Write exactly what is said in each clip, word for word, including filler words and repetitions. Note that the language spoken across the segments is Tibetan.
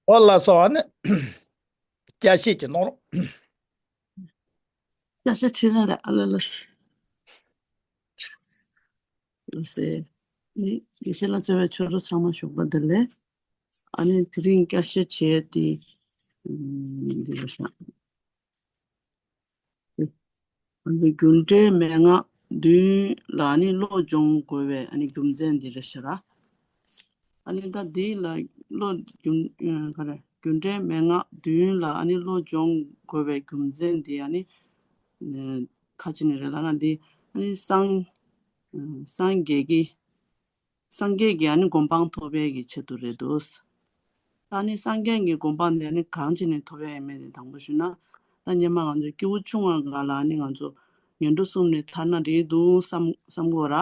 འོ་ལགས་སོ། ཨ་ནི་བསྐྱར་བཤད་ཅིག་གནང་རོགས། བསྐྱར་བཤད་བྱེད་རན་རེད། ཨ་ལ་ལ། ལགས་སེ། ནི་དགེ་བཤེས་ལགས་གཙོས་པའི་ཆོས་གྲོགས་ཚང་མ་ཞོགས་པ་བདེ་ལེགས། ཨ་ནི་དེ་རིང་བསྐྱར་བཤད་བྱེད་ཡས་དེ། ཨམ། འདི་རེད་ཤག་ཨ་ནི་རྒྱུ་འབྲས་མན་ངག་བདུན་ལ་ཨ་ནི་བློ་སྦྱོང་དགོས་པའི་ཨ་ནི་རྒྱུ་མཚན་འདི་རེད་ཤག་ར། ཨ་ནི་ད་འདི་ལ་བློ་རྒྱུ་ཨ་ག་རེ་རྒྱུ་འབྲས་མན་ངག་བདུན་ལ་ཨ་ནི་བློ་སྦྱོང་དགོས་པའི་རྒྱུ་མཚན་འདི་ཨ་ནི་ཨ་ཁ་ཅིག་ནས་རེད་ལབ་ན། འདི་ཨ་ནི་སངས་ཨ་སངས་རྒྱས་ཀྱི་སངས་རྒྱས་ཀྱི་ཨ་ནི་གོ་འཕང་ཐོབ་པའི་གི་ཆེད་དུ་རེད་འདུག་ད་ནི་སངས་རྒྱས་ཀྱི་གོ་འཕང་དེ་ནི་གང་བྱས་ནས་ཐོབ་ཡ་ཡིན་མིན་དེ་དང་པོ་ཞུས་ན། ད་སྔོན་མ་ང་ཚོ་སྐྱེ་བོ་ཆུང་བ་སྒང་ལ་ཨ་ནི་ང་ཚོ་ངན་འགྲོ་གསུམ་ནས་ཐར་ན་འགྲིག་འདུག་བསམ་བསམ་གོ་ར།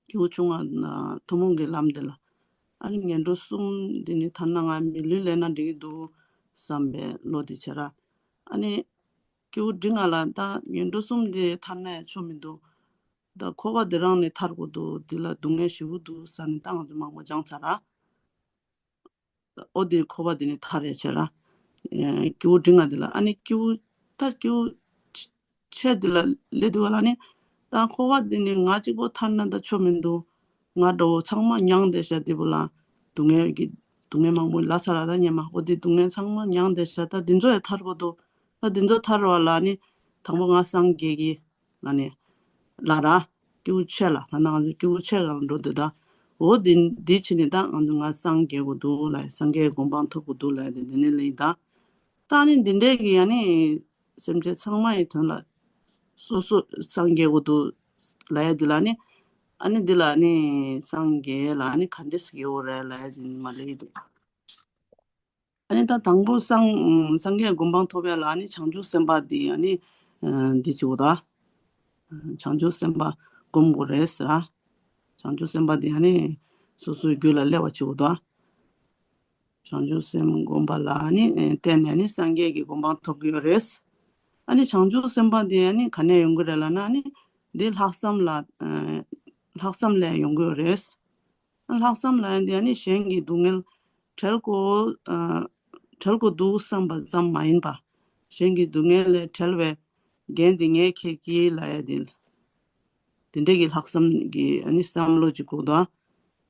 སྐྱེ་བོ་ཆུང་བ་ན་ཐུན་མོང་གི་ལམ་དེ་ལ་ཨ་ནི་ངན་འགྲོ་གསུམ་འདི་ནས་ཐར་ན་ང་མི་ལུས་ལེན་ན་འགྲིག་འདུག་བསམ་པའི་བློ་དེ་བྱས་ར། ཨ་ནི་སྐྱེ་བོ་འབྲིང་བ་ལ་ད་ངན་འགྲོ་གསུམ་དེ་ཐར་ན་ཡང་ཆོ་མི་འདུག་ད་འཁོར་བ་འདི་རང་ནས་ཐར་དགོས་འདུག་འདི་ལ་སྡུག་བསྔལ་ཞེ་པོ་འདུག་ཟེར་ནས་ད་ང་ཚོ་མང་པོ་སྦྱངས་ཚར་ར། ཨོ་དེ་འཁོར་བ་འདི་ནས་ཐར་རེད་བྱས་ར། ཨེ་སྐྱེ་བོ་འབྲིང་བ་འདི་ལ་ཨ་ནི་སྐྱེ་བོ་ད་སྐྱེ་བོ་ཆ་ཆེ་འདི་ལ་སླེབས་དུས་ལ་ནི་ད་འཁོར་བ་འདི་ནས་ང་གཅིག་པོ་ཐར་ན་ད་ཆོ་མི་འདུག་ང་འདྲ་བོ་ཚང་མ་མྱངས་བསྡད་ཤག་འདི་པོ་ལ་སྡུག་བསྔལ་གྱི་སྡུག་བསྔལ་མང་པོ་ལ་ཚར་ར། ད་སྔོན་མ་ཨོ་དེ་སྡུག་བསྔལ་ཚང་མ་མྱངས་བསྡད་ཤག་ད་འདི་ཚོ་ཡང་ཐར་དགོས་འདུག་ད་འདི་ཚོ་ཐར་བ་ལ་ནི་དང་པོ་ང་སངས་རྒྱས་ཀྱི་ལ་ནི་ལ་ར། སྐྱེ་བོ་ཆེ་ལ་ད་ནང་ང་ཚོ་སྐྱེ་བོ་ཆེ་ག་ལ་འགྲོ་འདུག་ད་འོ་འདི་འདི་ཕྱི་ནས་ད་ང་ཚོ་ང་སངས་རྒྱས་དགོས་འདུག་ལ་སངས་རྒྱས་གོ་འཕང་ཐོབ་དགོས་འདུག་ལ་དེ་འདི་ནས་ལེགས་ད། ད་ནི་འདི་འདྲས་ཀྱི་ཡ་ནི་སེམས་ཅན་ཚང་མ་ཡི་དོན་ལ་སོ་སོ་སངས་རྒྱས་དགོས་འདུག་ལ་ཡ་འདི་ལ་ནི་ཨ་ནི་འདི་ལ་ནི་སངས་རྒྱས་ལ་ནི་ག་འདྲས་སེ་རྒྱས་འོ་རེད་ལ་ཡ་འདི་ནི་མ་ལེགས་འདུག་ཨ་ནི་ད་དང་པོ་སངས་སངས་རྒྱས་གོ་འཕང་ཐོབ་ཡ་ལ་ཨ་ནི་བྱང་ཆུབ་སེམས་དཔའ་འདི་ཨ་ནི་འདི་བྱེད་དགོས་ད། བྱང་ཆུབ་སེམས་དཔའ་སྒོམ་དགོས་རེད་ཟེར་ར། བྱང་ཆུབ་སེམས་དཔའ་འདི་ཨ་ནི་སོ་སོའི་རྒྱུད་ལ་སླེབས་པ་བྱེད་དགོས་ད། བྱང་ཆུབ་སེམས་སྒོམ་པ་ལ་ཨ་ནི་བརྟེན་ནས་ཨ་ནི་སངས་རྒྱས་ཀྱི་གོ་འཕང་ཐོབ་ཀྱི་ཡོད་རེད། ཨ་ནི་བྱང་ཆུབ་སེམས་དཔའ་འདི་ཨ་ནི་ག་ནས་ཡོང་གི་རེད་ལབ་ན་ཨ་ནི་འདི་ལྷག་བསམ་ལ་ལྷག་བསམ་ལས་ཡོང་གི་ཡོད་རེད། ལྷག་བསམ་ལ་ཡང་དེ་ནི་གཞན་གྱི་སྡུག་བསྔལ་བྲལ་དགོས་ཨ་བྲལ་དགོས་འདུག་བསམ་པ་ཙམ་མ་ཡིན་པ། གཞན་གྱི་སྡུག་བསྔལ་ལས་བྲལ་བའི་འགན་དེ་ངས་འཁྱེར་གྱི་ལབ་ཡ་དེ། དེ་འདྲས་ཀྱི་ལྷག་བསམ་གྱི་ཨ་ནི་བསམ་བློ་ཅིག་དགོས་འདུག་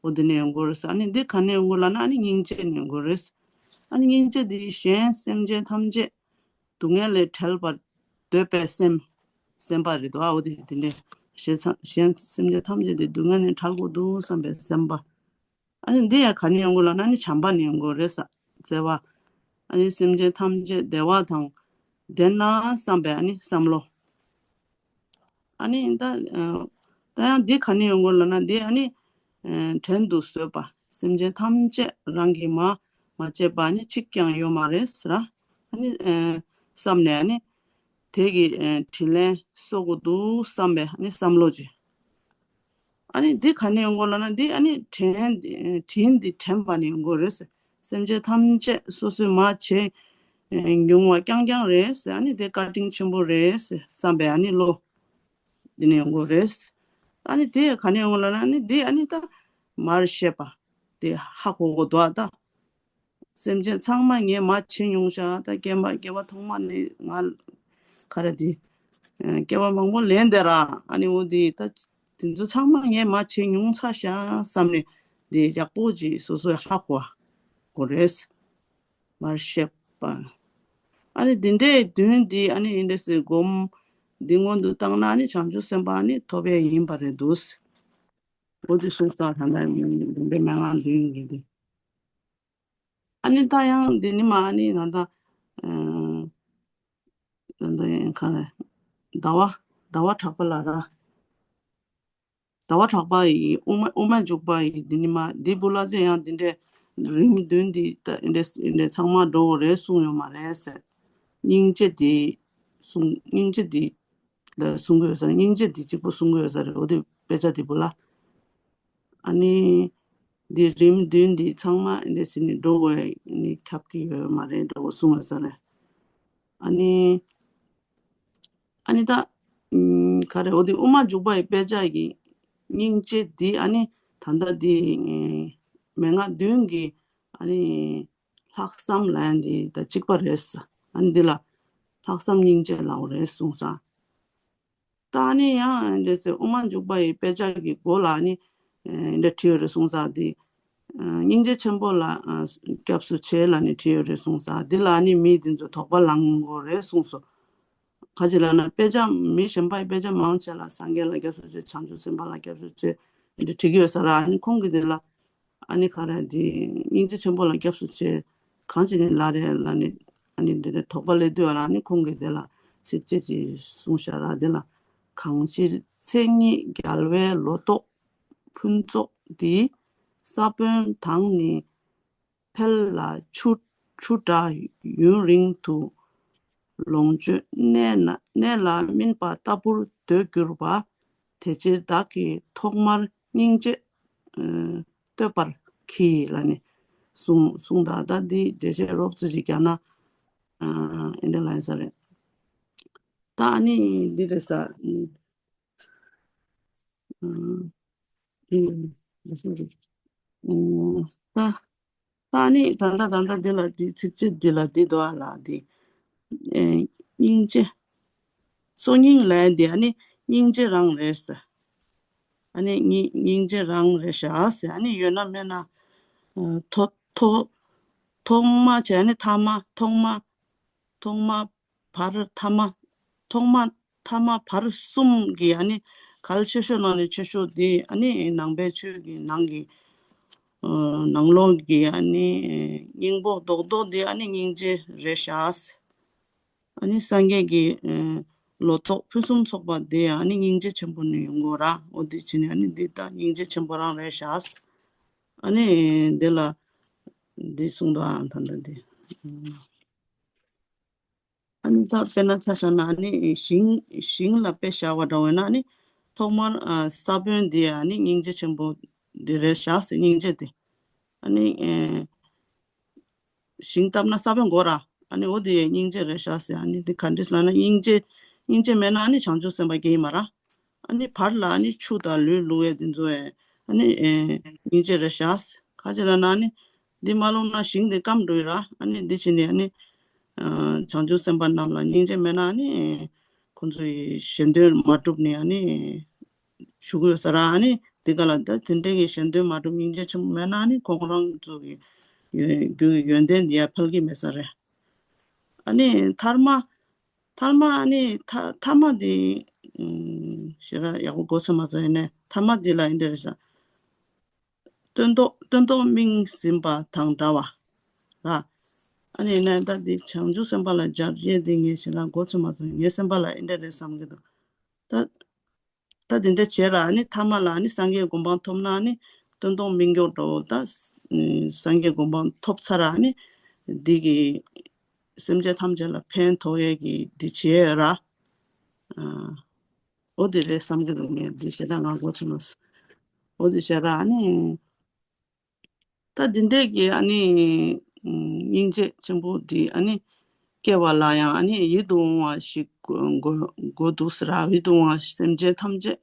འོ་དེ་ནས་ཡོང་གི་རེད། ཨ་ནི་འདི་ག་ནས་ཡོང་གི་ལབ་ན་ཨ་ནི་སྙིང་རྗེ་ནས་ཡོང་གི་རེད། ཨ་ནི་སྙིང་རྗེ་འདི་གཞན་སེམས་ཅན་ཐམས་ཅད་སྡུག་བསྔལ་ལས་བྲལ་བར་འདོད་པའི་སེམས། སེམས་པ་རེད་དོ། ཨ་འོ་དེ་དེ་འདྲས་གཞན་ཚང་གཞན་སེམས་ཅན་ཐམས་ཅད་དེ་སྡུག་བསྔལ་ནས་བྲལ་དགོས་འདུག་བསམ་པའི་སེམས་པ། ཨ་ནི་འདི་ཡང་ག་ནས་ཡོང་གི་ལབ་ན་ཨ་ནི་བྱམས་པ་ནས་ཡོང་གི་རེད་ས། བརྩེ་བ། ཨ་ནི་སེམས་ཅན་ཐམས་ཅད་བདེ་བ་དང་ལྡན་ན་བསམ་པའི་ཨ་ནི་བསམ་བློ། ཨ་ནི་ད་ཨ་ད་ཡང་འདི་ག་ནས་ཡོང་གི་ལབ་ན་འདི་ཨ་ནི་ཨ་བྲན་དུ་གཟོད་པ། སེམས་ཅན་ཐམས་ཅད་རང་གིས་མ་མ་བྱས་པ་ཨ་ནི་གཅིག་ཀྱང་ཡོད་མ་རེད་ཟེར་ར། ཨ་ནི་ཨ་བསམ་ནས་ཨ་ནི་དེ་གི་ཨ་དྲིན་ལན་གསོ་དགོས་འདུག་བསམ་པའི་ཨ་ནི་བསམ་བློ་ཅིག་ཨ་ནི་འདི་ག་ནས་ཡོང་གི་ལབ་ན་འདི་ཨ་ནི་དྲིན་དྲིན་འདི་དྲན་པ་ནས་ཡོང་གི་རེད་ཟེར། སེམས་ཅན་ཐམས་ཅད་སོ་སོས་མ་བྱས་མྱོང་བ་རྐྱང་རྐྱང་རེད་ཟེར། ཨ་ནི་དེ་བཀའ་དྲིན་ཆེན་པོ་རེད་ཟེར་བསམ་པའི་ཨ་ནི་བློ་འདི་ནས་ཡོང་གི་རེད། ཨ་ནི་དེ་ག་ནས་ཡོང་གི་ལབ་ན་ཨ་ནི་འདི་ཨ་ནི་ད་མར་བཤད་པ་དེ་ཧ་གོ་གོ་འདུག་ཨ་ད། སེམས་ཅན་ཚང་མ་ངས་མ་བྱེད་མྱོང་ཤག་ད་སྐྱེ་བ་སྐྱེ་བ་ཐོག་མ་ནས་ང་ག་རེ་དེ་སྐྱེ་བ་མང་པོ་ལེན་དེ་ར། ཨ་ནི་འོ་དེ་ད་དེ་ཚོ་ཚང་མ་ངས་མ་བྱེད་མྱོང་ཚར་ཤག་བསམ་ནས་དེ་ཡག་པོ་ཅིག་སོ་སོས་ཧ་གོ་དགོས་རེད། མར་བཤད་པ། ཨ་ནི་དེ་འདྲའི་དོན་འདི་ཨ་ནི་ཨིན་དྲེ་སི་སྒོམ་འདི་སྔོན་དུ་བཏང་ན་ཨ་ནི་བྱང་ཆུབ་སེམས་དཔའ་ཨ་ནི་ཐོབ་ཡས་ཡིན་པ་རེད་འདུག་འོ་དེ་གསུངས་ས་ད་ལྟ་འདི་འདྲའི་མན་ངག་འདི་ཡིན་གྱི་འདུག་ཨ་ནི་ད་ཡང་འདི་ནི་མ་ཨ་ནི་ད་ལྟ་ད་ལྟ་ཡང་ག་རེ། ཟླ་བ་ཟླ་བ་གྲགས་པ་ལ་ར། ཟླ་བ་གྲགས་པ་ཡི་དབུ་མ་དབུ་མ་འཇུག་པ་ཡི་འདི་ནི་མ་འདི་བུ་ལ་ཚེ་ཡང་འདི་འདྲའི་རིམ་བདུན་འདི་ད་འདི་འདྲའི་འདི་འདྲའི་ཚང་མ་འགྲོ་བ་རེད་གསུངས་ཡོད་མ་རེད་ཟེར། སྙིང་རྗེ་འདི་གསུང་སྙིང་རྗེ་འདི་ལ་གསུང་གི་ཡོད་ས་རེད། སྙིང་རྗེ་འདི་གཅིག་པུ་གསུང་གི་ཡོད་ས་རེད། འོ་དེ་དཔེ་ཆ་འདི་བུ་ལ། ཨ་ནི། འདི་རིམ་བདུན་འདི་ཚང་མ་འདི་ཟིན་ནས་འགྲོ་དགོས་ནི་ཁྱབ་ཀྱི་ཡོད་མ་རེད་འདྲ་བོ་གསུངས་ཡོད་ས་རེད། ཨ་ནི། ཨ་ནི་ད། ཨུམ། ག་རེ་འོ་དེ་དབུ་མ་འཇུག་པ་ཡི་དཔེ་ཆ་གི་སྙིང་རྗེ་འདི་ཨ་ནི་ད་ལྟ་འདི། མན་ངག་བདུན་གྱི་ ཨ་ནི་ལྷག་བསམ་ལབ་ཡ་འདི་ད་གཅིག་པ་རེད་ཟེར། ཨ་ནི་འདི་ལ་ལྷག་བསམ་སྙིང་རྗེ་ལབ་རེད་གསུངས་ས། ད་ཨ་ནི་ཡང་འདི་ཚེ་དབུ་མ་འཇུག་པ་ཡི་དཔེ་ཆ་གི་མགོ་ལ་ཨ་ནི་འདི་བྲིས་ཡོད་རེད་གསུངས་ས། འདི་སྙིང་རྗེ་ཆེན་པོ་ལ་སྐྱབས་སུ་མཆི་ལབ་ནས་བྲིས་ཡོད་རེད་གསུངས་ས། འདི་ལ་ཨ་ནི་མི་འདི་ཚོ་དོགས་པ་ལངས་དགོས་རེད་གསུངས་སོ། ག་ཅི་ལབ་ན་དཔེ་ཆ་མི་གཞན་པ་ཡི་དཔེ་ཆ་མང་ཆེ་ལ་སངས་རྒྱས་ལ་སྐྱབས་སུ་མཆི། བྱང་ཆུབ་སེམས་དཔའ་ལ་སྐྱབས་སུ་མཆི་འདི་བྲིས་ཀྱི་ཡོད་ས་ར། ཨ་ནི་ཁོང་གི་འདི་ལ་ཨ་ནི་ག་རེ་འདི་སྙིང་རྗེ་ཆེན་པོ་ལ་སྐྱབས་སུ་མཆི་གང་བྱས་ནས་ལབ་རེད་ལབ་ནས་ཨ་ནི་འདི་ལ་དོགས་པ་སླེབས་དུས་ལ་ཨ་ནི་ཁོང་གིས་འདི་ལ་ཚིགས་བཅད་ཅིག་གསུངས་ཤག་ར། འདི་ལ་གང་ཕྱིར་མཚན་ཉིད་རྒྱལ་བའི་ལོ་ཏོག་ཕུན་ཚོགས་འདི། ས་བོན་དང་ནི་འཕེལ་ལ་ཆུ་ཆུ་འདྲ་ཡུན་རིང་དུ། ལོངས་སྤྱོད་གནས་ན་གནས་ལ་སྨིན་པ་ལྟ་བུར་འདོད་གྱུར་པ། དེ་ཕྱིར་བདག་གིས་ཐོག་མར་སྙིང་རྗེ་ཨ་བསྟོད་པར་གྱིས་ལབ་ནས་གསུངས་གསུངས། ད་ད་འདི་འགྲེལ་བཤད་རོབ་ཙམ་ཅིག་རྒྱག་ན་ཨ་ཨེ་འདྲ་ལབ་ཡིན་ས་རེད། ད་ཨ་ནི་འདི་རེད་ས། ཨ་ཨ་ཨ་ད་ད་ནི་ད་ལྟ་ད་ལྟ་འདི་ལ་འདི་ཚིགས་བཅད་འདི་ལ་འདི་འདུག་ཨ་ལ་འདི། ཨེ་སྙིང་རྗེ། སོ་སྙིང་ལབ་ཡ་འདི་ཨ་ནི་སྙིང་རྗེ་རང་རེད་ཟེར། ཨ་ནི་སྙིང་སྙིང་རྗེ་རང་རེད་ཤག་ཟེར། ཨ་ནི་ཡོད་ན་མེད་ན། ཨ་ཐོག་ཐོག་ཐོག་མ་བྱས་ཨ་ནི་ཐ་མ་ཐོག་མ་ཐོག་མ་བར་ཐ་མ། ཐོག་མ་ཐ་མ་བར་གསུམ་གྱི་ཨ་ནི་གལ་ཆེ་ཤོས་ནང་ནས་ཆེ་ཤོས་དེ་ཨ་ནི་ནང་པའི་ཆོས་ཀྱི་ནང་གི་ཨ་ནང་ལོགས་ཀྱི་ཨ་ནི་སྙིང་པོ་རྡོག་རྡོག་དེ་ཨ་ནི་སྙིང་རྗེ་རེད་ཤག། ཨ་ནི་སངས་རྒྱས་ཀྱི་ཨ་ལོ་ཏོག་ཕུན་སུམ་ཚོགས་པ་དེ་ཨ་ནི་སྙིང་རྗེ་ཆེན་པོ་ནས་ཡོང་གི་ཡོད་ར། འོ་དེ་བྱས་ནས་ཨ་ནི་འདི་ད་སྙིང་རྗེ་ཆེན་པོ་རང་རེད་ཤག། ཨ་ནི་འདི་ལ་འདི་གསུངས་འདུག་ཨ། ད་ལྟ་འདི། ཨ་ནི་ད་དཔེར་ན་ཆ་བཞག་ན་ཨ་ནི་ཞིང་ཞིང་ལ་དཔེ་བཞག་པ་འདྲ་བས་ན་ཨ་ནི་ཐོག་མར་ཨ་ས་བོན་འདི་ཨ་ནི་སྙིང་རྗེ་ཆེན་པོ་འདི་རེད་ཤག་ཟེར། སྙིང་རྗེ་འདི་ཨ་ནི་ཨེ་ཞིང་བཏབ་ན་ས་བོན་དགོས་ར། ཨ་ནི་འོ་འདི་སྙིང་རྗེ་རེད་ཤག་ཟེར། ཨ་ནི་འདི་ག་འདྲས་ལབ་ན་སྙིང་རྗེ་སྙིང་རྗེ་མེད་ན་ཨ་ནི་བྱང་ཆུབ་སེམས་དཔའ་སྐྱེ་ཡི་མ་ར། ཨ་ནི་བར་ལ་ཨ་ནི་ཆུ་དང་ལུད་བླུག་ཡས་འདི་ཚོ་ཨེ་ཨ་ནི་ཨེ་སྙིང་རྗེ་རེད་ཤག། ག་ཅི་ལབ་ན་ཨ་ནི་འདི་མ་བླུགས་ན་ཞིང་འདི་སྐམ་འགྲོ་ཡི་ར། ཨ་ནི་འདི་བྱས་ནས་ཨ་ནི་ཨ་བྱང་ཆུབ་སེམས་དཔའ་རྣམས་ལ་སྙིང་རྗེ་མེད་ན་ཨ་ནི་ཁོང་ཚོ་ཡི་གཞན་དོན་མ་འགྲུབ་ནས་ཨ་ནི་བཞུགས་ཡོད་ས་ར། ཨ་ནི་འདི་ག་ལ་ད་དེ་འདྲའི་གི་གཞན་དོན་མ་འགྲུབ་སྙིང་རྗེ་ཆེན་པོ་མེད་ན་ཨ་ནི་ཁོང་རང་ཚོ་གི་ཡོན་རྒྱུ་གི་ཡོན་ཏན་འདི་ཡར་འཕེལ་གི་མེད་ས་རེད། ཨ་ནི་ཐ་མ། ཐ་མ་ཨ་ནི་ཐ་ཐ་མ་འདི་ཨུམ་ཞེ་དྲག་ཡག་པོ་མགོ་ཚོས་མ་ཚོས་ཡིན་ནའི་ཐ་མ་འདི་ལ་འདི་འདྲ་རེད་ཤག། སྟོན་ཐོག་སྟོན་ཐོག་སྨིན་ཟིན་པ་དང་འདྲ་བ་ར། ཨ་ནི་ཡིན་ནའི་ད་འདི་བྱང་ཆུབ་སེམས་དཔའ་ལ་སྦྱར་ཡས་འདི་ངས་ཞེ་དྲག་མགོ་ཚོས་མ་ཚོས། ངའི་སེམས་པ་ལ་འདི་འདྲ་རེད་བསམ་གི་འདུག། ད་ད་འདི་འདྲ་བྱས་ར། ཨ་ནི་ཐ་མ་ལ་ཨ་ནི་སངས་རྒྱས་གོ་འཕང་ཐོབ་ན་ཨ་ནི་སྟོན་ཐོག་སྨིན་མགྱོགས་འགྲོ། ད་སངས་རྒྱས་གོ་འཕང་ཐོབ་ཚར་ར། ཨ་ནི་འདི་གི་སེམས་ཅན་ཐམས་ཅད་ལ་ཕན་ཐོགས་ཡས་ཀྱི་འདི་བྱས་ར། ཨ་འོ་དེ་རེད་བསམ་གྱི་འདུག། ངས་འདི་བྱས་ན་ང་མགོ་ཚོས་མ་སོང་། འོ་དེ་བྱས་ར་ཨ་ནི། ད་འདི་འདྲས་ཀྱི་ཨ་ནི་སྙིང་རྗེ་ཆེན་པོ་འདི་ཨ་ནི་སྐྱེ་བ་ལ་ཡང་ཨ་ནི་ཡིད་དུ་འོང་བ་ཞིག་དགོས་དགོས་འདུག་ཟེར་ར། ཡིད་དུ་འོང་བ་སེམས་ཅན་ཐམས་ཅད་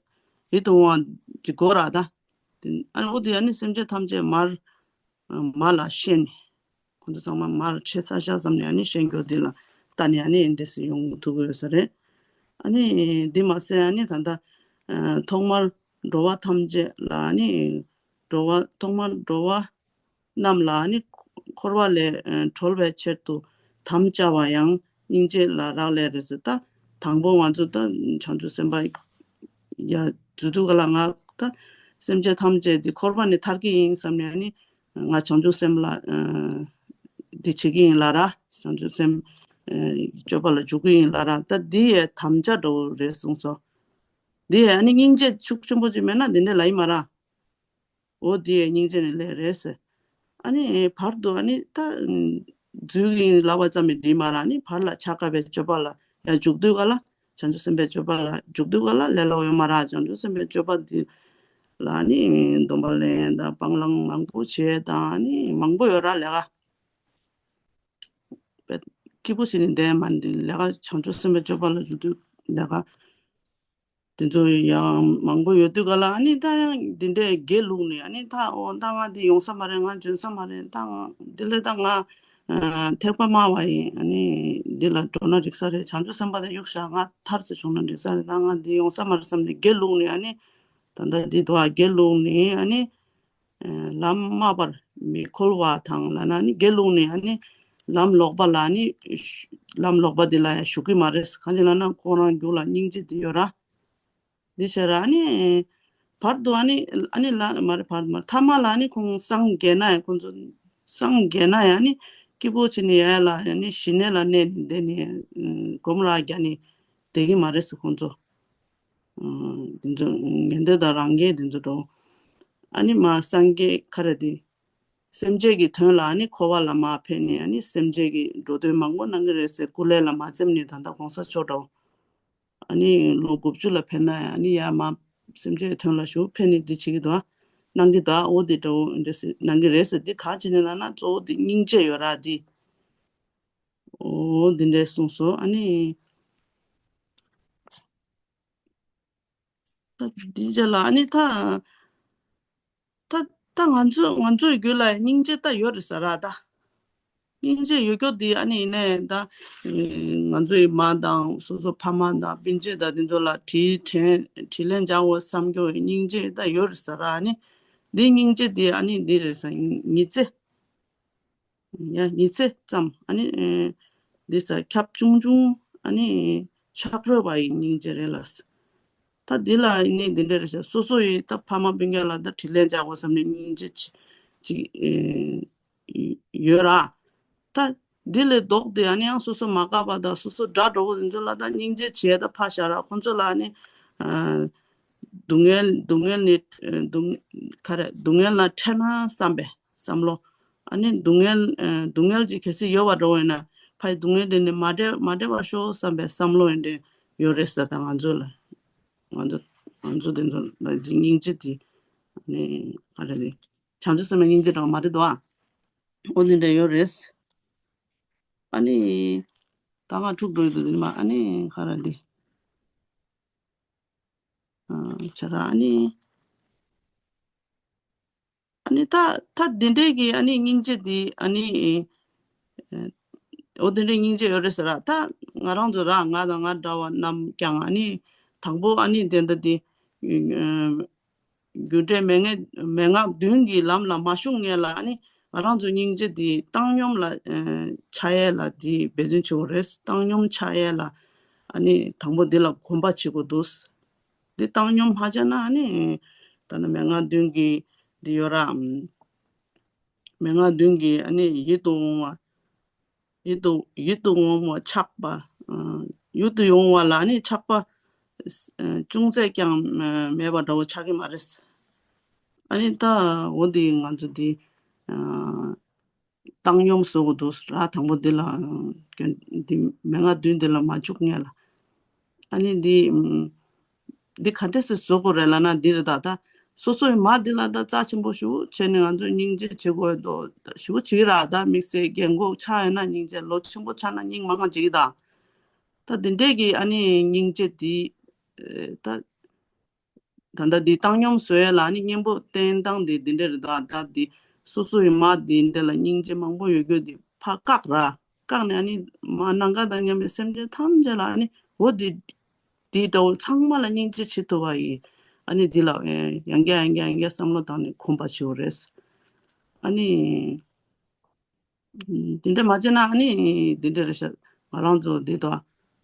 ཡིད་དུ་འོང་བ་ཅིག་དགོས་ར། ད་ཨ་ནི་འོ་དེ་ཨ་ནི་སེམས་ཅན་ཐམས་ཅད་མར་མར་ལ་ཤེས་ནས། ཁོང་ཚོ་ཚང་མ་མར་ཆེ་ས་ཤ་ཙམ་ནས་ཨ་ནི་ཤེས་མགྱོགས་འདི་ལ་ལྟ་ནས་ཨ་ནི་འདི་སུ་ཡོང་ཐུབ་ཀྱི་ཡོད་ས་རེད། ཨ་ནི་འདི་མ་ཟད་ཨ་ནི་ད་ལྟ་ཐོག་མར་འགྲོ་བ་ཐམས་ཅད་ལ་ཨ་ནི་འགྲོ་བ་ཐོག་མར་འགྲོ་བ་རྣམས་ལ་ཨ་ནི་འཁོར་བ་ལས་གྲོལ་བའི་ཕྱིར་དུ་དམ་བཅའ་བ་ཡང་སྙིང་རྗེ་ལ་རག་ལས་རེད་ཟེར། ད་དང་པོ་ང་ཚོ་ད་བྱང་ཆུབ་སེམས་དཔའ་ཡ་འཛུལ་དུས་ག་ལ་ང་ད་སེམས་ཅན་ཐམས་ཅད་འདི་འཁོར་བ་ནས་ཐར་གྱི་ཡིན་བསམ་ནས་ཨ་ནི། ང་བྱང་ཆུབ་སེམས་ལ་ཨ་འདི་བྱེད་ཀྱི་ཡིན་ལབ་ར། བྱང་ཆུབ་སེམས་ཨ་སྤྱོད་པ་ལ་འཇུག་གི་ཡིན་ལབ་ར། ད་འདི་ཡའི་དམ་བཅའ་འདྲ་བོ་རེད་གསུངས་སོ། འདི་ཡའི་ཨ་ནི་སྙིང་རྗེ་ཤུགས་ཆེན་པོ་ཅིག་མེད་ན་འདི་འདྲ་ལབ་ཡིན་མ་ར། འོ་འདི་ཡའི་སྙིང་རྗེ་ནི་ལས་རེད་ཟེར། ཨ་ནི་བར་དུ་ཨ་ནི་ད་འཛུལ་གྱི་ཡིན་ལབ་པ་ཙམ་མི་འགྲིག་མ་ར། ཨ་ནི་བར་ལ་ཆགས་པའི་སྤྱོད་པ་ལ་ཡང་འཇུག་དུས་ག་ལ། བྱང་ཆུབ་སེམས་དཔའི་སྤྱོད་པ་ལ་འཇུག་དུས་ག་ལ་ལས་སླ་བོ་ཡོད་མ་རེད། བྱང་ཆུབ་སེམས་དཔའི་སྤྱོད་པ་འདི་ལ་ནི་སྡོམ་པ་ལེན་དང་སྤང་བླང་མང་པོ་བྱས་དང་ནི་མང་པོ་ཡོད་ར་ལས་ཀ། སྐྱིད་པོ་ཞིག་ནི་བསྡད་མ་འདི་ལས་ཀ་བྱང་ཆུབ་སེམས་དཔའི་སྤྱོད་པ་ལ་འཇུག་དུས་ལས་ཀ། དེ་ཚོ་ཡང་མང་པོ་ཡོད་དུས་ག་ལ། ཨ་ནི་ད་ཡང་འདི་འདྲའི་དགེ་ལུགས་ནས། ཨ་ནི་ད་འོ་ད་ང་འདི་ཡོང་ས་མ་རེད། ང་འཇོན་ས་མ་རེད། ད་ང་འདི་ལས་ད་ང་ཨ་ཐེག་པ་དམའ་བ་ཡིན། ཨ་ནི་འདི་ལ་འགྲོ་ན་འགྲིག་ས་རེད། བྱང་ཆུབ་སེམས་དཔའ་དེ་གཡུག་བཞག་ང་མཐར་ཚུར་བྱུང་ན་འགྲིག་ས་རེད། ད་ང་འདི་ཡོང་ས་མ་རེད་བསམ་ནས་དགེ་ལུགས་ནས། ཨ་ནི་ད་ལྟ་འདི་དུ་བ་དགེ་ལུགས་ནས། ཨ་ནི་ལམ་དམའ་བར་མི་འཁོར་བ་དང་ལབ་ན། ཨ་ནི་དགེ་ལུགས་ནས་ཨ་ནི་ལམ་ལོག་པ་ལ་ནི་ལམ་ལོག་པ་འདི་ལ་ཡང་ཞུགས་ཀྱི་མ་རེད། གང་ཅི་ལབ་ན་ཁོ་རང་རྒྱུད་ལ་སྙིང་རྗེ་འདི་ཡོད་ར། འདི་བྱས་ར། ཨ་ནི་བར་དུ་ཨ་ནི་ཨ་ནི་ལ་མ་རེད། བར་དུ་མ་རེད། ཐ་མ་ལ་ཨ་ནི་ཁོང་སངས་རྒྱས་ན་ཡང་། ཁོང་ཚོ་སངས་རྒྱས་ན་ཡང་ཨ་ནི་སྐྱིད་པོ་བྱས་ནས་ཡར་ལ་ཨ་ནི་ཞི་གནས་ལ་གནས་ནས་བསྡད་ནས་སྒོམ་ར་རྒྱག་ནས་བསྡད་ཀྱི་མ་རེད་ཟེར། ཁོང་ཚོ། ཨ་དེ་ཚོ་ངན་འདོད་དང་རང་རྒྱལ་དེ་ཚོ་འགྲོ། ཨ་ནི་མ་སངས་རྒྱས་ཁ་ར་དེ་སེམས་ཅན་གྱི་དོན་ལ་ཨ་ནི་འཁོར་བ་ལ་མར་ཕེབས་ནས། ཨ་ནི་སེམས་ཅན་གྱི་འགྲོ་དོན་མང་པོ་གནང་གི་རེད་ཟེར་སྐུ་ལས་ལ་མར་བཙེམས་ནས་ད་ལྟ་གོང་ས་མཆོག་འདྲ་བོ། ཨ་ནི་ལོ་དགུ་བཅུ་ལ་ཕེབས་ན་ཡང་ཨ་ནི་ཡར་མར་སེམས་ཅན་གྱི་དོན་ལ་ཞུགས་ཕེབས་ནས་འདི་བྱེད་ཀྱི་འདུག། ཨ་གནང་གི་འདུག། ཨ་འོ་དེ་འདྲ་བོ་འདྲ་ཟེར་གནང་གི་རེད་ཟེར། འདི་ག་བྱས་ནས་ལབ་ན་གཙོ་བོ་དེ་སྙིང་རྗེ་ཡོད་ར་འདི། འོ་འདི་འདྲས་གསུངས་སོ། ཨ་ནི་ད་འདི་རྗེས་ལ་ཨ་ནི་ད་ད་ད་ང་ཚོ་ང་ཚོའི་རྒྱུད་ལ་སྙིང་རྗེ་ད་ཡོད་རེད་ཟེར་ར། ད་སྙིང་རྗེ་ཡོད་རྒྱུ་དེ་ཨ་ནི་ཡིན་ནའི་ད་ང་ཚོའི་མ་དང་སོ་སོ་ཕ་མ་དང་སྤུན་མཆེད་དང་དེ་ཚོ་ལ་དྲིན་དྲན་དྲིན་ལན་འཇལ་དགོས་བསམ་རྒྱུ་སྙིང་རྗེ་ད་ཡོད་རེད་ཟེར་ར། ཨ་ནི་འདི་སྙིང་རྗེ་དེ་ཨ་ནི་འདི་རེད་ཟེར། ཉི་ཚེ། ཡ་ཉི་ཚེ་ཙམ། ཨ་ནི་ཨེ་འདི་ས་ཁྱབ་ཆུང་ཆུང་། ཨ་ནི་ཆགས་རོལ་པ་ཡི་སྙིང་རྗེ་རེད་ལ། ད་འདི་ལ་ནི་འདི་འདྲ་རེད་ཤག། སོ་སོ་ཡི་ད་ཕ་མ་སྤུན་ཀྱག་ལ་ད་དྲིན་ལན་འཇལ་དགོས་བསམ་ནས་སྙིང་རྗེ་ཅིག་ཅིག་ཨེ་ཡོད་ར། ད་འདི་ལས་ལྡོག་སྟེ་ཨ་ནི་ཡང་སོ་སོ་མ་དགའ་བ་དང་སོ་སོ་དགྲ་འགྲོ་བོ་དེ་ཚོ་ལ་ད་སྙིང་རྗེ་བྱས་ད་ཕར་བཞག་ར། ཁོང་ཚོ་ལ་ཨ་ནི་ཨ་སྡུག་བསྔལ་སྡུག་བསྔལ་ནི་ཨ་སྡུག་ག་རེ་སྡུག་བསྔལ་ལ་འཕྲད་ན་བསམ་པའི་བསམ་བློ། ཨ་ནི་སྡུག་བསྔལ་ཨ་སྡུག་བསྔལ་ཅིག་གལ་སྲིད་ཡོད་པ་འདྲ་བོ་ཡིན་ན། ཕ་ཡི་སྡུག་བསྔལ་དེ་ནི་མ་འདྲེ་མ་འདྲེ་བར་ཤོག་བསམ་པའི་བསམ་བློ་ཡིན་འདྲ་ཡོད་རེད་ཟེར། ད་ང་ཚོ་ལ་ང་ཚོ་ང་ཚོ་དེ་ཚོ་ལ་སྙིང་རྗེ་དེ་ཨ་ནི་ག་རེ་རེད། བྱང་ཆུབ་སེམས་ལ་སྙིང་རྗེ་འདྲ་བོ་མ་རེད་དོ། ཨ་འོ་དེ་འདྲ་ཡོད་རེད། ཨ་ནི་ད་ང་འཁྲུག་འགྲོ་ཡི་འདུག་དེ་ནི་མ། ཨ་ནི་ག་རེ་འདི་ཨ་བྱ་ར། ཨ་ནི་ཨ་ནི་ད་ད་འདི་འདྲའི་གི་ཨ་ནི་སྙིང་རྗེ་འདི་ཨ་ནི་ཨེ་འོ་དེ་འདྲའི་སྙིང་རྗེ་ཡོད་རེད་ཟེར་ར། ད་ང་རང་ཚོ་ར་ང་དང་ང་འདྲ་བ་རྣམས་ཀྱང་ཨ་ནི་དང་པོ་ཨ་ནི་དེ་འདྲ་འདི་ཨེ་རྒྱུ་འབྲས་མན་ངག་མན་ངག་བདུན་གྱི་ལམ་ལ་མ་ཞུགས་སྔོན་ལ་ཨ་ནི་ང་རང་ཚོ་སྙིང་རྗེ་འདི་བཏང་སྙོམས་ལ་ཨེ་ཆགས་ཡས་ལ་འདི་འབད་བརྩོན་བྱེད་དགོས་རེད། བཏང་སྙོམས་ཆགས་ཡས་ལ་ཨ་ནི་དང་པོ་འདི་ལ་གོམས་པ་བྱེད་དགོས་འདུག། འདི་བཏང་སྙོམས་མ་བྱས་ན་ཨ་ནི་ད་ནི་མན་ངག་བདུན་གྱི་འདི་ཡོད་ར། མན་ངག་བདུན་གྱི་ཨ་ནི་ཡིད་དུ་འོང་བ། ཡིད་དུ་ཡིད་དུ་འོང་བ་ཆགས་པ། ཨ་ཡིད་དུ་འོང་བ་ལ་ཨ་ནི་ཆགས་པ་ཨ་ཅུང་ཟད་ཀྱང་མེད་པ་འདྲ་བོ་ཆགས་ཀྱི་མ་རེད། ཨ་ནི་ད་འོ་འདི་ང་ཚོ་འདི་ཨ་བཏང་སྙོམས་བཟོ་དགོས་འདུག་ར། དང་པོ་འདི་ལ་ཨ་འདི་མན་ངག་བདུན་འདི་ལ་མ་འཇུག་སྔོན་ལ། ཨ་ནི་འདི་ཨ་འདི་ག་འདྲས་སེ་བཟོ་དགོས་རེད་ལབ་ན་འདི་རེད། ད་ད་སོ་སོའི་མ་འདི་ལ་ད་རྩ་ཆེན་པོ་ཞེ་པོ་བྱས་ནས་ང་ཚོས་སྙིང་རྗེ་བྱེད་དགོས་འདུག། ཞེ་པོ་བྱེད་ཀྱི་ར། ད་དམིགས་བསལ་རྒན་གོག་ཆགས་ཡོད་ན་སྙིང་རྗེ། ལོ་ཆེན་པོ་ཆགས་ན་སྙིང་མ་ཧང་བྱེད་ཀྱི་ད། ད་འདི་འདྲས་ཀྱི་ཨ་ནི་སྙིང་རྗེ་འདི་ཨེ་ད་ད་ལྟ་འདི་བཏང་སྙོམས་བཟོ་ཡས་ལ་ཨ་ནི་གཉེན་པོ་བསྟེན་སྟངས་འདི་འདི་འདྲས་རེད་ད། ད་འདི་སོ་སོ་ཡི་མ་འདི་འདྲས་ལ་སྙིང་རྗེ་མང་པོ་ཡོད་རྒྱུ་འདི་ཕར་བཀག་ར། བཀག་ནས་ཨ་ནི་མ་ནམ་མཁའ་དང་མཉམ་པའི་སེམས་ཅན་ཐམས་ཅད་ལ་ཨ་ནི་འོ་འདི་འདི་འདྲ་བོ་ཚང་མ་ལ་སྙིང་རྗེ་བྱེད་ཐུབ་པ་ཡི་ཨ་ནི་འདི་ལ་ཨེ་ཡང་བསྐྱར་ཡང་བསྐྱར་ཡང་བསྐྱར་བསམ་བློ་བཏང་ནས་གོམས་པ་བྱེད་དགོས་རེད། ཨ་ནི་འདི་འདྲ་མ་བྱས་ན་ཨ་ནི་འདི་འདྲ་རེད་ཤག། ང་རང་ཚོ་འདི་དང་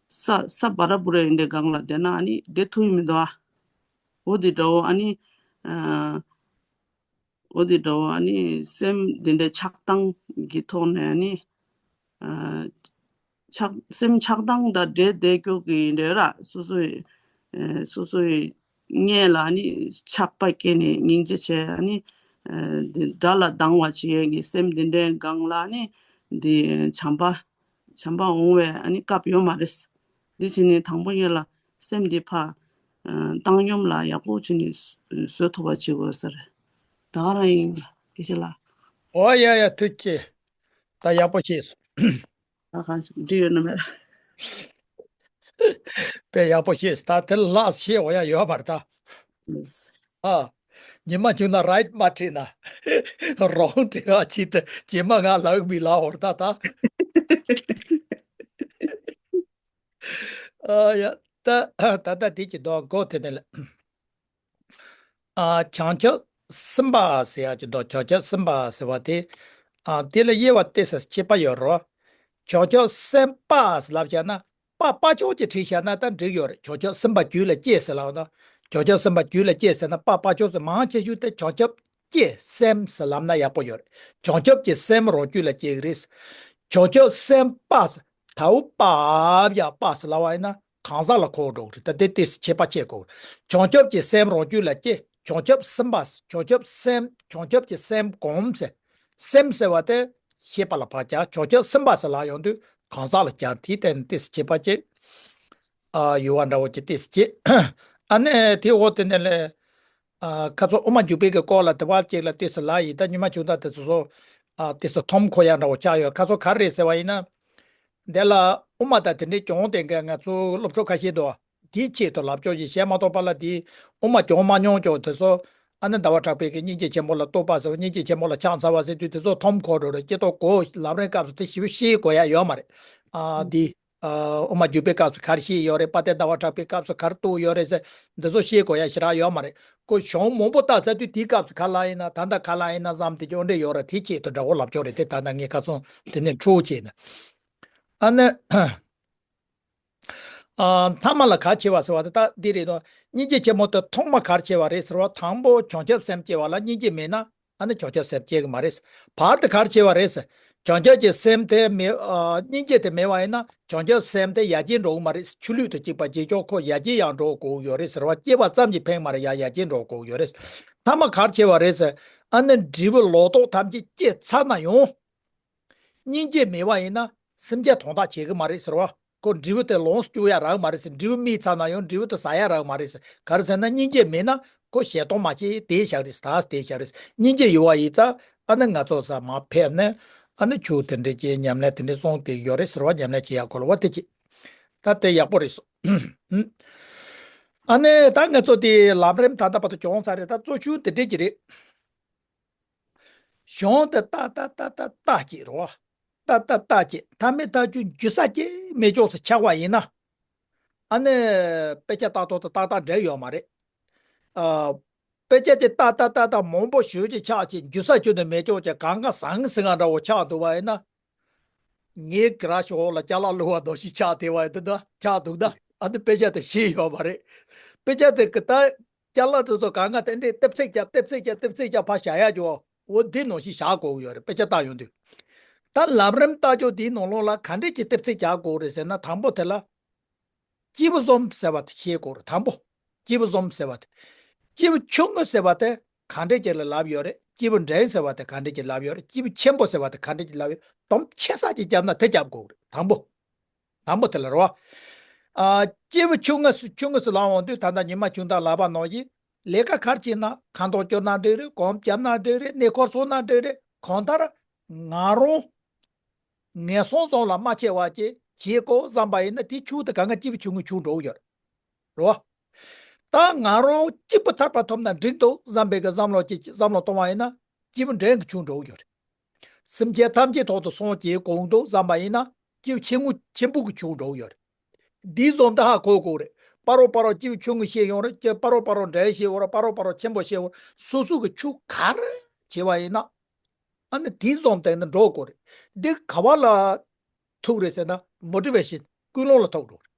ས་ས་བ་ར་བུ་ར་ཡིན་འདྲའི་སྒང་ལ་བསྡད་ན་ཨ་ནི་བསྡད་ཐུབ་ཡི་མི་འདུག་ཨ། འོ་འདི་འདྲ་བོ་ཨ་ནི་ཨ་འོ་འདི་འདྲ་བོ་ཨ་ནི་སེམས་འདི་འདྲའི་ཆགས་སྡང་གི་ཐོག་ནས་ཨ་ནི་ཨ་ཆགས་སེམས་ཆགས་སྡང་དང་འདྲེས་བསྡད་རྒྱུ་གི་འདྲ་ར། སོ་སོའི་ཨ་སོ་སོའི་སྔོན་ལ་ཨ་ནི་ཆགས་པ་སྐྱེས་ནས་སྙིང་རྗེ་བྱས། ཨ་ནི་ཨ་འདི་དགྲ་ལ་སྡང་བ་བྱེད་ཡས་ཀྱི་སེམས་འདི་འདྲའི་སྒང་ལ་ཨ་ནི་འདི་བྱམས་པ་བྱམས་པ་འོང་བའི་ཨ་ནི་སྐབས་ཡོད་མ་རེད། འདི་བྱས་ནས་དང་པོ་ཉིད་ལ་སེམས་འདི་ཕར་ཨ་བཏང་སྙོམས་ལ་ཡག་པོ་བྱས་ནས་བཟོ་ཐུབ་པ་བྱེད་དགོས་ཟེར། ད་ག་རང་ཡིན་ལ་དགེ་བཤེས་ལགས། ཨོ་ཡ་ཡ་ཐུགས་རྗེ་ཆེ། ད་ཡག་པོ་བྱས་སོང་། ད་གང་ཞིག་འདྲི་ཡོད་ན་མེད། དཔེ་ཡག་པོ་བཤད་ད། དེ་ལ་ལྷག་བཤད་འོ་ཡ་ཡོད་མ་རེད་ད། ཨ། ཉི་མ་བྱུང་ན་རའིཊ་མ་བྲིས་ན། རོང་བྲིས་པ་ཅིག་ཏུ་རྗེས་མ་ང་ལག་མི་ལ་འོར་ད་ད། ཨ་ཡ། ད་ད་ད་དེ་གྱི་དོན་གོ་དེ་ནས་ལ། ཨ། བྱང་ཆུབ་སེམས་དཔའ་ཟེར་ཡག་ཅིག་འདུག་བྱང་ཆུབ་སེམས་དཔའ་ཟེར་བ་དེ། ཨ། དེ་ལ་དབྱེ་བ་ཏོག་ཙམ་ཕྱེ་བ་ཡོད་རེད། བྱང་ཆུབ་སེམས་དཔའ་ཟེར་ལབ་བྱས་ན། དཔའ་དཔའ་ཆོས་ཅིག་བྲིས་བཞག་ན་ད་འགྲིག་ཡོད་རེད། བྱང་ཆུབ་སེམས་དཔའ་རྒྱུད་ལ་སྐྱེས་ཟེར་ལབ་ན། བྱང་ཆུབ་སེམས་དཔའ་རྒྱུད་ལ་སྐྱེས་ཟེར་ན་དཔའ་དཔའ་ཆོས་ཟེར། མང་ཆེ་ཤོས་དེ་བྱང་ཆུབ་ཀྱི་སེམས་ཟེར་ལབ་ན་ཡག་པོ་ཡོད་རེད། བྱང་ཆུབ་ཀྱི་སེམས་རང་རྒྱུད་ལ་སྐྱེ་གི་རེད། བྱང་ཆུབ་སེམས་དཔའ་ཟེར། དའུ་པ་བྱ་དཔའ་ཟེར་ལབ་པ་ཡིན་ན། གང་ཟག་ལ་གོ་འགྲོ་གི་རེད། ད་དེ་ཏོག་ཙམ་ཁྱད་པར་ཕྱེ་དགོས། བྱང་ཆུབ་ཀྱི་སེམས་རང་རྒྱུད་ལ་སྐྱེ། བྱང་ཆུབ་སེམས་དཔའ། བྱང་ཆུབ་སེམས། བྱང་ཆུབ་ཀྱི་སེམས་སྒོམ་ཟེར། སེམས་ཟེར་བ་དེ་ཤེས་པ་ལ་ཕར་སྦྱར། བྱང་ཆུབ་སེམས་དཔའ་ཟེར་ལབ་ཡོང་དུས་གང་ཟག་ལ་སྦྱར། དེའི་སྟེང་ནས་ཏོག་ཙམ་ཁྱད་པར་ཕྱེ། ཨ། ཡོད་པ་འདྲ་བོ་ཅིག་ཏོག་ཙམ་བྱེད། ཨ་ནི་དེ་འོག་དེ་ནས་ལས། ཨ། ཁ་ཚོ་དབུ་མ་འཇུག་པའི་གི་སྐོར་ལ་དེ་བ་ཅིག་ལ་ཏོག་ཙམ་ལབ་ཡིན། ད་ཉི་མ་བྱུང་ད་དེ་ཚོ་ཚོ། ཨ། ཏོག་ཙམ་མཐོང་ཁོ་ཡག་འདྲ་བོ་ཆགས་ཡོད། ཁ་ཚོ་ག་རེ་རེད་ཟེར་བ་ཡིན་ན། འདི་ལ་དབུ་མ་དང་དེ་འདྲའི་སྦྱོང་བསྡད་མཁན་ང་ཚོ་སློབ་ཕྲུག་ཁ་ཤས་འདུག་དེའི་ཆེད་དུ་ལབ་ཕྱོགས་ཀྱི་བཤད་མ་གཏོགས་པ་ལ་དེ་དབུ་མ་སྦྱོང་མ་མྱོང་ཀྱང་དེ་ཚོ། ཨ་ནི་ཟླ་བ་གྲགས་པའི་གི་སྙིང་རྗེ་ཆེན་པོ་ལ་རྟོགས་པ་ཟེར་བ། སྙིང་རྗེ་ཆེན་པོ་ལ་ཕྱག་འཚལ་བ་ཟེར་དུས་དེ་ཚོ་མཐོང་ཁོ་འགྲོ་རེད། སྐྱེ་ཐོག་གོ་ལམ་རིམ་སྐབས་སུ་དེ་ཞིབ་ཤེས་དགོས་ཡ་ཡོད་མ་རེད། ཨ། འདི། ཨ། དབུ་མ་འཇུག་པའི་སྐབས་སུ་ག་རེ་བཤད་ཡོད་རེད། དཔལ་ལྡན་ཟླ་བ་གྲགས་པའི་སྐབས་སུ་ག་རེ་གཏུགས་ཡོད་རེད་ཟེར། འདི་ཚོ་ཤེས་དགོས་ཡ་ཞེ་དྲག་ཡོད་མ་རེད། ཁོ་གཞུང་མང་པོ་བལྟས་ཚར་དུས་དེའི་སྐབས་སུ་ག་ལ་ཡིན་ན། ད་ལྟ་ག་ལ་ཡིན་ན་བསམ་དེ་ཅོ་འདྲ་ཡོད་རེད། དེ་ཆེད་དུ་འདྲ་བོ་ལབ་ཕྱོགས་རེད། དེ་ད་ལྟ་ངས་ཁ་སང་དེ་ནས་འཕྲོ་བྱས་ནས། ཨ་ནི། ཨ། ཐ་མ་ལ་ག་རེ་བྱས་པ་ཟེར་བ་དེ་ད་འདི་རེད་དོ། སྙིང་རྗེ་ཆེན་མོ་དེ་ཐོག་མ་ག་རེ་བྱས་པ་རེད་ཟེར་བ། དང་པོ་བྱང་ཆུབ་སེམས་སྐྱེ་བ་ལ་སྙིང་རྗེ་མེད་ན། ཨ་ནི་བྱང་ཆུབ་སེམས་སྐྱེ་གི་མ་རེད། བར་དུ་ག་རེ་བྱས་པ་རེད་ཟེར། བྱང་ཆུབ་ཀྱི་སེམས་དེ་མེད། ཨ། སྙིང་རྗེ་དེ་མེད་པ་ཡིན་ན་བྱང་ཆུབ་སེམས་དེ་ཡར་རྒྱས་འགྲོ་གི་མ་རེད། ཆུ་ལུད་དང་གཅིག་པ་གཅིག་ཆོག་ཁོ་ཡར་རྒྱས་ཡང་འགྲོ་དགོས་ཡོད་རེད་ཟེར་བ། སྐྱེས་པ་ཙམ་གྱིས་ཕན་མ་རེད། ཡར་ཡར་རྒྱས་འགྲོ་དགོས་ཡོད་རེད། ཐ་མ་ག་རེ་བྱས་པ་རེད་ཟེར། ཨ་ནི་འབྲས་བུ་ལོག་རྟོག་ཐམས་ཅད་སྐྱེས་ཚར་ན་ཡང་། སྙིང་རྗེ་མེད་པ་ཡིན་ན་སེམས་ཅན་དོན་དག་བྱེད་ཀྱི་མ་རེད་ཟེར་བ། ཁོ་འབྲས་བུ་དེ་ལོངས་སུ་སྤྱོད་ཡ་རག་མ་རེད་ཟེར། འབྲས་བུ་སྨིན་ཚར་ན་ཡང་འབྲས་བུ་དེ་ཟ་ཡ་རག་མ་རེད་ཟེར། ག་རེ་ཟེར་ན་སྙིང་རྗེ་མེད་ན་ཁོ་ཞེ་སྡང་མ་བྱེད་དེ་བཞག་རེད། ད་དེ་བཞག་རེད། སྙིང་རྗེ་ཡོད་པ་ཡིན་ཙང་ཨ་ནི་ང་ཚོ་ས་མར་ཕེབས་ནས་ཨ་ནི་ཆོས་དེ་འདྲ་ཅིག་ཉམས་ལེན་དེ་འདྲ་སོང་དེ་ཡོད་རེད་ཟེར་བ། ཉམས་ལེན་བྱེད་ཡ་སྐོར་ལ་བ་དེ་ཅིག་ད་དེ་ཡག་པོ་རེད་སོ། ཨ་ནི་ད་ང་ཚོ་དེ་ལམ་རིམ་ད་ལྟ་བར་དུ་བྱུང་ཚར་རེད། ད་གཙོ་ཆུང་དེ་འདྲ་ཅིག་རེད། གཞུང་དེ་ཏག་ཏག་ཏག་ཏག་ཏག་ཅིག་རོ། ཏག་ཏག་ཏག་ཅིག་ཐ་མི་ཐག་ཆོད་འགྱུར་ས་ཅིག་མེད་ཅོག་སུ་ཆགས་པ་ཡིན་ན། ཨ་ནི་དཔེ་ཆ་ལྟ་ཐོག་ཏུ་ཏག་ཏག་འགྲིག་ཡོད་མ་རེད། ཨ། དཔེ་ཆ་དེ་ཏག་ཏག་ཏག་ཏག་མང་པོ་ཞེ་ཅིག་ཆགས་ཅིག་འགྱུར་ས་ཅིག་ནི་མེད་ཅོག་ཅིག་གང་ག་ཟང་ཟིང་ང་འདྲ་བོ་ཆགས་འདུག་པ་ཡིན་ན། ངའི་གི་ར་ཤོག་ལ་ཅ་ལག་བླུགས་པ་དོ་ཞིག་ཆགས་བསྡད་པ་ཡིན་ད། ཆགས་འདུག་ད། ཨ་ནི་དཔེ་ཆ་དེ་ཤེས་ཡོད་མ་རེད། དཔེ་ཆ་དེ་གི་ད། ཅ་ལག་དེ་ཚོ་གང་ག་དེ་འདྲའི་ལྟེབ་ཚིག་རྒྱབ་ལྟེབ་ཚིག་རྒྱབ་ལྟེབ་ཚིག་རྒྱབ་ཕར་བཞག་ཡ་ཅོ། འོ་འདི་ནང་བཞིན་བཞག་དགོས་ཀྱི་ཡོད་རེད། དཔེ་ཆ་བལྟ་ཡོང་དུས། ད་ལམ་རིམ་ལྟ་ཅོ་དེའི་ནང་ལོགས་ལ་ག་འདྲས་ཀྱི་ལྟེབ་ཚིག་རྒྱག་དགོས་རེད་ཟེར་ན། དང་པོ་དེ་ལ། སྐྱེས་བུ་གསུམ་ཟེར་བ་དེ་ཤེས་དགོས་རེད། དང་པོ། སྐྱེས་བུ་གསུམ་ཟེར་བ་དེ། སྐྱེས་བུ་ཆུང་ངུ་ཟེར་བ་དེ་ག་འདྲས་ཀྱི་ལ་ལབ་ཡོད་རེད། སྐྱེས་བུ་འབྲིང་ཟེར་བ་དེ་ག་འདྲས་ཀྱི་ལབ་ཡོད་རེད། སྐྱེས་བུ་ཆེན་པོ་ཟེར་བ་དེ་ག་འདྲས་ཀྱི་ལབ་ཡོད། དུམ་ཆེ་ས་ཅིག་བརྒྱབ་ན་དེ་རྒྱབ་དགོས་རེད། དང་པོ། དང་པོ་དེ་ལ་རེད་བ། ཨ། སྐྱེས་བུ་ཆུང་ངུ་སུ་ཆུང་ངུ་སུ་ལབ་འོང་དུས་ད་ལྟ་ཉི་མ་ཆུང་དང་ལབ་པ་ནང་བཞིན། ལས་ཀ་ག་རེ་བྱེད་ན་ཁ་མདོག་སྐྱོར་ན་འགྲིག་རེད། གོམ་བརྒྱབ་ན་འགྲིག་རེད། གནས་སྐོར་སོང་ན་འགྲིག་རེད། གང་ལྟར་ང་རང་ངན་སོང་བཟང་ལ་མ་ཆེ་བ་ཅིག་བྱེད་དགོས་བསམ་པ་ཡིན་ན་དེ་ཆུང་དེ་གང་ག་སྐྱེས་བུ་ཆུང་ངུ་ཆུང་འགྲོ་གི་ཡོད་རེད། རེད་བ། ད་ང་རང་གཅིག་པུ་ཐར་པ་ཐོབ་ན་འགྲིག་འདུག་བསམ་པའི་གི་བསམ་བློ་ཅིག་བསམ་བློ་གཏོང་བ་ཡིན་ན་སྐྱེས་བུ་འབྲིང་གི་ཆུང་འགྲོ་གི་ཡོད་རེད། སེམས་ཅན་ཐམས་ཅད་ཐོག་ཏུ་སངས་རྒྱས་དགོས་འདུག་བསམ་པ་ཡིན་ན་སྐྱེས་བུ་ཆེན་མོ་ཆེན་པོ་གི་ཆུང་འགྲོ་གི་ཡོད་རེད། འདི་བཟོ་འདི་ཧ་གོ་དགོས་རེད། སྤ་རོ་སྤ་རོ་སྐྱེས་བུ་ཆུང་ངུ་བཤད་ཡོང་རེད། སྤ་རོ་སྤ་རོ་འབྲིང་བཤད་ཡོང་རེད། སྤ་རོ་སྤ་རོ་ཆེན་པོ་བཤད་ཡོང་རེད། སོ་སོ་གི་ཆུང་ག་རེ་བྱེད་པ་ཡིན་ན། ཨ་ནི་དེ་བཟོ་འདི་ནི་འགྲོ་དགོས་རེད། འདི་ག་བ་ལ་ཐུག་རེད་ཟེར་ན་མོ་ཊི་ཝེ་ཤིན། ཀུན་སློང་ལ་ཐུག་འགྲོ་རེད།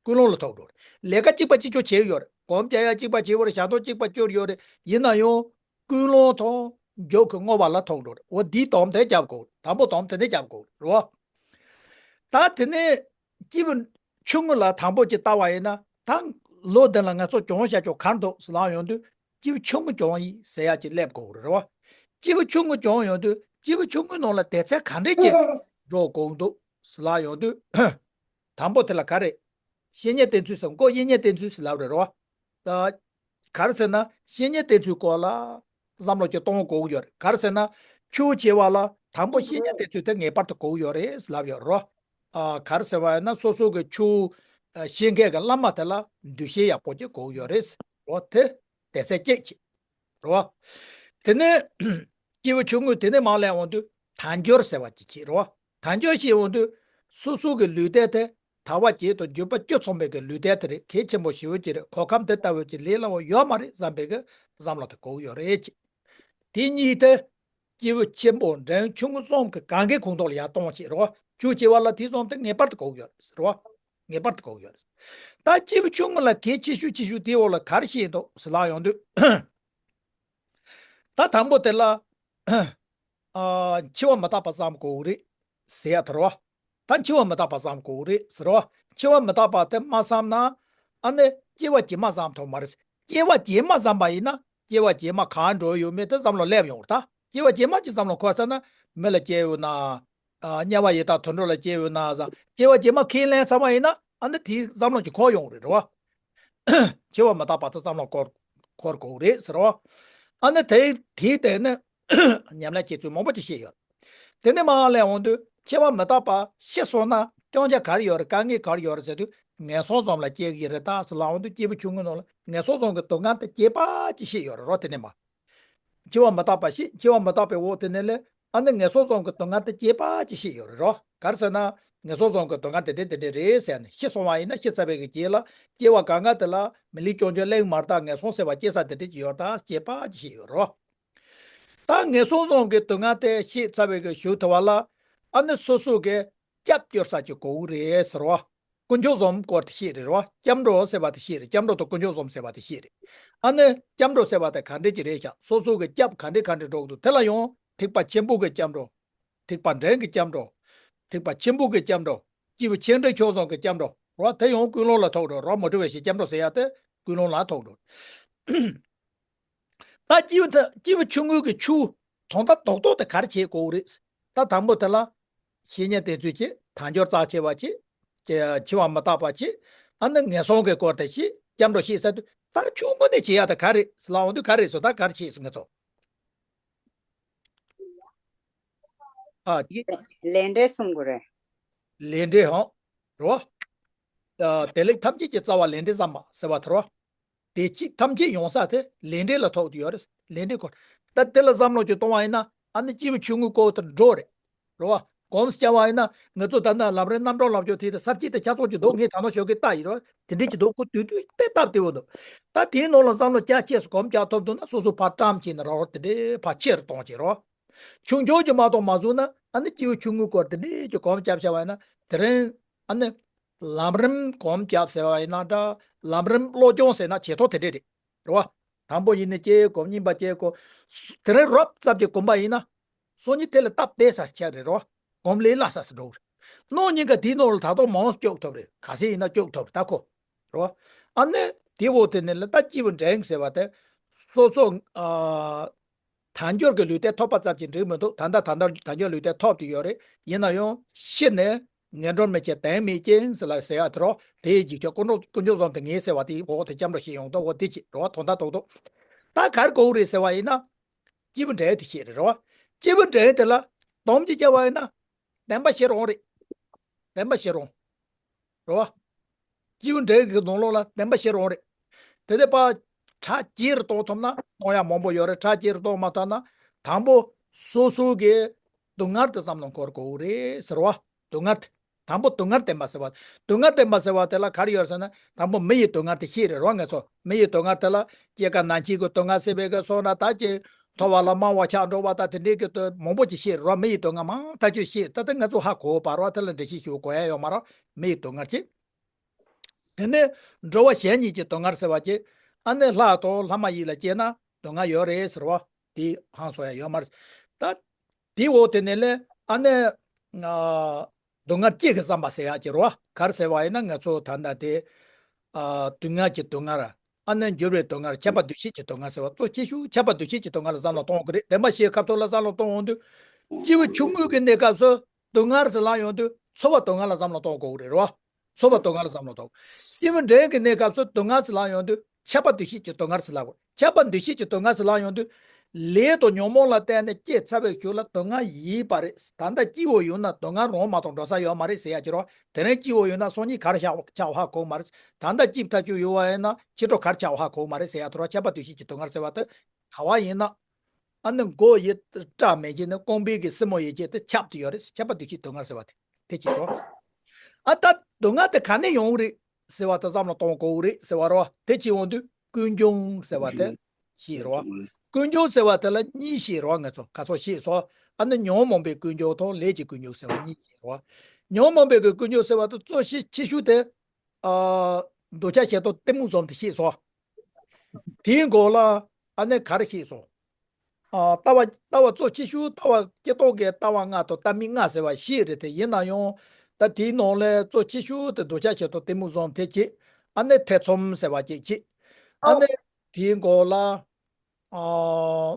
ཀུན་སློང་ལ་ཐུག་འགྲོ་རེད། ལས་ཀ་གཅིག་པ་གཅིག་ཆོག་བྱེད་ཡོད་རེད། གོམ་རྒྱག་ཡ་གཅིག་པ་བྱེད་ཡོད་རེད། ཞག་ཐོག་གཅིག་པ་སྐྱོར་ཡོད་རེད། ཡིན་ན་ཡང་ཀུན་སློང་དང་མཇུག་གི་བསྔོ་བ་ལ་ཐུག་འགྲོ་རེད། འོ་འདིའི་དོན་དེ་རྒྱབ་དགོས་རེད། དང་པོ་དོན་དེ་འདི་རྒྱབ་དགོས་རེད་བ། ད་དེ་ནས་སྐྱེས་བུ་ཆུང་ངུ་ལ་དང་པོ་ཅིག་ལྟ་བ་ཡིན་ན། ད་ལོ་འདི་ལ་ང་ཚོ་སྦྱོང་བྱ་ཆོག་ག་འདུག་ཟེར་ལབ་ཡོང་དུས་སྐྱེས་བུ་ཆུང་ངུ་སྦྱོང་ཡིན་ཟེར་ཡ་ཅིག་སླེབས་དགོས་རེད་བ། སྐྱེས་བུ་ཆུང་ངུ་སྦྱོང་ཡོང་དུས་སྐྱེས་བུ་ཆུང་ངུའི་ནང་ལ་དེ་ཚད་ག་འདྲས་ཅིག་འགྲོ་དགོས་འདུག་ཟེར་ལབ་ཡོང་དུས། དང་པོ་དེ་ལ་ག་རེ། བཤེས་གཉེན་བསྟེན་ཚུལ་ཟེར། ཁོ་བཤེས་གཉེན་བསྟེན་ཚུལ་ཟེར་ལབ་རེད་རོ། ད་ག་རེ་ཟེར་ན་བཤེས་གཉེན་བསྟེན་ཚུལ་སྐོར་ལ་བསམ་བློ་ཅིག་གཏོང་དགོས་ཀྱི་ཡོད་རེད། ག་རེ་ཟེར་ན་ཆོས་བྱེད་པ་ལ་དང་པོ་བཤེས་གཉེན་བསྟེན་ཚུལ་དེ་ངེས་པར་དུ་དགོས་ཀྱི་ཡོད་རེད་ཟེར་ལབ་ཡོད་རེད་རོ། ཨ། ག་རེ་ཟེར་བ་ཡིན་ན་སོ་སོ་གི་ཆོས་ ཤེས་མཁན་གྱི་བླ་མ་དེ་ལ་འདུ་ཤེས་ཡག་པོ་ཅིག་དགོས་ཡོད་རེད། འོ་དེ་དེ་ཚད་ཅིག་བྱེད། རེད་བ། དེ་ནས་སྐྱེས་བུ་ཆུང་ངུས་དེ་ནས་མར་སླེབས་འོང་དུས་དལ་འབྱོར་ཟེར་བ་ཅིག་བྱེད། རེད་བ། དལ་འབྱོར་ཞེས་འོང་དུས་སོ་སོ་གི་ལུས་རྟེན་དེ་དལ་བ་བརྒྱད་དང་འབྱོར་པ་བཅུ་ཚང་བའི་གི་ལུས་རྟེན་དེ་རེད། གལ་ཆེན་པོ་ཞེ་པོ་ཅིག་རེད། གོ་ཁམས་དེ་ལྟ་བུ་ཅིག་ལས་སླ་བོ་ཡོད་མ་རེད་བསམ་པའི་གི་བསམ་བློ་དེ་དགོས་ཡོད་རེད་ཅེས། དེ་གཉིས་དེ་སྐྱེས་བུ་ཆེན་པོ་འབྲིང་ཆུང་ངུ་གསུམ་གྱི་གང་གའི་ཁོངས་གཏོགས་ལ་ཡར་གཏོང་བ་བྱེད། རེད་བ། ཆོས་བྱེད་པ་ལ་དེ་གསུམ་དེ་ངེས་པར་དུ་དགོས་ཡོད་རེད། རེད་བ། ངེས་པར་དུ་དགོས་ཡོད་རེད། ད་སྐྱེས་བུ་ཆུང་ངུ་ལ་གལ་ཆེ་ཤོས་ཆེ་ཤོས་དེའི་འོག་ལ་ག་རེ་བཤད་འདུག་ཟེར་ལབ་ཡོང་དུས། ད་དང་པོ་དེ་ལ། ཨ། འཆི་བ་མི་རྟག་པ་བསམ་དགོས་རེད་ཟེར་ཡ་དེ་རེད་བ། ད་འཆི་བ་མི་རྟག་པ་བསམ་དགོས་རེད་ཟེར་བ། འཆི་བ་མི་རྟག་པ་དེ་མ་བསམ་ན། ཨ་ནི་སྐྱེ་བ་རྗེས་མ་བསམ་ཐུབ་མ་རེད། སྐྱེ་བ་རྗེས་མ་བསམ་པ་ཡིན་ན་སྐྱེ་བ་རྗེས་མ་གང་འགྲོ་ཡོད་མེད་དེ་བསམ་བློ་སླེབས་ཡོང་རེད། ད་སྐྱེ་བ་རྗེས་མ་ཅིག་བསམ་བློ་འཁོར་ཚར་ན་མི་ལ་སྐྱེ་ཡོད་ན། ཨ། དམྱལ་བ་ཡི་དྭགས་དུད་འགྲོ་ལ་སྐྱེ་ཡོད་ན་བསམ། སྐྱེ་བ་རྗེས་མ་ཁས་ལེན་ཚར་བ་ཡིན་ན་ཨ་ནི་དེའི་བསམ་བློ་ཅིག་འཁོར་ཡོང་རེད། རེད་བ། འཆི་བ་མི་རྟག་པ་དེ་བསམ་བློ་འཁོར་འཁོར་དགོས་རེད་ཟེར་བ། ཨ་ནི་དེ་དེའི་སྟེང་ནས་ཉམས་ལེན་བྱེད་ཚུལ་མང་པོ་ཅིག་བཤད་ཡོད། དེ་ནས་མར་སླེབས་འོང་དུས་འཆི་བ་མི་རྟག་པ་ཤི་སོང་ན་སྐྱོན་ཆ་ག་རེ་ཡོད་རེད། དཀའ་ངལ་ག་རེ་ཡོད་རེད་ཟེར་དུས་ངན་སོང་གསུམ་ལ་སྐྱེ་གི་རེད་ད་ཟེར་ལབ་འོང་དུས་སྐྱེས་བུ་ཆུང་ངུའི་ནང་ལ་ངན་སོང་གསུམ་གྱི་སྡུག་བསྔལ་དེ་རྒྱས་པ་ཅིག་བཤད་ཡོད་རེད། རོ་དེ་ནས་མར། འཆི་བ་མི་རྟག་པ་ཤི། འཆི་བ་མི་རྟག་པའི་འོག་དེ་ནས་ལས་ཨ་ནི་ངན་སོང་གསུམ་གྱི་སྡུག་བསྔལ་དེ་རྒྱས་པ་ཅིག་བཤད་ཡོད་རེད་རོ། ག་རེ་ཟེར་ན་ངན་སོང་གསུམ་གྱི་སྡུག་བསྔལ་དེ་འདྲ་དེ་འདྲ་རེད་ཟེར་ནས་ཤི་སོང་བ་ཡིན་ན་ཤི་ཚར་བའི་གི་རྗེས་ལ་སྐྱེ་བ་གང་ག་དེ་ལ་མི་ལུས་བཅོམ་བྱས་གླེང་མ་རེད། ད་ངན་སོང་ཟེར་བ་སྐྱེ་ས་དེ་འདྲ་ཅིག་ཡོད་རེད། ད་རྒྱས་པ་ཅིག་བཤད་ཡོད་རེད་རོ། ད་ངན་སོང་གསུམ་གྱི་སྡུག་བསྔལ་དེ་ཤི་ཚར་བའི་གི་གཞུག་དེ་བ་ལ་ཨ་ནི་སོ་སོ་གི་སྐྱབས་བཅོལ་ས་ཅིག་དགོས་ཀྱི་རེད་ཟེར་བ། དཀོན་མཆོག་གསུམ་སྐོར་དེ་བཤད་རེད་རོ། སྐྱབས་འགྲོ་ཟེར་བ་དེ་བཤད་རེད། སྐྱབས་འགྲོ་དང་དཀོན་མཆོག་གསུམ་ཟེར་བ་དེ་བཤད་རེད། ཨ་ནི་སྐྱབས་འགྲོ་ཟེར་བ་དེ་ག་འདྲས་ཀྱི་རེད་ཤག་སོ་སོ་གི་སྐྱབས་ག་འདྲས་ག་འདྲས་འགྲོ་གི་འདུག་དེ་ལ་ཡང་ཐེག་པ་ཆེན་པོ་གི་སྐྱབས་འགྲོ། ཐེག་པ་འབྲིང་གི་སྐྱབས་འགྲོ། ཐེག་པ་ཆེན་པོ་གི་སྐྱབས་འགྲོ། སྐྱེས་བུ་ཆེ་འབྲིང་ཆུང་གསུམ་གི་སྐྱབས་འགྲོ་རོ། དེ་ཡང་ཀུན་སློང་ལ་ཐུག་འགྲོ་རོ། མུ་སྟེགས་པའི་ཞེས་སྐྱབས་འགྲོ་ཟེར་ཡ་དེ་ཀུན་སློང་ལ་ཐུག་འགྲོ། ད་སྐྱེས་བུ་དེ་སྐྱེས་བུ་ཆུང་ངུའི་གི་ཆོས་དོན་དག་རྡོག་རྡོག་དེ་ག་རེ་བྱེད་དགོས་རེད། ད་དང་པོ་དེ་ལ་བཤེས་གཉེན་བསྟེན་ཚུལ་བྱེད། དལ་འབྱོར་བཙལ་བྱེད་པ་བྱེད། ཀྱི་འཆི་བ་མི་རྟག་པ་བྱེད། ཨ་ནི་ངན་སོང་གི་སྐོར་དེ་བཤད། སྐྱབས་འགྲོ་བཤད་ཟེར་དུས་ད་ཆུང་ངུ་ནས་བྱེད་ཡ་དེ་ག་རེད་ཟེར་ལབ་འོང་དུས་ག་རེད་ཟེར། ད་ག་རེ་བྱེད་ཟེར་ང་ཚོ། ཨ། ལས་འབྲས་གསུང་དགོས་རེད། ལས་འབྲས་ཧང་། རོ། ཨ། བདེ་ལེགས་ཐམས་ཅད་ཀྱི་རྩ་བ་ལས་འབྲས་བསམ་པ་ཟེར་བ་དེ་རོ། བདེ་སྐྱིད་ཐམས་ཅད་ཡོང་ས་དེ་ལས་འབྲས་ལ་ཐུག་ཏུ་ཡོད་རེད། ལས་འབྲས་སྐོར། ད་དེ་ལ་བསམ་བློ་ཅིག་གཏོང་བ་ཡིན་ན་ཨ་ནི་སྐྱེས་བུ་ཆུང་ངུའི་སྐོར་དེ་འགྲོ་རེད། རོ། གོམས་བྱ་བ་ཡིན་ན་ང་ཚོ་ད་ལྟ་ལམ་རིམ་རྣམ་གྲངས་ལབ་ཆོག་དེ་དེ་གསར་བརྗེ་དེ་ཆ་ཚང་ཅིག་འདུག་ངས་ད་ནང་ཞོགས་ཀས་ལྟ་ཡིན་རོ། དེ་འདྲས་ཅིག་འདུག་ཁོ་དུས་དུས་དཔེ་སྟབས་བདེ་བོ་འདུག་ད་དེའི་ནང་ལ་བསམ་བློ་རྒྱ་ཆེ་སུ་གོམས་རྒྱག་ཐུབ་འདུག་ན་སོ་སོ་ཕར་བཀྲམ་བྱས་ནས་རོ་དེ་འདྲས་ཕར་ཆེ་རུ་གཏོང་བྱེད་རོ། ཆུང་ཆུང་ཅིག་མ་གཏོགས་མ་བཟུང་ན་ཨ་ནི་སྐྱེས་བུ་ཆུང་ངུའི་སྐོར་དེ་འདྲས་ཀྱི་གོམས་རྒྱབ་བྱ་བ་ཡིན་ན་དེ་རིང་ཨ་ནི་ལམ་རིམ་གོམས་རྒྱབ་ཟེར་བ་ཡིན་ན་འདྲ། ལམ་རིམ་བློ་སྦྱོང་ཟེར་ན་བྱེད་ཐོག་དེ་འདྲས་རེད། རེད་བ། དང་པོ་ཡིན་ན་སྐྱེ་གོམས། གཉིས་པ་སྐྱེ་གོམས། དེ་རིང་རོབ་ཙམ་གྱི་གོམས་པ་ཡིན་ན་སང་ཉིན་དེ་ལ་སྟབས་བདེ་ས་ཆགས་རེད། རེད་བ། གོམས་ལས་སླ་ས་སུ་འགྲོ་གི་རེད། ནང་ཉིན་ག་དེའི་ནང་ལ་ད་དུང་མང་སྐྱོག་ཐོབ་རེད། ག་ཚད་ཡིན་ན་སྐྱོག་ཐོབ་རེད། ད་ཁོ། རེད་བ། ཨ་ནི་དེའི་འོག་དེ་ནས་ལ་ད་སྐྱེས་བུ་འབྲིང་ཟེར་བ་དེ་སོ་སོ་ཨ། དལ་འབྱོར་གྱི་ལུས་རྟེན་ཐོབ་པ་ཙམ་གྱིས་འགྲིག་མི་འདུག་ད་ལྟ་ད་ལྟ་དལ་འབྱོར་ལུས་རྟེན་ཐོབ་དུ་ཡོད་རེད། ཡིན་ན་ཡང་ཤི་ནས་ངན་འགྲོར་མི་སྐྱེ་དོན་མེད་ཅིང་ཟེར་ལ་ཟེར་ཡ་དེ་རོ། དེའི་འཇིགས་ཆོག་དཀོན་མཆོག་དཀོན་མཆོག་གསུམ་དེ་ངས་ཟེར་བ་དེའི་འོག་དེ་སྐྱབས་འགྲོ་ཞིག་ཡོང་ཐོག་འོ་དེ་ཅི་རེད་བ། དོན་དག་རྡོག་རྡོག་ད་ག་རེ་དགོས་རེད་ཟེར་བ་ཡིན་ན། སྐྱེས་བུ་འབྲིང་དེ་ཤེས་རེད་རོ། སྐྱེས་བུ་འབྲིང་དེ་ལ་སྡོམ་གྱི་བྱ་བ་ཡིན་ན་བདེན་པ་ཤེས་རོང་རེད། བདེན་པ་ཤེས་རོང་། རེད་བ། སྐྱེས་བུ་འབྲིང་གི་ནང་ལོགས་ལ་བདེན་པ་ཤེས་རོང་རེད། དེ་ནས་ཕར་ཁྲག་ཇེ་རུ་གཏོང་ཐུབ་ན་གཏོང་ཡ་མང་པོ་ཡོད་རེད། ཁྲག་ཇེ་རུ་གཏོང་མ་ཐུབ་ན་དང་པོ་སོ་སོ་གི་སྡུག་བསྔལ་དེ་བསམ་བློ་འཁོར་དགོས་རེད་ཟེར་བ། སྡུག་བསྔལ་དེ། དང་པོ་སྡུག་བསྔལ་བདེན་པ་ཟེར་བ། སྡུག་བསྔལ་བདེན་པ་ཟེར་བ་དེ་ལ་ག་རེ་ཡོད་ཟེར་ན་དང་པོ་མི་ཡི་སྡུག་བསྔལ་དེ་ཤེས་རེད་རོ། ང་ཚོ་མི་ཡི་སྡུག་བསྔལ་དེ་ལ་སྐྱེ་རྒ་ན་འཆི་གི་སྡུག་བསྔལ་ཟེར་བའི་གི་སོང་ན་ད་ཀྱི་མཐོ་བ་ལ་དམའ་བ་ཆགས་འགྲོ་བ་དང་དེ་འདྲའི་གི་དོན་མང་པོ་ཅིག་ཤེས་རེད་རོ། མི་ཡི་སྡུག་བསྔལ་མང་ཐག་ཆོད་ཤེས། ད་ལྟ་ང་ཚོ་ཧ་གོ་བ་རོ། དེ་ལ་འགྲེལ་བཤད་ཞུ་དགོས་ཡ་ཡོད་མ་རོ། མི་ཡི་སྡུག་བསྔལ་ཅིག་དེ་ནས་འགྲོ་བ་གཞན་གཉིས་ཀྱི་སྡུག་བསྔལ་ཟེར་བ་ཅིག་ཨ་ནི་ལྷ་དང་ལྷ་མ་ཡིན་ལ་སྐྱེས་ན་སྡུག་བསྔལ་ཡོད་རེད་ཟེར་བ། དེ་ཧང་སོ་ཡ་ཡོད་མ་རེད། ད་དེའི་འོག་དེ་ནས་ལས་ཨ་ནི་ཨ། སྡུག་བསྔལ་སྐྱེ་གི་བསམ་པ་ཟེར་ཡག་ཅིག་རེད་བ། ག་རེ་ཟེར་བ་ཡིན་ན་ང་ཚོ་ད་ལྟ་དེ་ཨ། སྡུག་བསྔལ་གྱི་སྡུག་བསྔལ། ཨ་ནི་འགྱུར་བའི་སྡུག་བསྔལ། ཁྱབ་པ་འདུ་ཤེས་ཀྱི་སྡུག་བསྔལ་ཟེར་བ་གཙོ་ཆེ་ཤོས་ཁྱབ་པ་འདུ་ཤེས་ཀྱི་སྡུག་བསྔལ་ལ་བསམ་བློ་གཏོང་དགོས་རེད། བདེན་པ་བཤད་སྐབས་ཐོག་ལ་བསམ་བློ་གཏོང་འོང་དུས་སྐྱེས་བུ་ཆུང་ངུ་གི་གནས་སྐབས་སུ་སྡུག་བསྔལ་ཟེར་ལབ་ཡོང་དུས་ཚོར་བ་སྡུག་བསྔལ་ལ་བསམ་བློ་གཏོང་དགོས་རེད་རོ། ཚོར་བ་སྡུག་བསྔལ་ལ་བསམ་བློ་གཏོང་། སྐྱེས་བུ་འབྲིང་གི་གནས་སྐབས་སུ་སྡུག་བསྔལ་ཟེར་ལབ་ཡོང་དུས་ཁྱབ་པ་འདུ་ཤེས་ཀྱི་སྡུག་བསྔལ་ཟེར་ལབ་དགོས། ཁྱབ་པ་འདུ་ཤེས་ཀྱི་སྡུག་བསྔལ་ཟེར་ལབ་ཡོང་དུས་ ལས་དང་ཉོན་མོངས་ལ་བརྟེན་ནས་སྐྱེས་ཚར་བའི་གཞུག་ལ་སྡུག་བསྔལ་ཡོད་པ་རེད། ད་ལྟ་སྐྱིད་པོ་ཡོད་ན་སྡུག་བསྔལ་རང་མ་གཏོགས་འགྲོ་ས་ཡོད་མ་རེད་ཟེར་ཡ་ཅིག་རེད་བ། དེ་རིང་སྐྱིད་པོ་ཡོད་ན་སང་ཉིན་ག་རེ་ཆགས་ཆགས་ཧ་གོ་མ་རེད། ད་ལྟ་སྐྱིད་ཐག་ཆོད་ཡོད་པ་ཡིན་ན་ཕྱི་དྲོ་ག་རེ་ཆགས་ཧ་གོ་མ་རེད་ཟེར་ཡ་དེ་རེད་བ། ཁྱབ་པ་འདུ་ཤེས་ཀྱི་སྡུག་བསྔལ་ཟེར་བ་དེ་ག་བ་ཡིན་ན། ཨ་ནི་མགོ་ཡི་སྐྲ་མེད་ཀྱི་ནི་རྐང་པའི་གི་སེན་མོ་ཡི་ཀྱི་དེ་ཁྱབ་ཏུ་ཡོད་རེད། ཁྱབ་པ་འདུ་ཤེས་སྡུག་བསྔལ་ཟེར་བ་དེ་དེ་གཅིག་རེད། ཨ་ད་སྡུག་བསྔལ་དེ་ག་ནས་ཡོང་གི་རེད་ཟེར་བ་དེ་བསམ་བློ་གཏོང་དགོས་རེད་ཟེར་བ་རེད་བ། དེ་གཅིག་འོང་དུས་ཀུན་འབྱུང་ཟེར་བ་དེ་ཤེས་རེད་བ། ཀུན་འབྱུང་ཟེར་བ་དེ་ལ་གཉིས་ཤེས་རེད་བ། ང་ཚོ་ཁ་སང་ཤེས་སོང་། ཨ་ནི་ཉོན་མོངས་པའི་ཀུན་འབྱུང་དང་ལས་ཀྱི་ཀུན་འབྱུང་ཟེར་བ་གཉིས་ཤེས་རེད་བ། ཉོན་མོངས་པའི་གི་ཀུན་འབྱུང་ཟེར་བ་དེ་གཙོ་ཆེ་ཆེ་ཤོས་དེ། ཨ། འདོད་ཆགས་ཞེ་སྡང་གཏི་མུག་གསུམ་དེ་ཤེས་སོང་། དེའི་མགོ་ལ་ཨ་ནི་ག་རེ་ཤེས་སོང་། ཨ། ལྟ་བ་ལྟ་བ་གཙོ་ཆེ་ཤོས་ལྟ་བ་སྤྱིར་བཏང་གི་ལྟ་བ་ལྔ་དང་ལྟ་མིན་ལྔ་ཟེར་བ་བཞི་རེད་དེ། ཡིན་ན་ཡང་ད་དེའི་ནང་ལས་གཙོ་ཆེ་ཤོས་དེ་འདོད་ཆགས་ཞེ་སྡང་གཏི་མུག་གསུམ་དེ་གཅིག་ཨ་ནི་ཐེ་ཚོམ་ཟེར་བ་གཅིག་གཅིག་ཨ་ནི་དེའི་མགོ་ལ། ཨ།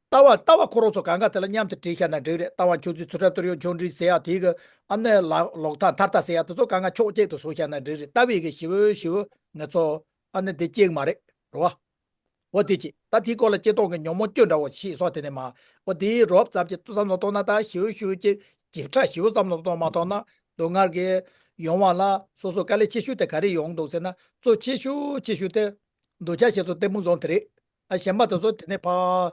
ལྟ་བ་ལྟ་བ་ཁོ་རང་ཚོ་གང་ག་དེ་ལ་མཉམ་དུ་བྲིས་བཞག་ན་འགྲིག་རེད། ལྟ་བ་འཁྱོག་ཚུལ་ཚུལ་ཁྲིམས་དོན་ཡོད་ཆུང་འབྲིང་ཟེར་ཡ་དེའི་གི་ཨ་ནི་ལ་ལོག་ལྟ་མཐར་ལྟ་ཟེར་ཡ་དེ་ཚོ་གང་ག་ཕྱོགས་གཅིག་ཏུ་བཟོས་བཞག་ན་འགྲིག་རེད། ལྟ་བའི་གི་ཞི་བའི་ཞི་བ་ང་ཚོ་ཨ་ནི་འདི་གཅིག་མ་རེད་རེད་བ། འོ་དེ་གཅིག་ད་དེའི་སྐོར་ལ་སྤྱིར་བཏང་གི་ཉོན་མོངས་བཅུ་འདྲ་བོ་ཤེས་སོང་། དེ་ནས་མ་འོ་དེའི་རོབ་ཙམ་གྱི་བསམ་བློ་གཏོང་ན་ད་ཞི་བའི་ཞི་བའི་གཅིག་ཇི་ཕྲ་ཞི་བའི་བསམ་བློ་གཏོང་མ་ཐུབ་ན་སྡུག་བསྔལ་གྱི་ཡོང་བ་ལ་སོ་སོ་དཀའ་ལས་ཆེ་ཤོས་དེ་ག་རེ་ཡོང་འདུག་ཟེར་ན། གཙོ་ཆེ་ཤོས་ཆེ་ཤོས་དེ་འདོད་ཆགས་ཞེ་སྡང་གཏི་མུག་གསུམ་དེ་རེད། ཨ་གཞན་པ་དེ་ཚོ་དེ་ནས་ཕར་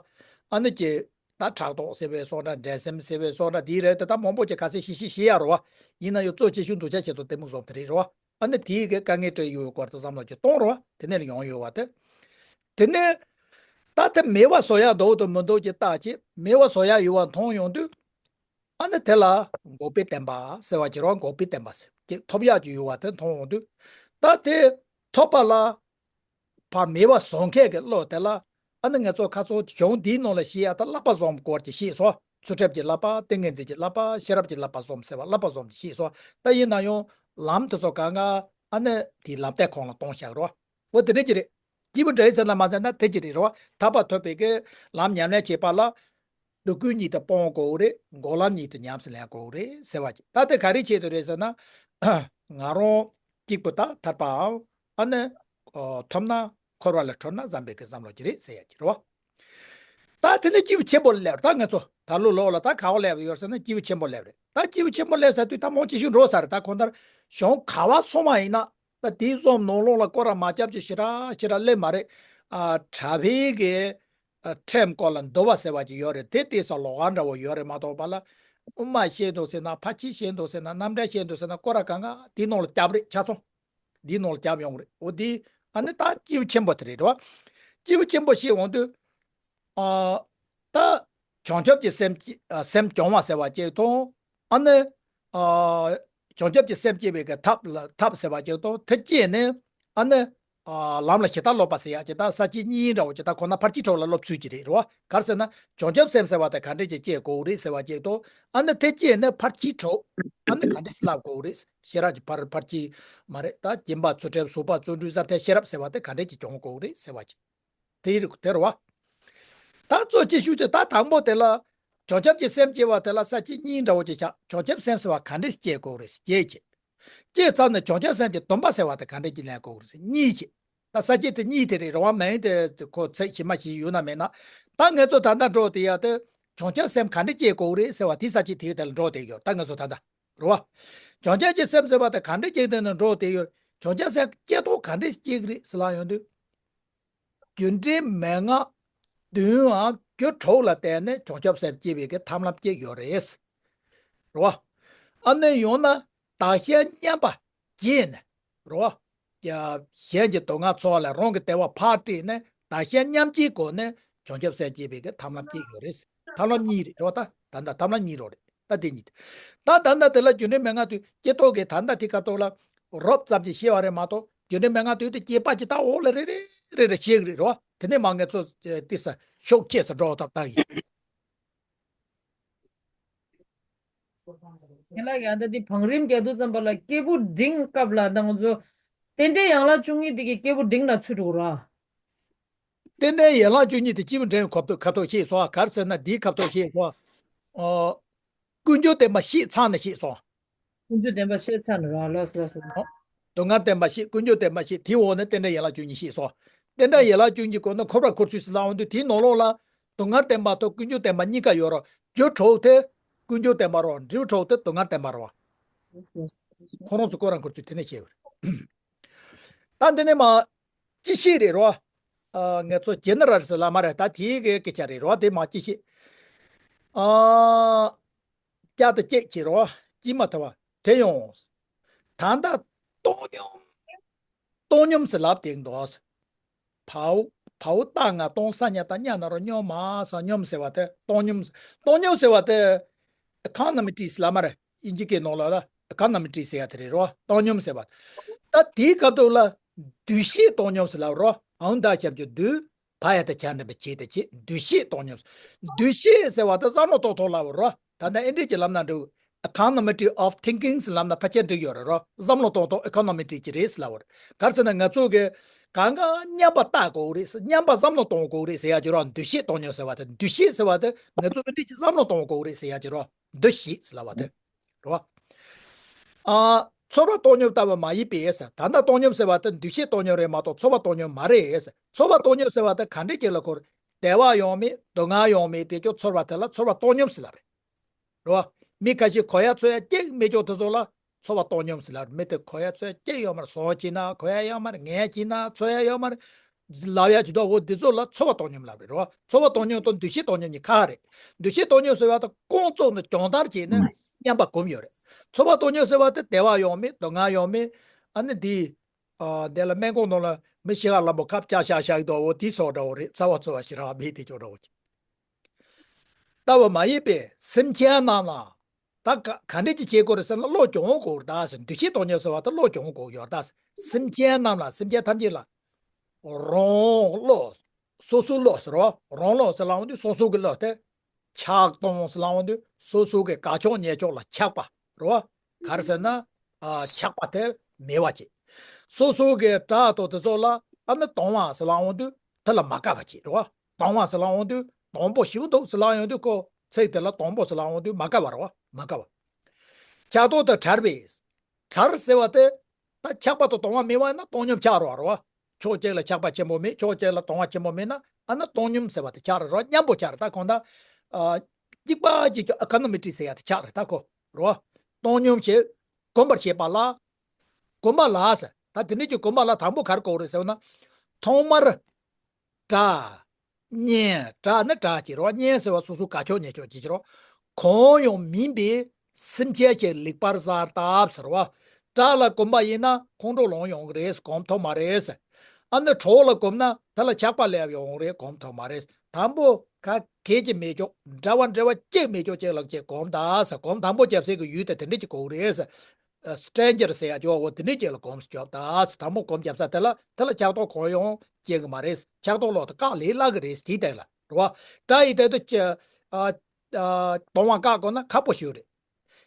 ཨ་ནི་ཀྱི་ད་ཕྲག་དོག་ཟེར་བའི་སོགས་འདྲ། འགྲན་སེམས་ཟེར་བའི་སོགས་འདྲ་དེའི་རེད་དེ། ད་མང་པོ་ཅིག་ག་ཚད་ཤེས་ཤེས་ཤེས་ཡ་རེད་བ། ཡིན་ན་ཡང་གཙོ་ཆེ་ཤོས་འདོད་ཆགས་ཞེ་སྡང་གཏི་མུག་གསུམ་དེ་རེད་རེད་བ། ཨ་ནི་དེའི་གི་དཀའ་ངལ་འཕྲད་ཡོད་སྐོར་དུ་བསམ་བློ་ཅིག་གཏོང་རེད་བ། དེ་ནས་ལ་ཡོང་ཡོད་བ་དེ། དེ་ནས་ད་དེ་མེད་པ་བཟོ་ཡ་འདུག་དང་མི་འདུག་ཅིག་བལྟ་ཅིག་མེད་པ་བཟོ་ཡ་ཡོད་བ་མཐོང་ཡོང་དུས། ཨ་ནི་དེ་ལ་འགོག་པའི་བདེན་པ་ཟེར་བ་ཅིག་རེད་བ། འགོག་པའི་བདེན་པ་ཟེར་ཅིག་ཐོབ་ཡག་ཅིག་ཡོད་བ་དེ་མཐོང་ཡོང་དུས། ད་དེ་ཐོབ་པ་ལ་ཕར་མེད་པ་བཟོ་མཁན་གྱི་བློ་དེ་ལ་ཨ་ནི་ང་ཚོ་ཁ་སང་གཞུང་འདིའི་ནང་ལ་བཤད་ཡ་ད་བསླབ་པ་གསུམ་སྐོར་གྱི་བཤད་སོང་། ཚུལ་ཁྲིམས་ཀྱི་བསླབ་པ། ཏིང་ངེ་འཛིན་གྱི་བསླབ་པ། ཤེས་རབ་ཀྱི་བསླབ་པ་གསུམ་ཟེར་བ་བསླབ་པ་གསུམ་གྱི་བཤད་སོང་། ད་ཡིན་ན་ཡང་ལམ་དེ་ཚོ་གང་ག་ཨ་ནི་དེའི་ལམ་སྟེགས་ཁོངས་ལ་གཏོང་བཞག་རོགས། འོ་དེ་འདྲ་ཅིག་རེད། སྐྱེས་བུ་འདྲ་ཡི་ཚེ་ན་མ་ཚད་ན་དེ་ཅི་རེད་རེད་བ། ཐར་པ་ཐོབ་པའི་གི་ལམ་ཉམས་ལེན་བྱེད་པ་ལ། སྡུག་ཀུན་གཉིས་དེ་སྤོང་དགོས་རེད། འགོག་ལམ་གཉིས་དེ་ཉམས་སུ་ལེན་དགོས་རེད་ཟེར་བ་ཅིག་ད་དེ་ག་རེ་ཆེད་དུ་རེད་ཟེར་ན། ང་རང་གཅིག་པུ་ད་ཐར་པའམ་ཨ་ནི་ཐོབ་ན་འཁོར་བ་ལས་གྲོལ་ན་བསམ་པའི་གི་བསམ་བློ་ཅིག་རེད་ཟེར་ཡ་ཅིག་རེད་བ། ད་དེ་ནས་སྐྱེས་བུ་ཆེན་པོ་སླེབས། ད་ང་ཚོ་ད་ལོ་ལོག་ལ་ད་ག་བ་སླེབས་ཡོད་ཟེར་ན་སྐྱེས་བུ་ཆེན་པོ་སླེབས་རེད། ད་སྐྱེས་བུ་ཆེན་པོ་སླེབས་ཟེར་དུས་ད་མང་ཆེ་ཤོས་འགྲོ་ས་རེད། ད་ཁོང་ལྟར་གཞུང་ག་བ་སོང་བ་ཡིན་ན། ད་དེའི་བསམ་ནང་ལོགས་ལ་སྐོར་ར་མ་རྒྱབ་ཀྱི་ཞེ་དྲག་ཞེ་དྲག་སླེབས་མ་རེད། ཨ་གྲྭ་པའི་གི་ཨ་ཁྲིམས་སྐོར་ལ་འདུལ་བ་ཟེར་བ་ཅིག་ཡོད་རེད། དེ་ལྟས་ས་ལོགས་ཀ་འདྲ་བོ་ཡོད་རེད་མ་གཏོགས་པ་ལ། དབུ་མ་བཤད་འདུག་ཟེར་ན། ཕར་ཕྱིན་བཤད་འདུག་ཟེར་ན། རྣམ་འགྲེལ་བཤད་འདུག་ཟེར་ན། སྐོར་ར་གང་ག་དེའི་ནང་ལ་རྒྱབ་རེད་ཆ་ཚང་། འདིའི་ནང་ལ་རྒྱབ་ཡོང་གི་རེད། འོ་འདི་ཨ་ནི་ད་སྐྱེས་བུ་ཆེན་པོ་དེ་རེད་རེད་བ། སྐྱེས་བུ་ཆེན་པོ་ཞིག་འོང་དུས། ཨ་ད་བྱང་ཆུབ་ཀྱི་སེམས་ཀྱི་ཨ་སེམས་སྐྱོང་བ་ཟེར་བ་ཅིག་དང་། ཨ་ནི་ཨ་བྱང་ཆུབ་ཀྱི་སེམས་སྐྱེ་བའི་གི་ཐབས་ལ་ཐབས་ཟེར་བ་ཅིག་དང་། དེ་སྐྱེས་ནས་ཨ་ནི་ཨ་ལམ་ལ་ཇི་ལྟར་སློབ་པ་ཟེར་ཡག་ཅིག་ད་ས་བཅད་གཉིས་འདྲ་བོ་ཅིག་ད་ཁོ་ན་ཕར་ཕྱིན་དྲུག་ལ་སློབ་ཚུལ་ཅིག་རེད་རེད་བ། ག་རེ་ཟེར་ན་བྱང་ཆུབ་སེམས་ཟེར་བ་དེ་ག་འདྲས་ཅིག་སྐྱེ་དགོས་རེད་ཟེར་བ་ཅིག་དང་། ཨ་ནི་དེ་སྐྱེས་ནས་ཕར་ཕྱིན་དྲུག་ཨ་ནི་ག་འདྲས་ཅིག་བསླབ་དགོས་རེད། ཤེས་རབ་ཀྱི་ཕར་ཕར་ཕྱིན་མ་རེད། ད་སྦྱིན་པ་ཚུལ་ཁྲིམས་བཟོད་པ་བརྩོན་འགྲུས་ཟེར་དེ་ཤེས་རབ་ཟེར་བ་དེ་ག་འདྲས་ཅིག་སྦྱོང་དགོས་རེད་ཟེར་བ་ཅིག་དེ་རེད་དེ་རེད་བ། ད་གཙོ་ཆེ་ཤོས་དེ་ད་དང་པོ་དེ་ལ་བྱང་ཆུབ་ཀྱི་སེམས་སྐྱེ་བ་དེ་ལ་ས་བཅད་གཉིས་འདྲ་བོ་ཅིག་ཆགས། བྱང་ཆུབ་སེམས་ཟེར་བ་ག་འདྲས་སྐྱེ་དགོས་རེད། སྐྱེ་ཅེས། སྐྱེས་ཚར་ནས་བྱང་ཆུབ་སེམས་ཀྱི་སྡོམ་པ་ཟེར་བ་དེ་ག་འདྲས་ཀྱི་ལེན་དགོས་རེད། གཉིས་ཅེས། ད་ས་བཅད་དེ་གཉིས་དེ་རེད་རེད་བ། མིང་དེ་ཁོ་ཚིག་ཇི་མ་ཇི་ཡོད་ན་མེད་ན། ད་ང་ཚོ་ད་ལྟ་འགྲོ་དེ་ཡ་དེ་བྱང་ཆུབ་སེམས་ག་འདྲས་སྐྱེ་དགོས་རེད་ཟེར་བ་དེ་ས་བཅད་དེའི་དེ་ལ་འགྲོ་དེ་ཡོད། ད་ང་ཚོ་ད་ལྟ་རེད་བ། བྱང་ཆུབ་ཀྱི་སེམས་ཟེར་བ་དེ་ག་འདྲས་སྐྱེ་དེ་ནས་འགྲོ་དེ་ཡོད། བྱང་ཆུབ་སེམས་སྐྱེ་ཐོག་ག་འདྲས་སྐྱེ་གི་རེད་ཟེར་ལ་ཡོང་དུས། རྒྱུ་འབྲས་མན་ངག་བདུན་འམ་རྒྱུ་དྲུག་ལ་བརྟེན་ནས་བྱང་ཆུབ་སེམས་སྐྱེ་བའི་གི་ཐབས་ལམ་སྐྱེ་ཡོད་རེད། རེད་བ། ཨ་ནི་ཡང་ན་བདག་གཞན་མཉམ་པ་བརྗེས་ནས། རེད་བ། ཡ། གཞན་གྱི་སྡུག་བསྔལ་ཚོར་བ་ལས་རང་གི་བདེ་བ་ཕར་བཀྲེས་ནས་བདག་གཞན་མཉམ་བརྗེའི་སྒོ་ནས་བྱང་ཆུབ་སེམས་སྐྱེ་བའི་གི་ཐབས་ལམ་སྐྱེ་ཡོད་རེད། ཐབས་ལམ་གཉིས་རེད། རེད་བ། ད་ད་ལྟ་ཐབས་ལམ་གཉིས་རོ་རེད། ད་དེ་གཉིས་དེ། ད་ད་ལྟ་དེ་ལ་རྒྱུ་འབྲས་མན་ངག་དུས་སྐྱེ་ཐོག་གི་ད་ལྟ་དེ་སྐབས་ཐོག་ལ་རོབ་ཙམ་ཅིག་ཤེས་པ་རེད་མ་གཏོགས། རྒྱུ་འབྲས་མན་ངག་དུས་དེ་སྐྱེས་པ་ཅིག་ད་འོག་ལ་རེ་རེ་རེ་རེ་ཤེས་གི་རེད་རོ། དེ་ནས་མ་ངས་ཚོ་ཏི་ས་ཤུགས་ཆེ་ས་འགྲོ་ཐབས་ད་ཡིན། དེ་ལ་ཡང་ད་དེ་བང་རིམ་རྒྱག་དུས་ཙམ་པ་ལ་སྐྱེས་བུ་འབྲིང་སྐབས་ལ་ད་ང་ཚོ་རྟེན་འབྲེལ་ཡན་ལག་བཅུ་གཉིས་དེ་གི་སྐྱེས་བུ་འབྲིང་ལ་ཚུད་འགྲོ་གི་ར། རྟེན་འབྲེལ་ཡན་ལག་བཅུ་གཉིས་དེ་སྐྱེས་བུ་འབྲིང་ཁབ་ཏུ་ཁ་ཐོག་ཤེས་སོང་། ག་རེ་ཟེར་ན་འདིའི་ཁ་ཐོག་ཤེས་སོང་། ཨོ། ཀུན་འབྱུང་བདེན་པ་ཤེས་ཚར་ནས་ཤེས་སོང་། ཀུན་འབྱུང་བདེན་པ་ཤེས་ཚར་ནས་ར། ལགས་སོ་ལགས་སོ། སྡུག་བསྔལ་བདེན་པ་ཤེས། ཀུན་འབྱུང་བདེན་པ་ཤེས། དེའི་འོག་ནས་རྟེན་འབྲེལ་ཡན་ལག་བཅུ་གཉིས་ཤེས་སོང་། རྟེན་འབྲེལ་ཡན་ལག་བཅུ་གཉིས་སྐོར་ནས་འཁོར་བར་འཁོར་ཚུལ་ཟེར་ལ་འོང་དུས་དེའི་ནང་ལོགས་ལ། སྡུག་བསྔལ་བརྟེན་པ་དང་ཀུན་འབྱུང་བརྟེན་པ་གཉིས་ཀ་ཡོད་རེད། རྒྱུ་གྲོགས་དེ་ཀུན་འབྱུང་བརྟེན་པ་རེད། འབྲས་བུ་གྲོགས་དེ་སྡུག་བསྔལ་བརྟེན་པ་རེད། ཁོ་རང་ཚོ་ཁོ་རང་ཁོ་ཚོས་དེ་ནས་བཤད་པ་རེད། ད་འདི་ནས་མ་སྤྱི་བཤད་རེད་རོ། ཨ། ངས་ཚོ་ཇེ་ནེ་རལ་ཟེར་ལབ་མ་རེད། ད་དེའི་གི་སྐད་ཆ་རེད་རོ། དེ་མ་སྤྱི་བཤད། ཨ། བསྐྱར་དུ་སྐྱེད་ཀྱི་རོ། སྐྱེ་མ་ཐུབ་པ་དེ་ཡོང་། ད་ལྟ་བཏང་སྙོམས། བཏང་སྙོམས་ཟེར་ལབ་དེ་འདུག་བའོ། བའོ་ཏ་ང་བཏང་། ས་ཉ་བཏགས་སྙ་ན་རོ་སྙོ་མ་ས་སྙོམས་ཟེར་བ་དེ་བཏང་སྙོམས། བཏང་སྙོམས་ཟེར་བ་དེ་ཨི་ཀོ་ནོ་མི་ཀྲི་ཟེར་ལབ་མ་རེད། དབྱིན་ཇི་སྐད་ནང་ལ་ལ་ཨི་ཀོ་ནོ་མི་ཀྲི་ཟེར་ཡ་དེ་རེད་རོ། བཏང་སྙོམས་ཟེར་བ། ད་དེའི་སྐབས་དུ་ལ་འདུ་ཤེས་བཏང་སྙོམས་ཟེར་ལབ་རོ། འོ་ད་ཞབས་ཀྱུ་འདུ། བ་ཡ་བཏགས་བྱ་འགྲེང་བུ་བྱེད་དེ་བྱེད། འདུ་ཤེས་བཏང་སྙོམས། འདུ་ཤེས་ཟེར་བ་དེ་བསམ་བློ་གཏོང་ཐོག་ལབ་རོ། ད་ལྟ་ཨེ་འདྲས་ཀྱི་ལབ་ན་འགྲིག Econometry of thinking ཟེར་ལབ་ན་ཕལ་ཆེར་འགྲིག་ཡོད་རེད་རོ། བསམ་བློ་གཏོང་ཐོག་econometry གྱི་རེད་ཟེར་ལབ་པ་རེད། ག་རེ་ཟེར་ན་ང་ཚོ་གི་གང་ག་མཉམ་པ་བལྟ་དགོས་རེད། མཉམ་པ་བསམ་བློ་གཏོང་དགོས་རེད་ཟེར་ཡ་ཅིག་རོ། འདུ་ཤེས་གཏོང་སྙོམས་ཟེར་བ་དེ། འདུ་ཤེས་ཟེར་བ་དེ་ང་ཚོ་ཨེ་འདྲས་ཀྱི་བསམ་བློ་གཏོང་དགོས་རེད་ཟེར་ཡ་ཅིག་རོ། འདུ་ཤེས་ཟེར་ལབ་པ་དེ་རོ། ཨ། ཚོར་བ་བཏང་སྙོམས་ལྟ་བུ་མ་ཡིན་པས་ཟེར། ད་ལྟ་བཏང་སྙོམས་ཟེར་བ་དེ་འདུ་ཤེས་བཏང་སྙོམས་རེད་མ་གཏོགས་ཚོར་བ་བཏང་སྙོམས་མ་རེད་ཟེར། ཚོར་བ་བཏང་སྙོམས་ཟེར་བ་དེ་ག་འདྲས་ཅིག་ལ་གོ་རེད། བདེ་བ་ཡོང་མེད་སྡུག་བསྔལ་ཡོང་མེད་དེ་ཅོ་ཚོར་བ་དེ་ལ་ཚོར་བ་བཏང་སྙོམས་ཟེར་ལབ་རེད། རེད་བ། མི་ཁ་ཤས་གོ་ཡ་ཚོར་ཡ་གཅིག་མེད་ཅོག་དེ་ཚོ་ལ་ཚོར་བ་བཏང་སྙོམས་ཟེར་ལབ་རེད། མི་དེ་གོ་ཡ་ཚོར་ཡ་གཅིག་ཡོད་མ་རེད། ཟོག་བྱས་ན་གོ་ཡ་ཡོད་མ་རེད། ངལ་བྱས་ན་ཚོར་ཡ་ཡོད་མ་རེད། ལབ་ཡ་ཅིག་འདུག་འོ་འདི་ཚོ་ལ་ཚོར་བ་བཏང་སྙོམས་ལབ་རེད། རེད་བ། ཚོར་བ་བཏང་སྙོམས་དང་འདུ་ཤེས་བཏང་སྙོམས་གཉིས་ཁ་རེད། འདུ་ཤེས་བཏང་སྙོམས་ཟེར་བ་དེ་ཀུན་རྫོབ་ནས་སྦྱོང་བརྡར་བྱས་ནས་མཉམ་པ་སྒོམ་ཡོད་རེད། ཚོར་བ་བཏང་སྙོམས་ཟེར་བ་དེ་བདེ་བ་ཡོང་མེད་སྡུག་བསྔལ་ཡོང་མེད། ཨ་ནི་འདི། ཨ། འདི་ལ་སྨན་ཁང་ནང་ལ་མི་ཤི་ཁ་ལ་མོ་ཁབ་ལྕགས་ཤག་ཤག་འདུག་འོ་དེ་སོགས་འདྲ་བོ་རེད། ཚོར་བ་ཚོར་བ་ཞེ་དྲག་མེད་དེ་ཅོག་འདྲ་བོ་ཅིག་ལྟ་བུ་མ་ཡིན་པས་སེམས་ཅན་རྣམས་ལ། ད་ག་ག་འདྲས་ཅིག་བྱེད་དགོས་རེད་ཟེར་ན་བློ་སྦྱོང་དགོས་རེད་ད་ཟེར། འདུ་ཤེས་བཏང་སྙོམས་ཟེར་བ་དེ་བློ་སྦྱོང་དགོས་ཡོད་རེད་ད་ཟེར། སེམས་ཅན་རྣམས་ལ་སེམས་ཅན་ཐམས་ཅད་ལ། རང་བློ། སོ་སོའི་བློ་ཟེར་བ། རང་བློ་ཟེར་ལབ་འོང་དུས་སོ་སོ་གི་བློ་དེ། ཆགས་སྡང་ཟེར་ལབ་འོང་དུས་སོ་སོ་གི་དགའ་ཕྱོགས་ཉེས་ཕྱོགས་ལ་ཆགས་པ་རེད་བ། ག་རེ་ཟེར་ན། ཨ། ཆགས་པ་དེ་མེད་པ་བྱེད། སོ་སོ་གི་དགྲ་དང་དེ་ཚོ་ལ་ཨ་ནི་སྡང་བ་ཟེར་ལབ་འོང་དུས་དེ་ལ་མ་དགའ་བ་བྱེད་རེད་བ། སྡང་བ་ཟེར་ལབ་འོང་དུས་སྡང་པོ་ཞེ་པོ་འདུག་ཟེར་ལབ་ཡོང་དུས་ཁོ་ཚིག་དེ་ལ་སྡང་པོ་ཟེར་ལབ་འོང་དུས་མ་དགའ་བ་རེད་བ། མ་དགའ་བ། ཆགས་སྡང་དང་བྲལ་བས། བྲལ་ཟེར་བ་དེ། ད་ཆགས་པ་དང་སྡང་བ་མེད་པ་ཡིན་ན་བཏང་སྙོམས་ཆགས་རེད་བ། རེད་བ། ཕྱོགས་གཅིག་ལ་ཆགས་པ་ཆེན་པོ་མེད། ཕྱོགས་གཅིག་ལ་སྡང་བ་ཆེན་པོ་མེད་ན་ཨ་ན་བཏང་སྙོམས་ཟེར་བ་དེ་ཆགས་རེད། རེད་བ། མཉམ་པོ་ཆགས་རེད། ད་གང་ལྟར། ཨ། གཅིག་པ་གཅིག་གི་equanimity ཟེར་ཡ་དེ་ཆགས་རེད་ད་ཁོ། རེད་བ། བཏང་སྙོམས་བྱེད། གོམས་པར་བྱེད་པ་ལ། གོམས་པ་ལ་ཟེར། ད་དེ་འདྲས་ཀྱི་གོམས་པ་ལ་དང་པོ་ག་རེ་དགོས་རེད་ཟེར་ན། ཐོག་མར། དགྲ། གཉེན། དགྲ་ནི་དགྲ་ཅིག་རེད་བ། གཉེན་ཟེར་བ་སོ་སོའི་དགའ་ཕྱོགས་ཉེ་ཕྱོགས་ཅིག་རེད་བ། གང་ཡང་མིན་པའི་སེམས་ཅན་ཞིག་ལེགས་པར་གཟར་བཏབ་ཟེར་བ། དགྲ་ལ་གོམས་པ་ཡིན་ན་ཁོང་ཁྲོ་ལངས་ཡོང་གི་རེད། གོམས་ཐུབ་མ་རེད། ཨ་ནི་གྲོགས་ལ་གོམས་ན་དེ་ལ་ཆགས་པ་སླེབས་ཡོང་གི་རེད། གོམས་ཐུབ་མ་རེད། དང་པོ་ག་གེ་ཅིག་མེད་ཅོག་འདྲ་བ་འདྲ་བ་གཅིག་མེད་ཅོག་ཅིག་ལ་ཅིག་གོམས་ད་ཟེར། གོམས་དང་པོ་རྒྱབ་སའི་གི་ཡུལ་དེ་དེ་འདྲས་ཅིག་དགོས་རེད། ཨ། stranger ཟེར་ཡ་ཅིག་བ། འོ་དེ་འདྲས་ཅིག་ལ་གོམས་སུ་རྒྱོབ་ད་ཟེར། དང་པོ་གོམས་རྒྱབ་ས་དེ་ལ་དེ་ལ་ཆགས་སྡང་གང་ཡང་སྐྱེ་གི་མ་རེད། ཆགས་སྡང་ལོག་ཏུ་བཀག་ལས་སླ་གི་རེད། དེའི་སྟེང་ལ་རེད་བ། དགྲ་ཡི་སྟེང་དུ་ཅི། ཨ། ཨ། སྡང་བ་བཀག་དགོས་ན་ཁག་པོ་ཞིག་རེད།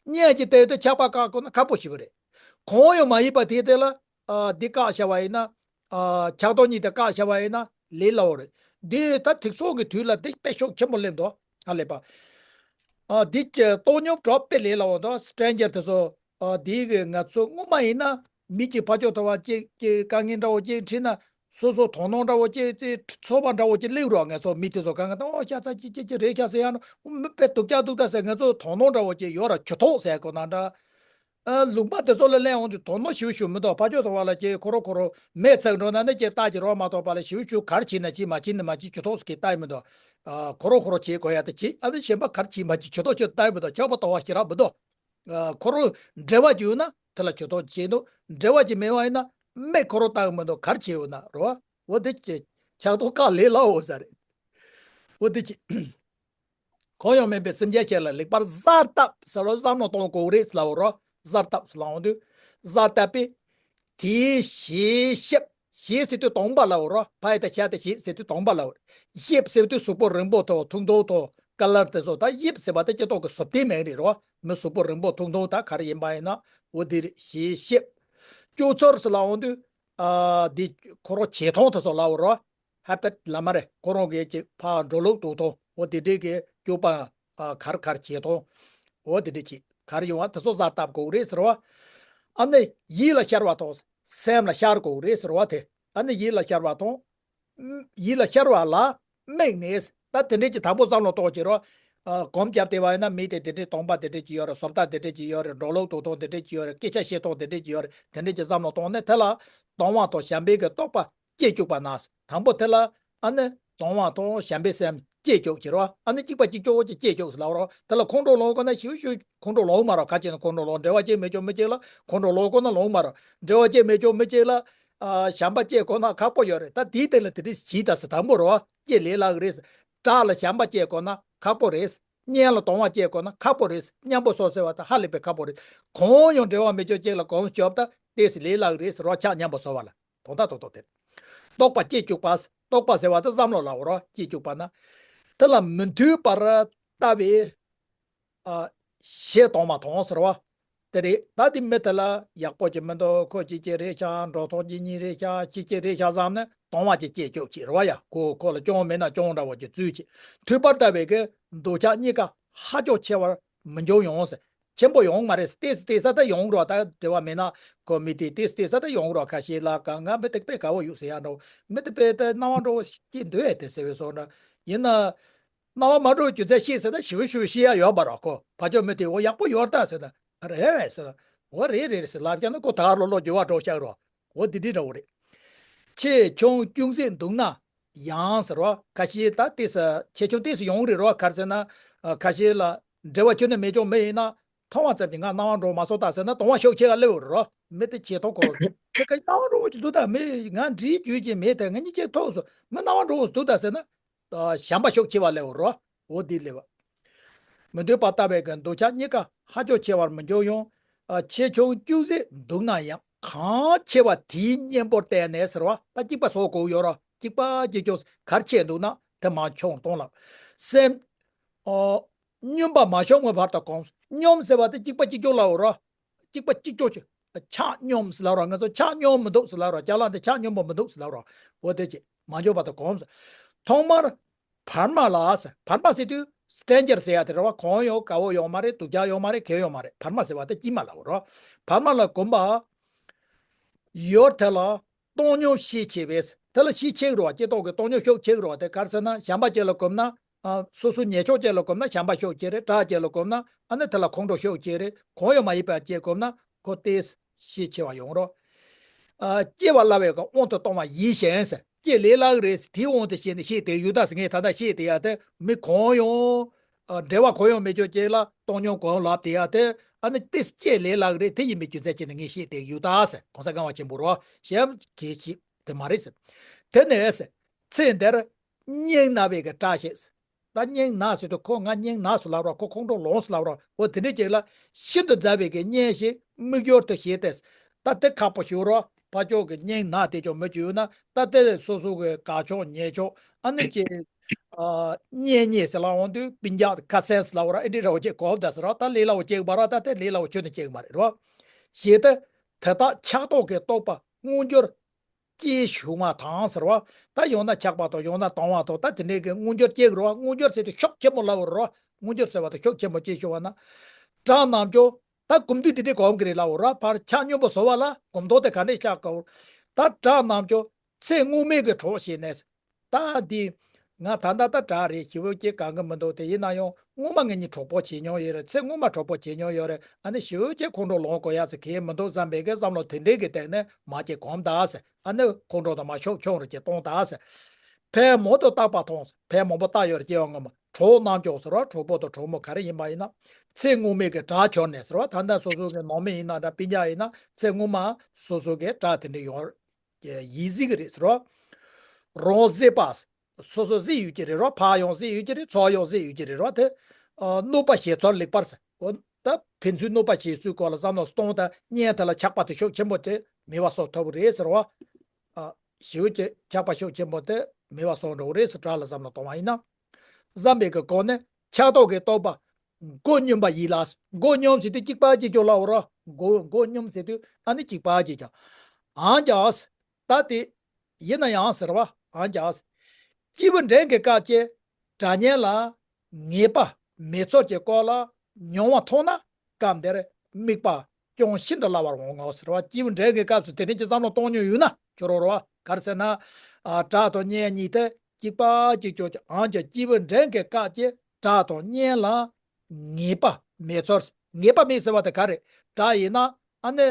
གཉེན་གྱི་སྟེང་དུ་ཆགས་པ་བཀག་དགོས་ན་ཁག་པོ་ཞིག་རེད། གང་ཡང་མ་ཡིན་པ་དེའི་སྟེང་ལ། ཨ། འདི་བཀག་བྱ་བ་ཡིན་ན། ཨ། ཆགས་སྡང་གཉིས་དེ་བཀག་བྱ་བ་ཡིན་ན་ལས་སླ་བོ་རེད། འདི་ད་དུས་སང་གི་དུས་ལ་དེ་དཔེ་ཤུགས་ཆེན་པོ་སླེབས་འདུག་ཨ་ལས་པ། ཨ། འདི་ཀྱི་བཏང་སྙོམས་གྲོགས་དཔེ་ལས་སླ་བོ་འདུག stranger དེ་ཚོ། ཨ། དེའི་གི་ང་ཚོ་སྔོན་མ་ཡིན་ན་མི་གཅིག་ཕར་ཕྱོགས་ཐོབ་པ་གཅིག་གི་དཀའ་ངལ་འདྲ་བོ་གཅིག་འཕྲད་ན་སོ་སོ་དོ་སྣང་འདྲ་བོ་གཅིག་གཅིག་ཚོར་བ་འདྲ་བོ་གཅིག་སླེབས་རོགས། ང་ཚོ་མི་དེ་ཚོ་གང་ག་ད་ཨོ་ཤ་ཚ་གཅིག་གཅིག་གཅིག་རེད་ཤག་ཟེར་ཡ་ན་མི་དཔེ་སྡུག་ཅག་སྡུག་ད་ཟེར། ང་ཚོ་དོ་སྣང་འདྲ་བོ་གཅིག་ཡོད་ར་གྱོད་ཐོག་ཟེར་དགོས་ན་འདྲ། ཨ། ལུང་པ་དེ་ཚོ་ལ་གླེང་འོང་དུས་དོ་སྣང་ཞེ་པོ་ཞིག་མི་འདུག་ཕར་ཕྱོགས་ཐོབ་པ་ལ་ཅིག་ཁོ་རང་ཁོ་རང་མེད་ཚེགས་འགྲོ་ན་ནི་ཅིག་ལྟ་ཅིག་རོགས་མ་གཏོགས་པ་ལ་ཞེ་པོ་ཞིག་ག་རེ་བྱས་ན་བྱས་མ་བྱས་ན་མ་བྱས་གྱོད་ཐོག་ཟེར་གི་ལྟ་ཡི་མི་འདུག་ཨ། ཁོ་རང་ཁོ་རང་བྱེད་དགོས་ཡ་དེ་བྱེད། ཨ་ནི་གཞན་པ་ག་རེ་བྱས་མ་བྱས་གྱོད་ཐོག་ཅིག་ལྟ་ཡི་མི་འདུག་ཆགས་པ་དོགས་པ་ཞེ་དྲག་མི་འདུག་ཨ། ཁོ་རང་འབྲེལ་བ་ཅིག་ཡོད་ན་དེ་ལ་གྱོད་ཐོག་བྱེད་འདུག་འབྲེལ་བ་ཅིག་མེད་པ་ཡིན་ན་མེད་ཁོ་རང་ལྟ་གི་མི་འདུག་ག་རེ་བྱས་ཡོད་ན་རོ། འོ་དེ་ཅི། ཆགས་སྡང་བཀག་ལས་སླ་བོ་ཟེར་རེད། འོ་དེ་ཅི། གང་ཡང་མིན་པའི་སེམས་ཅན་ཞིག་ལ་ལེགས་པར་གཟར་བཏབ་ཟེར་བ་བསམ་བློ་གཏོང་དགོས་རེད་ལབ་རོ། གཟར་བཏབ་ཟེར་ལབ་འོང་དུས། གཟར་བཏབ་པས། དེའི་ཞེས་ཤེས། ཞེས་ཟེར་དུས་དང་པོ་ལབ་རོ། ཕ་ཡ་བཏགས་ཤ་བཏགས་ཞེས་ཟེར་དུས་དང་པོ་ལབ་རོ། ཤེས་ཟེར་དུས་གཟུགས་པོ་རིང་པོ་དང་ཐུང་ཐུང་དང་ཀ་ལར་དེ་ཚོ། ད་ཤེས་ཟེར་བ་དེ་སྤྱི་ཐོག་གི་བཟོ་ལྟའི་མིང་རེད་རོ། མི་གཟུགས་པོ་རིང་པོ་ཐུང་ཐུང་ད་ག་རེ་ཡིན་པ་ཡིན་ན་འོ་དེ་རེད། ཞེས་ཤེས། སྐྱོ་ཚོར་ཟེར་ལབ་འོང་དུས། ཨ། དེ་ཁོ་རང་བྱེད་སྟངས་དེ་ཚོ་ལབ་རོ། ཧེ་བིཊ་ལབ་མ་རེད། ཁོ་རང་གིས་ཅིག་ཕར་འགྲོ་ལུགས་འདུག་དང་འོ་དེ་འདྲས་ཀྱི་སྐྱོ་པ། ཨ། གར་གར་བྱེད་དང་འོ་དེ་འདྲས་ཅིག་གར་ཡོང་བ་དེ་ཚོ་གཟར་བཏབ་དགོས་རེད་ཟེར་བ། ཨ་ནི་ཡིད་ལ་ཤར་བ་དང་སེམས་ལ་ཤར་དགོས་རེད་ཟེར་བ་དེ། ཨ་ནི་ཡིད་ལ་ཤར་བ་དང་། ཡིད་ལ་ཤར་བ་ལ་དམིགས་ནས། ད་དེ་འདྲས་ཀྱི་དང་པོ་བསམ་བློ་གཏོང་བྱེད་རོགས། ཨ། གོམས་བརྒྱབ་བལྟས་པ་ཡིན་ན་མི་དེ་དེ་འདྲས་སྟོང་པ་དེ་འདྲས་ཀྱི་ཡོད་རེད། བཟོ་ལྟ་དེ་འདྲས་ཀྱི་ཡོད་རེད། འགྲོ་ལུགས་འདུག་སྟངས་དེ་འདྲས་ཀྱི་ཡོད་རེད། སྐད་ཆ་བཤད་སྟངས་དེ་འདྲས་ཀྱི་ཡོད་རེད། དེ་འདྲས་ཀྱི་བསམ་བློ་གཏོང་ནས་དེ་ལ་སྟོང་བ་དང་བྱམས་པའི་གི་རྟོག་པ་སྐྱེ་བཅུག་པ་ན། དང་པོ་དེ་ལ་ཨ་ནི་སྟོང་བ་དང་བྱམས་པའི་སེམས་སྐྱེ་བཅུག་བྱེད་རོགས། ཨ་ནི་གཅིག་པ་གཅིག་ལྕོགས་ཀྱི་སྐྱེ་བཅུག་ཟེར་ལབ་རོགས། དེ་ལ་ཁོང་ཁྲོ་ལངས་དགོས་ན་ཞིབ་ཞིབ་ཁོང་ཁྲོ་ལངས་མ་རོགས། ག་ཅི་ན་ཁོང་ཁྲོ་ལངས། འབྲེལ་བ་སྐྱེ་མི་ཆོག་མི་གཅིག་ལ་ཁོང་ཁྲོ་ལངས་དགོས་ན་ལངས་མ་རོགས། འབྲེལ་བ་སྐྱེ་མི་ཆོག་མི་གཅིག་ལ་ཨ་བྱམས་པ་སྐྱེ་དགོས་ན་ཁག་པོ་ཡོད་རེད། ད་དེའི་སྟེང་ལ་དེ་འདྲས་བྱས་ད་ཟེར། དང་པོ་རོགས་སྐྱེ་ལས་སླ་གི་རེད། བྲག་ལ་བྱམས་པ་སྐྱེ་དགོས་ན་ཁག་པོ་རེད། གཉེན་ལ་སྟོང་བ་སྐྱེ་དགོས་ན་ཁག་པོ་རེད། མཉམ་པོ་བཟོ་ཟེར་བ་ད་ཧ་ལས་པའི་ཁག་པོ་རེད། གང་ཡང་འབྲེལ་བ་མི་ཆོག་གཅིག་ལ་གོམས་བཅོབ་ད་ཏོག་ཙམ་ལས་སླ་གི་རེད་ཟེར་རོགས། ཆ་མཉམ་པོ་བཟོ་བ་ལ་དོན་དག་ཏོག་ཏོག་དེ། རྟོག་པ་སྐྱེ་བཅུག་པ། རྟོག་པ་ཟེར་བ་ད་བསམ་བློ་ལབ་རོགས། སྐྱེ་བཅུག་པ་ན། དེ་ལ་མི་མཐུན་པར་ལྟ་བའི་ཨ་ཞེ་སྟོང་པ་དང་ཟེར་བ། དེ་རེད། ད་དེ་མི་དེ་ལ་ཡག་པོ་ཅིག་མི་འདུག་ཁོ་ཅི་ཅི་རེད་ཤག་འགྲོ་སྟངས་ཅི་ཉིད་རེད་ཤག་ཅི་ཅི་རེད་ཤག་བསམ་ནས་སྟོང་བ་ཅིག་སྐྱེ་བཅུག་བྱེད་རོགས་ཡ། ཁོ་ཁོ་ལ་སྐྱོན་མེད་ན་སྐྱོན་འདྲ་བོ་ཅིག་བཙུགས་བྱེད། མཐུན་པར་ལྟ་བའི་གི་འདོད་ཆགས་གཉིས་ཀ་ཧ་ཅང་ཆེ་བར་མི་འགྱུར་ཡང་ཟེར། ཆེན་པོ་ཡོང་མ་རེད། ཏོག་ཙམ་ཏོག་ཙམ་ད་ཡོང་རོགས། ད་འབྲེལ་བ་མེད་ན་ཁོ་མི་དེ་ཏོག་ཙམ་ཏོག་ཙམ་ད་ཡོང་རོགས། ཁ་ཤས་ལ་ག་ང་མི་དེ་དཔེ་དགའ་བོ་ཡོད་ཟེར་ཡ་འདྲ་བོ། མི་དེ་དཔེ་ད་སྣང་བ་འགྲོ་བོ་སྐྱེ་འདུག་ཨེ་དེ་ཟེར་བའི་བཟོ་འདྲ། ཡིན་ན། སྣང་བ་མ་འགྲོ་རྒྱུ་མཚན་ཤེས་ཟེར་ན་ཞིབ་ཞིབ་ཤེས་ཡ་ཡོད་པ་ར། ཁོ་ཕར་ཕྱོགས་མི་དེ་འོ་ཡག་པོ་ཡོད་ད་ཟེར་ན་རེད་བས་ཟེར། འོ་རེད་རེད་ཟེར་ལབ་ཀྱང་ན་ཁོ་ད་ག་ལོ་ལོ་འགྱུར་བ་འགྲོ་ཤག་རོ། འོ་དེ་འདྲ་འདྲ་བོ་རེད། ཆེ་ཆུང་ཅུང་ཟད་འདུག་ན་ཡང་ཟེར་བ། ཁ་ཤས་ད་ཏོག་ཙམ་ཆེ་ཆུང་ཏོག་ཙམ་ཡོང་རེད་རོ། ག་རེ་ཟེར་ན་ཁ་ཤས་ལ་འབྲེལ་བ་ཁྱོན་ནས་མེད་ཆོག་མི་ཡིན་ན་མཐོང་བ་ཙམ་གྱིས་ང་སྣང་བ་འགྲོ་མ་སོང་ད་ཟེར་ན་སྟོང་བ་ཤུགས་ཆེ་ག་སླེབས་ཡོད་རེད་རོ། མི་དེ་ཆེ་མཐོང་གོ་མི་ག་སྣང་བ་འགྲོ་བོ་ཅིག་འདུག་ད། མི་ང་འདྲིའི་རྒྱུད་ཀྱི་མི་དེ་ང་གཉིས་ཆེ་མཐོང་སོང་། མི་སྣང་བ་འགྲོ་བོ་འདུག་ད་ཟེར་ན། ཨ་བྱམས་པ་ཤུགས་ཆེ་བ་སླེབས་ཡོད་རོ། འོ་འདི་སླེབས་པ། མི་མཐུན་པར་ལྟ་བའི་གི་འདོད་ཆགས་གཉིས་ཀ་ཧ་ཅང་ཆེ་བར་མི་འགྱུར་ཡང་། ཨ་ཆེ་ཆུང་ཅུང་ཟད་འདུག་ན་ཡང་གང་ཆེ་བ་དེའི་གཉེན་པོར་བརྟེན་ནས་ཟེར་བ། ད་གཅིག་པ་བཟོ་དགོས་ཡོད་ར། གཅིག་པ་གཅིག་ཀྱང་གར་ཆེ་འདུག་ན་དེ་མ་ཆོག་གཏོང་ལ། སེམས་ཨོ་སྙོམས་པ་མ་ཤོང་བའི་བར་དུ་གོམས། སྙོམས་ཟེར་བ་དེ་གཅིག་པ་གཅིག་ཀྱང་ལབ་ཡོད་ར། གཅིག་པ་གཅིག་ཀྱང་ཆགས་སྙོམས་ཟེར་ལབ་ར། ང་ཚོ་ཆགས་སྙོམས་མི་འདུག་ཟེར་ལབ་ར། ཅ་ལག་དེ་ཆགས་སྙོམས་པ་མི་འདུག་ཟེར་ལབ་ར། འོ་དེ་ཅི་མ་འཇོག་པ་དང་གོམས། ཐོག་མར་བར་མ་ལ་ཟེར། བར་མ་ཟེར་དུས་སི་ཊེན་ཇར་ཟེར་ཡ་དེ་རེད་བ། གང་ཡང་དགའ་བོ་ཡོད་མ་རེད། སྡུག་ཅག་ཡོད་མ་རེད། གལ་ཡོད་མ་རེད། བར་མ་ཟེར་བ་དེ་དཀྱིལ་མ་ལ་འོ་རེད། བར་མ་ལ་གོམས་པ་ཡོད་དེ་ལ་བཏང་སྙོམས་ཤས་ཆེ་བས། དེ་ལ་ཤས་ཆེ་གི་རེད་བ། སྐྱེ་ཐོག་གི་བཏང་སྙོམས་ཤུགས་ཆེ་གི་རེད་བ། དེ་ག་རེ་ཟེར་ན་བྱམས་པ་ཅན་ལ་གོམས་ན། ཨ་སོ་སོ་ཉེ་ཕྱོགས་ཅན་ལ་གོམས་ན་བྱམས་པ་ཤུགས་ཆེ་རེད། བྲག་ཅན་ལ་གོམས་ན་ཨ་ནི་དེ་ལ་ཁོང་ཁྲོ་ཤུགས་ཆེ་རེད། གང་ཡང་མ་ཡིན་པ་ཅན་གོམས་ན་ཁོ་ཏོག་ཙམ་ཤས་ཆེ་བ་ཡོང་རོགས། ཨ་སྐྱེ་བ་སླ་བའི་གི་དབང་དུ་གཏོང་བ་ཡིན་ཞིང་ཟེར། སྐྱེ་ལས་སླ་གི་རེད་ཟེར། དེའི་དབང་དུ་བྱས་ནས་བཤད་བསྡད་ཡོད་ད་ཟེར། ངས་ད་ལྟ་བཤད་བསྡད་ཡ་དེ་མི་གང་ཡང་ཨ་འབྲེལ་བ་གང་ཡང་མེད་ཆོག་ཅན་ལ་བཏང་སྙོམས་གོམས་ལབ་བསྡད་ཡ་དེ་ཨ་ནི་ཏོག་ཙམ་སྐྱེ་ལས་སླ་གི་རེད། དེ་ཡིན་པའི་རྒྱུ་མཚན་བྱས་ནས་ངས་བཤད་བསྡད་ཡོད་ད་ཟེར། གོང་ས་སྒང་བ་ཆེན་པོ་རོ་གཞན་གྱིས་བཤད་དེ་མ་རེད་ཟེར། དེ་ནས་ཟེར། ཚེ་འདིར་སྙིང་ན་བའི་གི་བཀྲ་ཤིས། ད་སྙིང་ན་ཟེར་དུས་ཁོ་ང་སྙིང་ན་སུ་ལབ་རོགས། ཁོ་ཁོང་ཁྲོ་ལངས་སུ་ལབ་རོགས། འོ་དེ་འདྲའི་ཅིག་ལ་ཤིན་ཏུ་མཛའ་བའི་གི་གཉེན་ཞིག་མིག་ཡོར་དུ་བཞེས་ཏེ། ད་དེ་ཁག་པོ་ཞིག་རོགས། ཕར་ཕྱོགས་ཀྱི་སྙིང་ན་དེ་ཅོག་མི་ཅིག་ཡོད་ན་ད་དེ་སོ་སོ་གི་དགའ་ཕྱོགས་ཉེ་ཕྱོགས་ཨ་ནི་ཅིག་ཨ་གཉེན་ཉེ་ཟེར་ལ་འོང་དུས་སྤུན་ཀྱག་ཁ་སེན་སུ་ལབ་རོགས། ཨེ་འདྲའི་རོགས་ཅིག་གོ་བ་ད་ཟེར་རོགས། ད་ལས་སླ་བོ་ཅིག་མ་རོགས། ད་དེ་ལས་སླ་བོ་ཁྱོན་ནས་ཅིག་མ་རེད་རོགས། ཞེས་ཏེ་དེ་དག་ཆགས་རྟོག་གི་རྟོག་པ་མངོན་གྱུར་སྐྱེས་བྱུང་བ་དང་ཟེར་བ། ད་ཡང་ན་ཆགས་པ་དང་ཡང་ན་སྟོང་བ་དང་ད་དེ་འདྲའི་གི་མངོན་གྱུར་སྐྱེ་གི་རེད་བ། མངོན་གྱུར་ཟེར་དུས་ཤུགས་ཆེན་པོ་ལབ་རེད་བ། མངོན་གྱུར་ཟེར་བ་དང་ཤུགས་ཆེན་པོ་སྐྱེས་བྱུང་བ་ན། བྲག་རྣམས་ཀྱང་ད་གོམས་དུས་དེ་འདྲའི་གོམས་ཀྱི་རེད་ལབ་རེད་བ། ཕར་ཆགས་སྙོམས་པོ་བཟོ་བ་ལ་གོམས་མདོག་དེ་ག་འདྲས་ཆགས་གོ། ད་བྲག་རྣམས་ཀྱང་ཚེ་སྔོན་མའི་གི་གྲོགས་བྱས་ནས། ད་འདི་ང་ད་ལྟ་ད་བྲག་རེད། ཞེ་པོ་ཅིག་གང་གི་མི་འདུག་དེ་ཡིན་ན་ཡང་སྔོན་མ་ངེད་གཉིས་གྲོགས་པོ་བྱེད་མྱོང་ཡོད་རེད། ཚེ་སྔོན་མ་གྲོགས་པོ་བྱེད་མྱོང་ཡོད་རེད། ཨ་ནི་ཞེ་པོ་ཅིག་ཁོང་ཁྲོ་ལངས་དགོས་ཡ་ཟེར་གང་ཡང་མི་འདུག་བསམ་པའི་གི་བསམ་བློ་དེ་འདྲའི་གི་སྟེང་ནས་མ་ཅིག་གོམས་ད་ཟེར། ཨ་ནི་ཁོང་ཁྲོ་དང་མ་ཤུགས་ཆུང་རུ་ཅིག་གཏོང་ད་ཟེར། ཕན་མང་དུ་བཏགས་པ་མཐོང་ཟེར། ཕན་མང་པོ་བཏགས་ཡོད་རེད། སྐྱེ་བ་སྔོན་མ་གྲོགས་རྣམས་ཀྱང་ཟེར་བ། གྲོགས་པོ་དང་གྲོགས་མོ་ག་རེ་ཡིན་པ་ཡིན་ན་ཚེ་སྔོན་མའི་གི་གྲོགས་གྱུར་ནས་ཟེར་བ། ད་ལྟ་སོ་སོ་གི་ནང་མི་ཡིན་ན་འདྲ་སྤུན་ཀྱག་ཡིན་ན་ཚེ་སྔོན་མ་སོ་སོ་གི་གྲོགས་དེ་འདྲ་ཡོད། ཡིན་སྲིད་ཀྱི་རེད་ཟེར་རོ། རང་གཟིགས་པ། སོ་སོ་གཟིགས་ཡོད་ཀྱི་རེད་རོ། ཕར་ཡང་གཟིགས་ཡོད་ཀྱི་རེད། ཚུར་ཡང་གཟིགས་ཡོད་ཀྱི་རེད་རོ། དེ་ཨ་གནོད་པ་བྱེད་ཚུལ་ལེགས་པར་ཟེར། འོ་ད་ཕན་ཚུན་གནོད་པ་བྱེད་ཚུལ་སྐོར་ལ་བསམ་བློ་གཏོང་ད་གཉེན་དེ་ལ་ཆགས་པ་དེ་ཤུགས་ཆེན་པོ་དེ་མེད་པ་བཟོ་ཐུབ་ཀྱི་རེད་ཟེར་རོ། ཨ་ཞེ་པོ་ཅིག་ཆགས་པ་ཤུགས་ཆེན་པོ་དེ་མེད་པ་བཟོ་འགྲོ་གི་རེད་ཟེར་བྲག་ལ་བསམ་བློ་གཏོང་བ་ཡིན་ན། བསམ་པའི་གི་སྒོ་ནས་ཆགས་རྟོག་གི་རྟོག་པ། མགོ་སྙོམས་པ་ཡིན་ལ། མགོ་སྙོམས་ཟེར་དུས་གཅིག་པ་གཅིག་རྐྱང་ལབ་རོ། མགོ་མགོ་སྙོམས་ཟེར་དུས་ཨ་ནི་གཅིག་པ་གཅིག་རྐྱང་། འོན་ཀྱང་། ད་དེ་ཡིན་ན་ཡང་ཟེར་བ། འོན་ཀྱང་། སྐྱེས་བུ་འབྲིང་གི་སྐབས་ཀྱི་དགྲ་གཉེན་ལ་ངེས་པ་མེད་ཚུལ་གྱི་སྐོར་ལ་མྱོང་བ་མཐོང་ན་སྐབས་འདིར་དམིགས་པ་ཅུང་ཤིན་ཏུ་སླ་བར་འོང་ངོ་ཟེར་བ། སྐྱེས་བུ་འབྲིང་གི་སྐབས་སུ་དེ་རིང་གི་བསམ་བློ་གཏོང་མྱོང་ཡོད་ན་ཁྱོད་རང་རོ། ག་རེ་ཟེར་ན། ཨ་དགྲ་དང་གཉེན་གཉིས་དེ། གཅིག་པ་གཅིག་ཀྱང་ཅིག་ཨང་ཀྱང་སྐྱེས་བུ་འབྲིང་གི་སྐབས་ཀྱི་སྒྲ་དང་སྙན་ལ་ངེས་པ་མེད་ཚུལ། ངེས་པ་མེད་ཟེར་བ་དེ་ག་རེ། སྒྲ་ཡིན་ན་ཨ་ནི་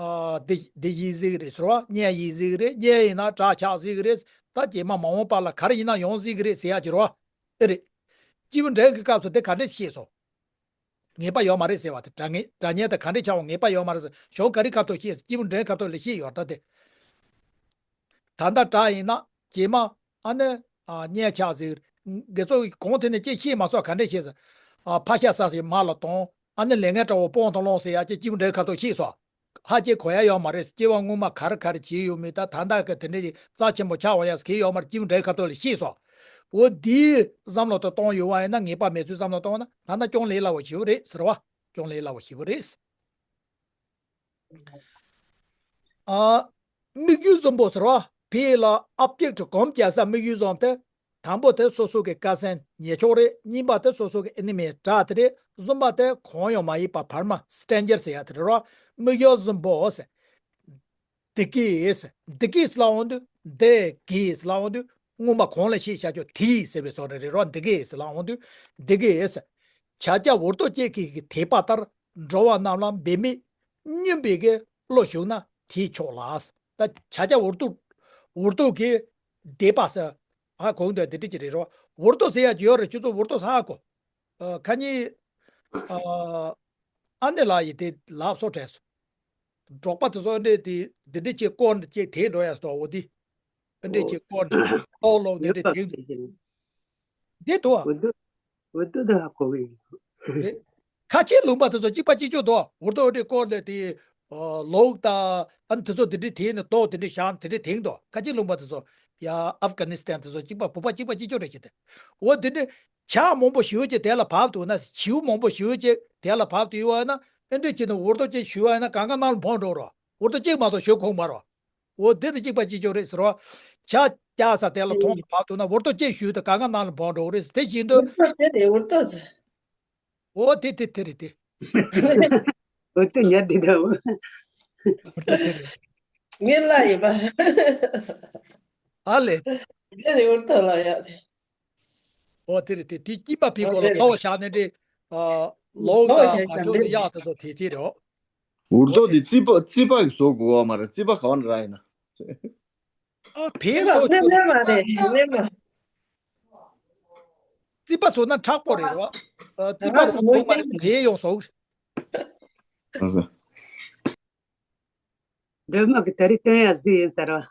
ཨ་འདི་འདི་ཡིན་སྲིད་ཀྱི་རེད་ཟེར་བ། སྙན་ཡིན་སྲིད་ཀྱི་རེད། སྙན་ཡིན་ན་སྒྲ་ཆགས་སྲིད་ཀྱི་རེད། ད་རྗེས་མ་མ་འོངས་པ་ལ་ག་རེ་ཡིན་ན་ཡོང་སྲིད་ཀྱི་རེད་ཟེར་ཡག་ཅིག་རེད་བ། ཨེ་རེད། སྐྱེས་བུ་འབྲིང་གི་སྐབས་སུ་དེ་ག་འདྲས་ཤེས་སོང་། ངེས་པ་ཡོད་མ་རེད་ཟེར་བ་དེ། སྒྲ་ངེས་སྒྲ་སྙན་དེ་ག་འདྲས་ཆགས་འོང་ངེས་པ་ཡོད་མ་རེད་ཟེར། གཞུང་ག་རེ་ཁ་ཐོག་ཤེས། སྐྱེས་བུ་འབྲིང་ཁ་ཐོག་ལ་ཤེས་ཡོད་ད་དེ། ད་ལྟ་སྒྲ་ཡིན་ན་རྗེས་མ་ཨ་ནི་ཨ་སྙན་ཆགས་ཟེར། དགེ་ཚོགས་ཀྱི་གོང་དེ་ནས་ཅི་ཤེས་མ་སོང་། ག་འདྲས་ཤེས་ཟེར། ཨ་ཕ་ཤ་ཟ་ཞིག་མ་ལ་གཏོང་། ཨ་ནི་ལས་ངན་དགྲ་བོ་སྤོང་དང་སློང་ཟེར་ཡག་ཅིག་སྐྱེས་བུ་འབྲིང་ཁ་ཐོག་ཤེས་སོང་། ཧ་ཅང་གོ་ཡ་ཡོད་མ་རེད། སྐྱེ་བ་སྔོན་མ་ག་རེ་ག་རེ་བྱས་ཡོད་མེད། ད་ད་ལྟ་གི་དེ་འདྲའི་རྩ་ཆེན་པོ་ཆགས་འོང་ཡ་ཟེར་གི་ཡོད་མ་རེད། སྐྱེས་བུ་འབྲིང་ཁ་ཐོག་ལ་ཤེས་སོང་། འོ་དེའི་བསམ་བློ་དེ་གཏོང་ཡོད་པ་ཡིན་ན། ངེས་པ་མེད་ཚུལ་བསམ་བློ་གཏོང་བ་ན་ད་ལྟ་ཅུང་ལས་སླ་བོ་ཞེ་པོ་རེད་ཟེར་བ། ཅུང་ལས་སླ་བོ་ཞེ་པོ་རེད། ཨ། དམིགས་ཡུལ་བཟང་པོ་ཟེར་བ། བོད་ལ་ཨོབ་ཇེག་ཊི་གོམས་རྒྱག་ས་དམིགས་ཡུལ་བཟང་དེ། དང་པོ་དེ་སོ་སོ་གི་ཀ་སན་ཉེ་ཕྱོགས་རེད། གཉིས་པ་དེ་སོ་སོ་གི་ཨེ་ནི་མི་སྒྲ་དེ་རེད། གསུམ་པ་དེ་གང་ཡང་མ་ཡིན་པ་བར་མ་སི་ཊེན་ཇར་ཟེར་ཡ་དེ་རེད་རོ། དམིགས་ཡུལ་བཟང་པོ་ཟེར། འདི་གིས་ཟེར། འདི་གིས་ལབ་འོང་དུས། འདི་གིས་ལབ་འོང་དུས། སྔོན་མ་གོང་ལ་བཤད་བྱ་ཆོག་དེས་ཟེར་བའི་བཟོ་འདྲ་རེད་རོ། འདི་གིས་ལབ་འོང་དུས། འདི་གིས་ཟེར། བྱ་བྱེད་འུར་རྡོ་གཅིག་གི་དེད་པ་ལྟར། འགྲོ་བ་རྣམས་ལ་འབད་མེད་སྙོམས་པའི་གི་བློ་ཞུགས་ན་དེས་ཆོག་ལ། ད་བྱ་བྱེད་འུར་རྡོ་འུར་རྡོ་གི་དེད་པ་ཟེར། ཧ་གོ་འདོད་འདི་འདྲ་ཅིག་རེད་རོ། འུར་རྡོ་ཟེར་ཡ་ཅིག་ཡོད་རེད། ཁྱོད་ཚོ་འུར་རྡོ་ཧ་གོ། ཨ། ཁ་ཉིན་ཨ་ཨ་ནེ་ལགས་ཡིས་དེ་ལབ་སོང་དྲན་སོང་། འབྲོག་པ་དེ་ཚོ་འདྲས་དེ་འདི་འདྲས་ཅིག་སྐོར་འདི་ཅིག་དེད་འགྲོ་ཡ་སོ། འོ་དེ་འདྲས་ཅིག་སྐོར་འདི་ཏོག་ལོག་འདི་འདྲས་དེད་འདུག་འདི་དོ། འུར་རྡོ་འུར་རྡོ་དེ་ཧ་གོ་གི་ཡོད། རེད། ཁ་ཆེ་ལུང་པ་དེ་ཚོ་གཅིག་པ་གཅིག་རྐྱང་དོ། འུར་རྡོ་འདི་སྐོར་ལ་དེ་ལོག་ད་ཨ་ནི་དེ་ཚོ་དེ་འདྲས་དེད་ནས་ཏོག་དེ་འདྲས་བཞག་དེ་འདྲས་དེད་འདུག་ཁ་ཆེ་ལུང་པ་དེ་ཚོ་ཡ་ཨབ་གྷ་ནི་སི་ཐན་དེ་ཚོ་གཅིག་པ་བུ་པ་གཅིག་པ་གཅིག་རྐྱང་རེད་ཅེས་ཏེ། འོ་དེ་འདྲས་བྱ་མང་པོ་ཞེ་པོ་ཅིག་དེ་ལ་བབས་འདུག་ན། བྱིའུ་མང་པོ་ཞེ་པོ་ཅིག་དེ་ལ་བབས་འདུག་ཡོད་ན། ཨེ་འདྲས་ཅིག་ནི་འུར་རྡོ་ཅིག་ཞུ་བ་ཡིན་ན་གང་ག་ནང་ལ་འབོང་འགྲོ་རོ། འུར་རྡོ་གཅིག་མ་གཏོགས་ཞུ་ཁོམ་མ་རོ། འོ་དེ་དང་གཅིག་པ་གཅིག་རྐྱང་རེད་ཟེར་རོ། བྱ་རྒྱག་ས་དེ་ལ་མཐོང་ལ་བབས་འདུག་ན་འུར་རྡོ་གཅིག་ཞུས་ཏེ་གང་ག་ནང་ལ་འབོང་འགྲོ་གི་རེད། དེ་བཞིན་དུ། འུར་རྡོ་དེ་རེད། འུར་རྡོ་ཟེར། འོ་དེ་དེ་དེ་རེད་དེ། འུར་རྡོ་ཉར་དེ་འདྲ་བོ། འུར་རྡོ་དེ་རེད། ངས་ལབ་ཡིན་པ། ཨ་ལས། དེ་ནི་འུར་རྡོ་ལབ་ཡག་དེ། འོ་དེ་རེད་དེ། དེ་སྐྱིད་པ་ཕི་སྐོར་ལ་ཐོག་བཞག་ནས་འདྲེ། ཨ་ལོག་ད་ལོག་བཞག་ཡག་དེ་ཡག་དེ་ཚོ་དེ་ཚེ་རེད། འུར་རྡོ་དེ་རྩིས་པ་རྩིས་པ་གིས་བཟོ་དགོས་པ་མ་རེད། རྩིས་པ་ག་བ་ནས་རག་ཡིན་ན། ཨ་ཕའི་སོ་སོ་ནས་མ་རེད། ནས་མ། རྩིས་པ་བཟོ་ན་མཁྲེགས་པོ་རེད་རོ། ཨ་རྩིས་པ་བཟོ་དགོས་མ་རེད། ཕའི་ཡོང་བཟོ། ཨ་ཟེ། སྒྲོལ་མ་གི་ད་རེས་སྟོན་ཡ་གཟིགས་ཡིན་ཟེར་བ།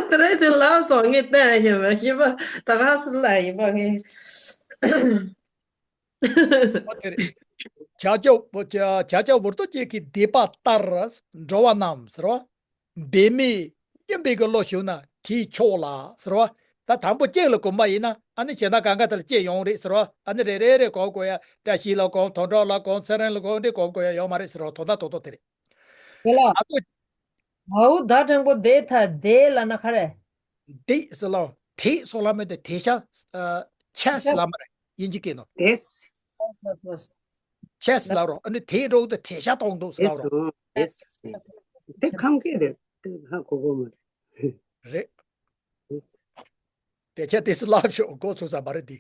ད་རེས་དེ་ལབ་སོང་། ངས་སྟོན་ཡ་ཡིན་པ་ཡིན་པ་ད་ག་སུ་ལ་ཡིན་པ་ངས། ཨོ་དེ་རེད། བྱ་བྱེད་བྱ་བྱེད་འུར་རྡོ་གཅིག་གི་དེད་པ་ལྟར་འགྲོ་བ་རྣམས་ཟེར་བ། འབད་མེད་སྙོམས་པའི་གི་བློ་ཞུགས་ན་དེས་ཆོག་ལ་ཟེར་བ། ད་དང་པོ་གཅིག་ལ་གོམས་པ་ཡིན་ན་ཨ་ནི་བྱས་ན་གང་ག་དེ་ལ་གཅིག་ཡོང་རེད་ཟེར་བ། ཨ་ནི་རེ་རེ་རེ་གོམས་དགོས་ཡ། བཀྲ་ཤིས་ལ་གོམས། དོན་གྲུབ་ལ་གོམས། ཚེ་རིང་ལ་གོམས། འདི་གོམས་དགོས་ཡ་ཡོད་མ་རེད་ཟེར་བ། དོན་དག་ཏོག་ཏོག་དེ་རེད། དེ་ལ་ཨ་ཁུ། ཨའུ་ད་དྲང་པོ་དེ་ཐ་དེ་ལ་ན་ཁ་རེ། དེ་ཟེར་ལ་དེ་སོགས་ལ་མེད་དེ། དེ་ཤ་ཆེས་ལ་མ་རེད། དབྱིན་ཇི་སྐད་ནོ། དེས། ཆེས་ལ་རོ། ཨ་ནི་དེ་འགྲོ་དེ་དེ་ཤ་གཏོང་འདུག་ཟེར་ལ་རོ། དེས། དེ་ཁམས་སྐད་རེད། དེ་ཧ་གོ་གོ་མ་རེད། རེད། དེ་ཆ་དེ་སུ་ལབ་ཤོག་གོ་ཚུགས་ས་མ་རེད་དེ།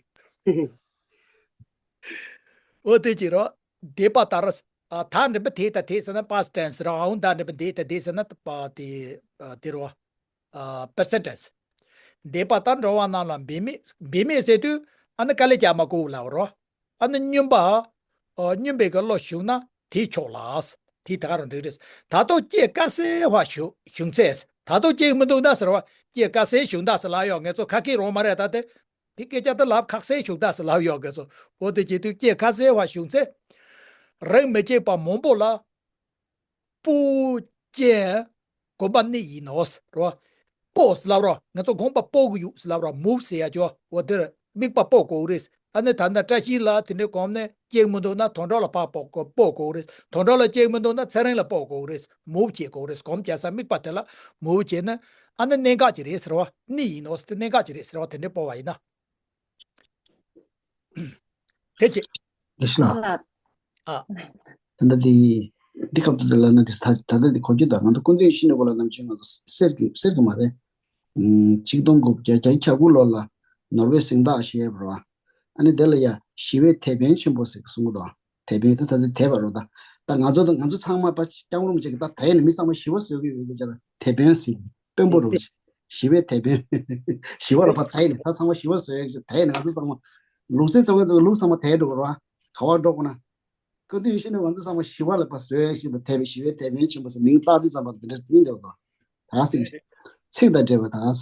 འོ་དེ་ཅི་རོ། དེད་པ་ལྟར། ཨ་ད་འདྲ་པ་དེ་ད་དེ་ཟེར་ན་པ་སི་ཊེན་སི་རོ། ཨའུ་ད་འདྲ་པ་དེ་ད་དེ་ཟེར་ན་པ་དེ་ཨ་དེ་རོ། ཨ་པེར་སེན་ཊེན་སི། དེད་པ་ལྟར་འགྲོ་བ་རྣམས་ལ་འབད་མེད། འབད་མེད་ཟེར་དུས་ཨ་ནི་དཀའ་ལས་རྒྱག་མ་དགོས་ལབ་རོ། ཨ་ནི་སྙོམས་པ། ཨ་སྙོམས་པའི་གི་བློ་ཞུགས་ན་དེས་ཆོག་ལ། དེ་ད་ག་རང་འགྲིག་རེད། ད་དུང་སྐྱེ་དཀའ་སེལ་བ་ཞུ་ཞུགས་ཚེ། ད་དུང་སྐྱེ་མི་འདུག་ན་ཟེར་བ། སྐྱེ་དཀའ་སེལ་ཞུགས་ད་ཟེར་ལ་ཡོད། ངེད་ཚོ་ཁ་སྐད་རང་མ་རེད་ད་དེ། དེ་སྐད་ཆ་དེ་ལབ་ཁག་སེ་ཞུགས་ད་ཟེར་ལབ་ཡོད་གི་ཚོ། འོ་དེ་བྱེད་དུས་སྐྱེ་དཀའ་སེལ་བ་ཞུགས་ཚེ། རང་མི་གཅིག་པ་མང་པོ་ལ། སྤོ་ཅན་གོམས་པ་གནས་ཡིན་ནོ་ཟེར་བ། སྤོ་ཟེར་ལབ་རོ། ང་ཚོ་གོམ་པ་སྤོ་གི་ཡོད་ཟེར་ལབ་རོ། མུབ་ཟེར་ཡ་ཅོ། འོ་དེར་དམིགས་པ་སྤོ་དགོས་རེད། ཨ་ནི་ད་ལྟ་བཀྲ་ཤིས་ལ་དེ་འདྲའི་གོམས་ནས་སྐྱེ་མི་འདུག་ན་དོན་གྲུབ་ལ་ཕར་སྤོ་དགོས་སྤོ་དགོས་རེད། དོན་གྲུབ་ལ་སྐྱེ་མི་འདུག་ན་ཚེ་རིང་ལ་སྤོ་དགོས་རེད། མུབ་བྱེད་དགོས་རེད། གོམས་བྱ་ས་དམིགས་པ་དེ་ལ་མུབ་བྱས་ན། ཨ་ནི་གནད་འགག་ཅིག་རེད་ཟེར་བ། གནས་ཡིན་ནོ་ཟེར་ཏེ་གནད་འགག་ཅིག་རེད་ཟེར་བ། དེ་འདྲའི་སྤོ་བ་ཡིན་ན། དེ་ཅི། ལེགས་ལ། ཨ། ད་ལྟ་འདི་འདི་སྐབས་དུ་དེ་ལ་ན་དེ་ད་ད་ལྟ་འདི་གོ་རྒྱུ་དང་ང་ཚོ་ཀུན་མཁྱེན་ཤི་ནས་གོ་ལ་ནམ་ཆེན་ང་ཚོ་སེར་གི་སེར་གི་མ་རེད། ཨུམ། ཆིག་སྟོང་དགུ་བརྒྱ་བརྒྱད་ཅུ་གྱ་དགུ་ལོ་ལ་ནོར་ཝེ་གཟེངས་རྟགས་བཞེས་པ་རེད་བ། ཨ་ནི་དེ་ལ་ཡ་ཞི་བའི་དེད་དཔོན་ཆེན་པོ་ཟེར་གསུང་གི་འདུག་དེད་དཔོན་དེ་ད་ལྟ་དེད་པ་རེད་ད། ད་ང་ཚོ་དང་ང་ཚོ་ཚང་མ་ད་སྐྱབས་མགོན་རིན་པོ་ཆེ་གི་ད་དེད་ནས་མི་ཚང་མ་ཞི་བ་བཟོ་གི་ཡོད་པའི་ཆ་ལ་དེད་དཔོན་ཟེར་དཔོན་པོ་རེད་བ། ཞི་བའི་དེད་དཔོན། ཞི་བ་ལ་ཕར་དེད་ནས་ད་ཚང་མ་ཞི་བ་བཟོ་ཡ་གི་དེད་ནས་ང་ཚོ་ཚང་མ་ལུག་རྫི་ཚང་མ་ཚང་མ་ལུག་ཚང་མ་དེད་འགྲོ་གི་རེད་བ། ག་བར་འགྲོ་དགོས་ན། སྐབས་དེ་ཡིན་ཤེས་ནས་ང་ཚོ་ཚང་མ་ཞི་བ་ལ་ཕར་བཟོ་ཡ་ཞིག་དང་དེད་པའི་ཞི་བའི་དེད་དཔོན་ཆེན་པོ་ཟེར་མིང་བཏགས་དུས་ཙམ་པ་འདི་འདྲ་དེ་འདྲ་འདུག་ད་ཚིག་ཚིག་དང་འབྲེལ་བ་དང་།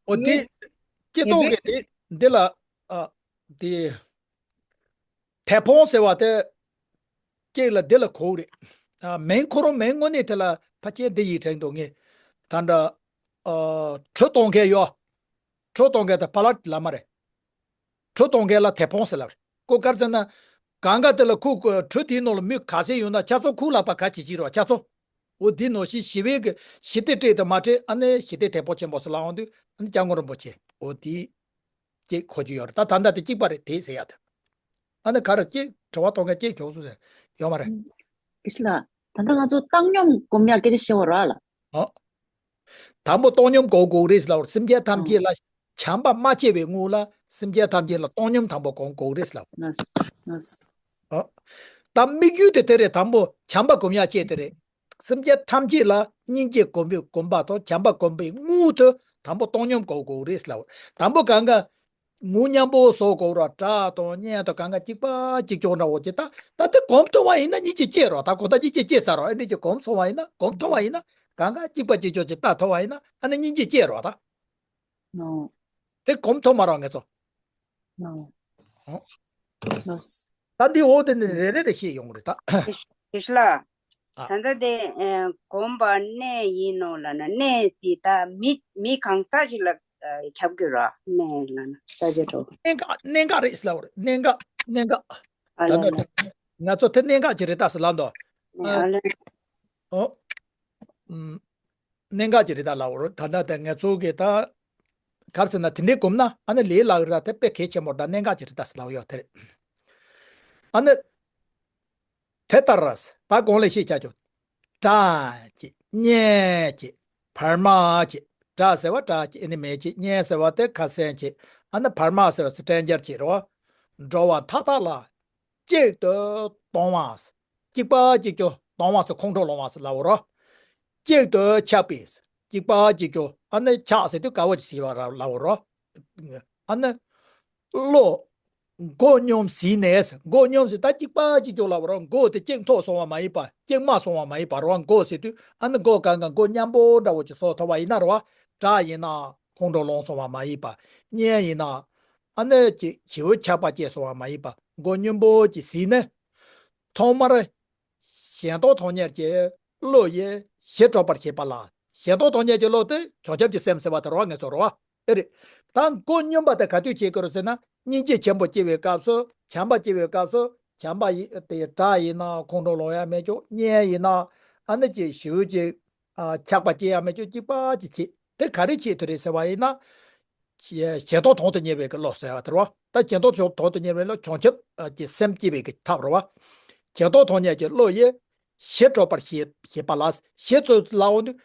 འོ་དེ་ཡིན། སྐྱེ་ཡིན་ཏོག་རེད། གི་དེ་འདི་ལ་ཨ་དེ་དེད་དཔོན་ཟེར་བ་དེ་སྐྱེ་ལ་འདི་ལ་གོ་རེད། ཨ་མིང་ཁོ་རང་མིང་དངོས་གནས་དེ་ལ་ཕལ་ཆེར་འདི་ཡིག་དྲན་འདུག་ངས་ད་འདྲ་ཨ་གྲོས་གཏོང་མཁན་ཡོད། གྲོས་གཏོང་མཁན་དེ་ཕ་ལ་བླ་མ་རེད། གྲོས་གཏོང་མཁན་ལ་དེད་དཔོན་ཟེར་ལབ་རེད། ཁོ་ག་རེ་ཟེར་ན། གང་ག་དེ་ལ་ཁོ་གྲོས་དེའི་ནང་ལ་མི་ག་ཚད་ཡོད་ན་ཁྱེད་ཚོ་ཁོ་ལ་ཕར་ག་བྱེད་ཀྱི་རེད་བ་ཁྱེད་ཚོ། འོ་དེ་ནང་བཞིན་ཞི་བའི་གི་ཞི་བདེ་སྤྲད་དང་མ་སྤྲད་ཨ་ནི་ཞི་བདེ་དེད་དཔོན་ཆེན་པོ་ཟེར་ལབ་ཡོང་དུས་ཨ་ནི་སྐྱབས་མགོན་རིན་པོ་ཆེ་འོ་དེ་ཅིག་གོ་རྒྱུ་ཡོད་རེད། ད་ད་ལྟ་དེ་གཅིག་པ་རེད་དེ་ཟེར་ཡ་དེ། ཨ་ནི་ག་རེ་ཅིག་དྲི་བ་གཏོང་མཁན་ཅིག་བྱུང་སོང་ཟེར་ཡོད་མ་རེད། ཨིན་ཤི་ལ། ད་ལྟ་ང་ཚོ་བཏང་སྙོམས་སྒོམ་ཡག་སྐད་ཆ་བཤད་པ་རེད་ལ། ཨོ། དང་པོ་བཏང་སྙོམས་སྒོམ་དགོས་རེད་ལབ། སེམས་ཅན་ཐམས་ཅད་ལ་བྱམས་པ་མ་སྐྱེས་པའི་སྔོན་ལ་སེམས་ཅན་ཐམས་ཅད་ལ་བཏང་སྙོམས་དང་པོ་སྒོམ་དགོས་རེད་ལབ། ལགས་ལགས། ཨ། ད་དམིགས་ཡུལ་དེ་དེ་རེད། དང་པོ་བྱམས་པ་སྒོམ་ཡག་ཅིག་དེ་རེད། སེམས་ཅན་ཐམས་ཅད་ལ་སྙིང་རྗེ་སྒོམ་པའི་སྒོམ་པ་དང་བྱམས་པ་སྒོམ་པའི་སྔོན་དུ་དང་པོ་བཏང་སྙོམས་སྒོམ་དགོས་རེད་ལབ། དང་པོ་གང་ག་ངུ་མཉམ་པོ་བཟོ་དགོས་ར། སྐྲག་དང་གཉེན་དང་གང་ག་གཅིག་པ་གཅིག་ཀྱང་འདྲ་བོ་ཅིག་ད་ད་དེ་གོམས་ཐུབ་པ་ཡིན་ན་སྙིང་རྗེ་སྐྱེ་རོགས། ད་གོ་ད་སྙིང་རྗེ་སྐྱེ་ཚར་རོགས། ཨེ་འདྲ་ཅིག་གོམས་སོང་བ་ཡིན་ན་གོམས་ཐུབ་པ་ཡིན་ན་གང་ག་གཅིག་པ་གཅིག་ཀྱང་ཅིག་ལྟ་ཐུབ་པ་ཡིན་ན་ཨ་ནི་སྙིང་རྗེ་སྐྱེ་རོགས་ད། ནོ། དེ་གོམས་ཐུབ་མ་རོགས་ངེད་ཚོ། ནོ། ཨོ། ལགས། ད་འདི་འོ་དེ་ནི་རེ་རེ་རེ་ཤེས་ཡོང་གི་རེད་ད། དེ་ཤ་ལ། ཨ། ད་ལྟ་དེ་ཨ་གོམས་པ་གནས་ཡིན་ནོ་ལབ་ན་གནས་དེ་ད་མི་མི་གང་ཟག་ཅིག་ལ་ཨ་ཁྱབ་དགོས་ར། གནས་ལབ་ན་ས་ཆ་འགྲོ། གནད་འགག་གནད་འགག་རེད་ཟེར་ལབ་པ་རེད། གནད་འགག་གནད་འགག་ཨ་ད་ལ་ལྟ་ལ། ང་ཚོ་དེ་གནད་འགག་ཅིག་རེད་ད་ཟེར་ལབ་འདུག་ཨ་ཨ་ལ། ཨོ། ཨུམ། གནད་འགག་ཅིག་རེད་ད་ལབ་པ་རེད། ད་ལྟ་དེ་ང་ཚོ་གི་ད་ག་རེ་ཟེར་ན་དེ་འདྲའི་གོམས་ན་ཨ་ནི་ལས་སླ་གི་ར། དེ་དཔེ་གལ་ཆེན་པོ་རེད་ད། གནད་འགག་ཅིག་རེད་ད་ཟེར་ལབ་ཡོད་དེ་རེད། ཨ་ནི། དེ་ལྟར་ད་གོང་ལས་ཤེས་བྱ་ཆོག་དགྲ་ཅེས་གཉེན་ཅེས་བར་མ་ཅེས། དགྲ་ཟེར་བ་དགྲ་ཅེས་ཨེ་ནི་མེད་ཅེས། གཉེན་ཟེར་བ་དེ་ཁ་སེང་ཅེས། ཨ་ནི་བར་མ་ཟེར་བ་སི་ཊེན་ཇར་ཅེས་རེད་བ། འགྲོ་བ་མཐའ་དག་ལ་གཅིག་ཏུ་གཏོང་བ། གཅིག་པ་གཅིག་ཀྱང་གཏོང་བ་ཟེར་ཁོང་ཁྲོ་སློང་བ་ཟེར་ལབ་པ་རེད། གཅིག་ཏུ་ཆགས་པས། གཅིག་པ་གཅིག་ཀྱང་ཨ་ནི་ཆགས་ཟེར་དུས་དགའ་བོ་ཅིག་ཟེར་བ་ལབ་པ་རེད། ཨ་ནི། བློ། མགོ་སྙོམས་ཟིན་ནས། མགོ་སྙོམས་ཟིན་ད་གཅིག་པ་གཅིག་ཀྱང་ལབ་པ་རེད། མགོ་དེ་གཅིག་མཐོ་སོང་བ་མ་ཡིན་པ་གཅིག་དམའ་སོང་བ་མ་ཡིན་པ་རེད་བ། མགོ་ཟེར་དུས་ཨ་ནི་མགོ་གང་ག་མགོ་མཉམ་པོ་འདྲ་བོ་ཅིག་བཟོ་ཐུབ་པ་ཡིན་ན་རེད་བ། དགྲ་ཡིན་ན་ཁོང་ཁྲོ་ལངས་སོང་བ་མ་ཡིན་པ། གཉེན་ཡིན་ན་ཨ་ནི་ཅིག་ཞེ་པོ་ཆགས་པ་སྐྱེས་སོང་བ་མ་ཡིན་པ། མགོ་སྙོམས་པོ་ཅིག་ཟིན་ནས། ཐོག་མར། གཞན་སྟོང་མཐོང་ཉེར་གྱི་བློ་ཡིས་གཞི་གྲོལ་བར་བྱེད་པ་ལ། གཞན་སྟོང་མཐོང་ཉེར་གྱི་བློ་དེ་བྱང་ཆུབ་ཀྱི་སེམས་ཟེར་བ་དེ་རེད་བ་ངེད་ཚོ་རེད་བ། ཨེ་རེད། ད་མགོ་སྙོམས་པ་དེ་ག་དུས་བྱེད་དགོས་རེད་ཟེར་ན་སྙིང་རྗེ་ཆེན་པོ་སྐྱེ་བའི་སྐབས་སུ། བྱམས་པ་སྐྱེ་བའི་སྐབས་སུ། བྱམས་པ་ཡི་དེ་དགྲ་ཡིན་ན་ཁོང་ཁྲོ་ལངས་ཡ་མེད་ཅོག་གཉེན་ཡིན་ན་ཨ་ནི་ཅིག་ཞེ་པོ་ཅིག་ཨ་ཆགས་པ་སྐྱེ་ཡ་མེད་ཅོག་གཅིག་པ་ཅིག་བྱེད། དེ་ག་རེ་བྱེད་ཐུབ་རེད་ཟེར་བ་ཡིན་ན། གཞན་སྟོང་དོན་དུ་གཉེར་བའི་གི་བློ་ཟེར་བ་དེ་རེད་བ། ད་གཞན་སྟོང་དོན་དུ་གཉེར་བའི་བློ་བྱང་ཆུབ་ཀྱི་སེམས་སྐྱེ་བའི་གི་ཐབས་རེད་བ། གཞན་སྟོང་དོན་གཉེར་གྱི་བློ་ཡིས་གཞི་གྲོལ་བར་བྱེད་བྱེད་པ་ལ། གཞི་ཚོ་ལ་འོང་དུས་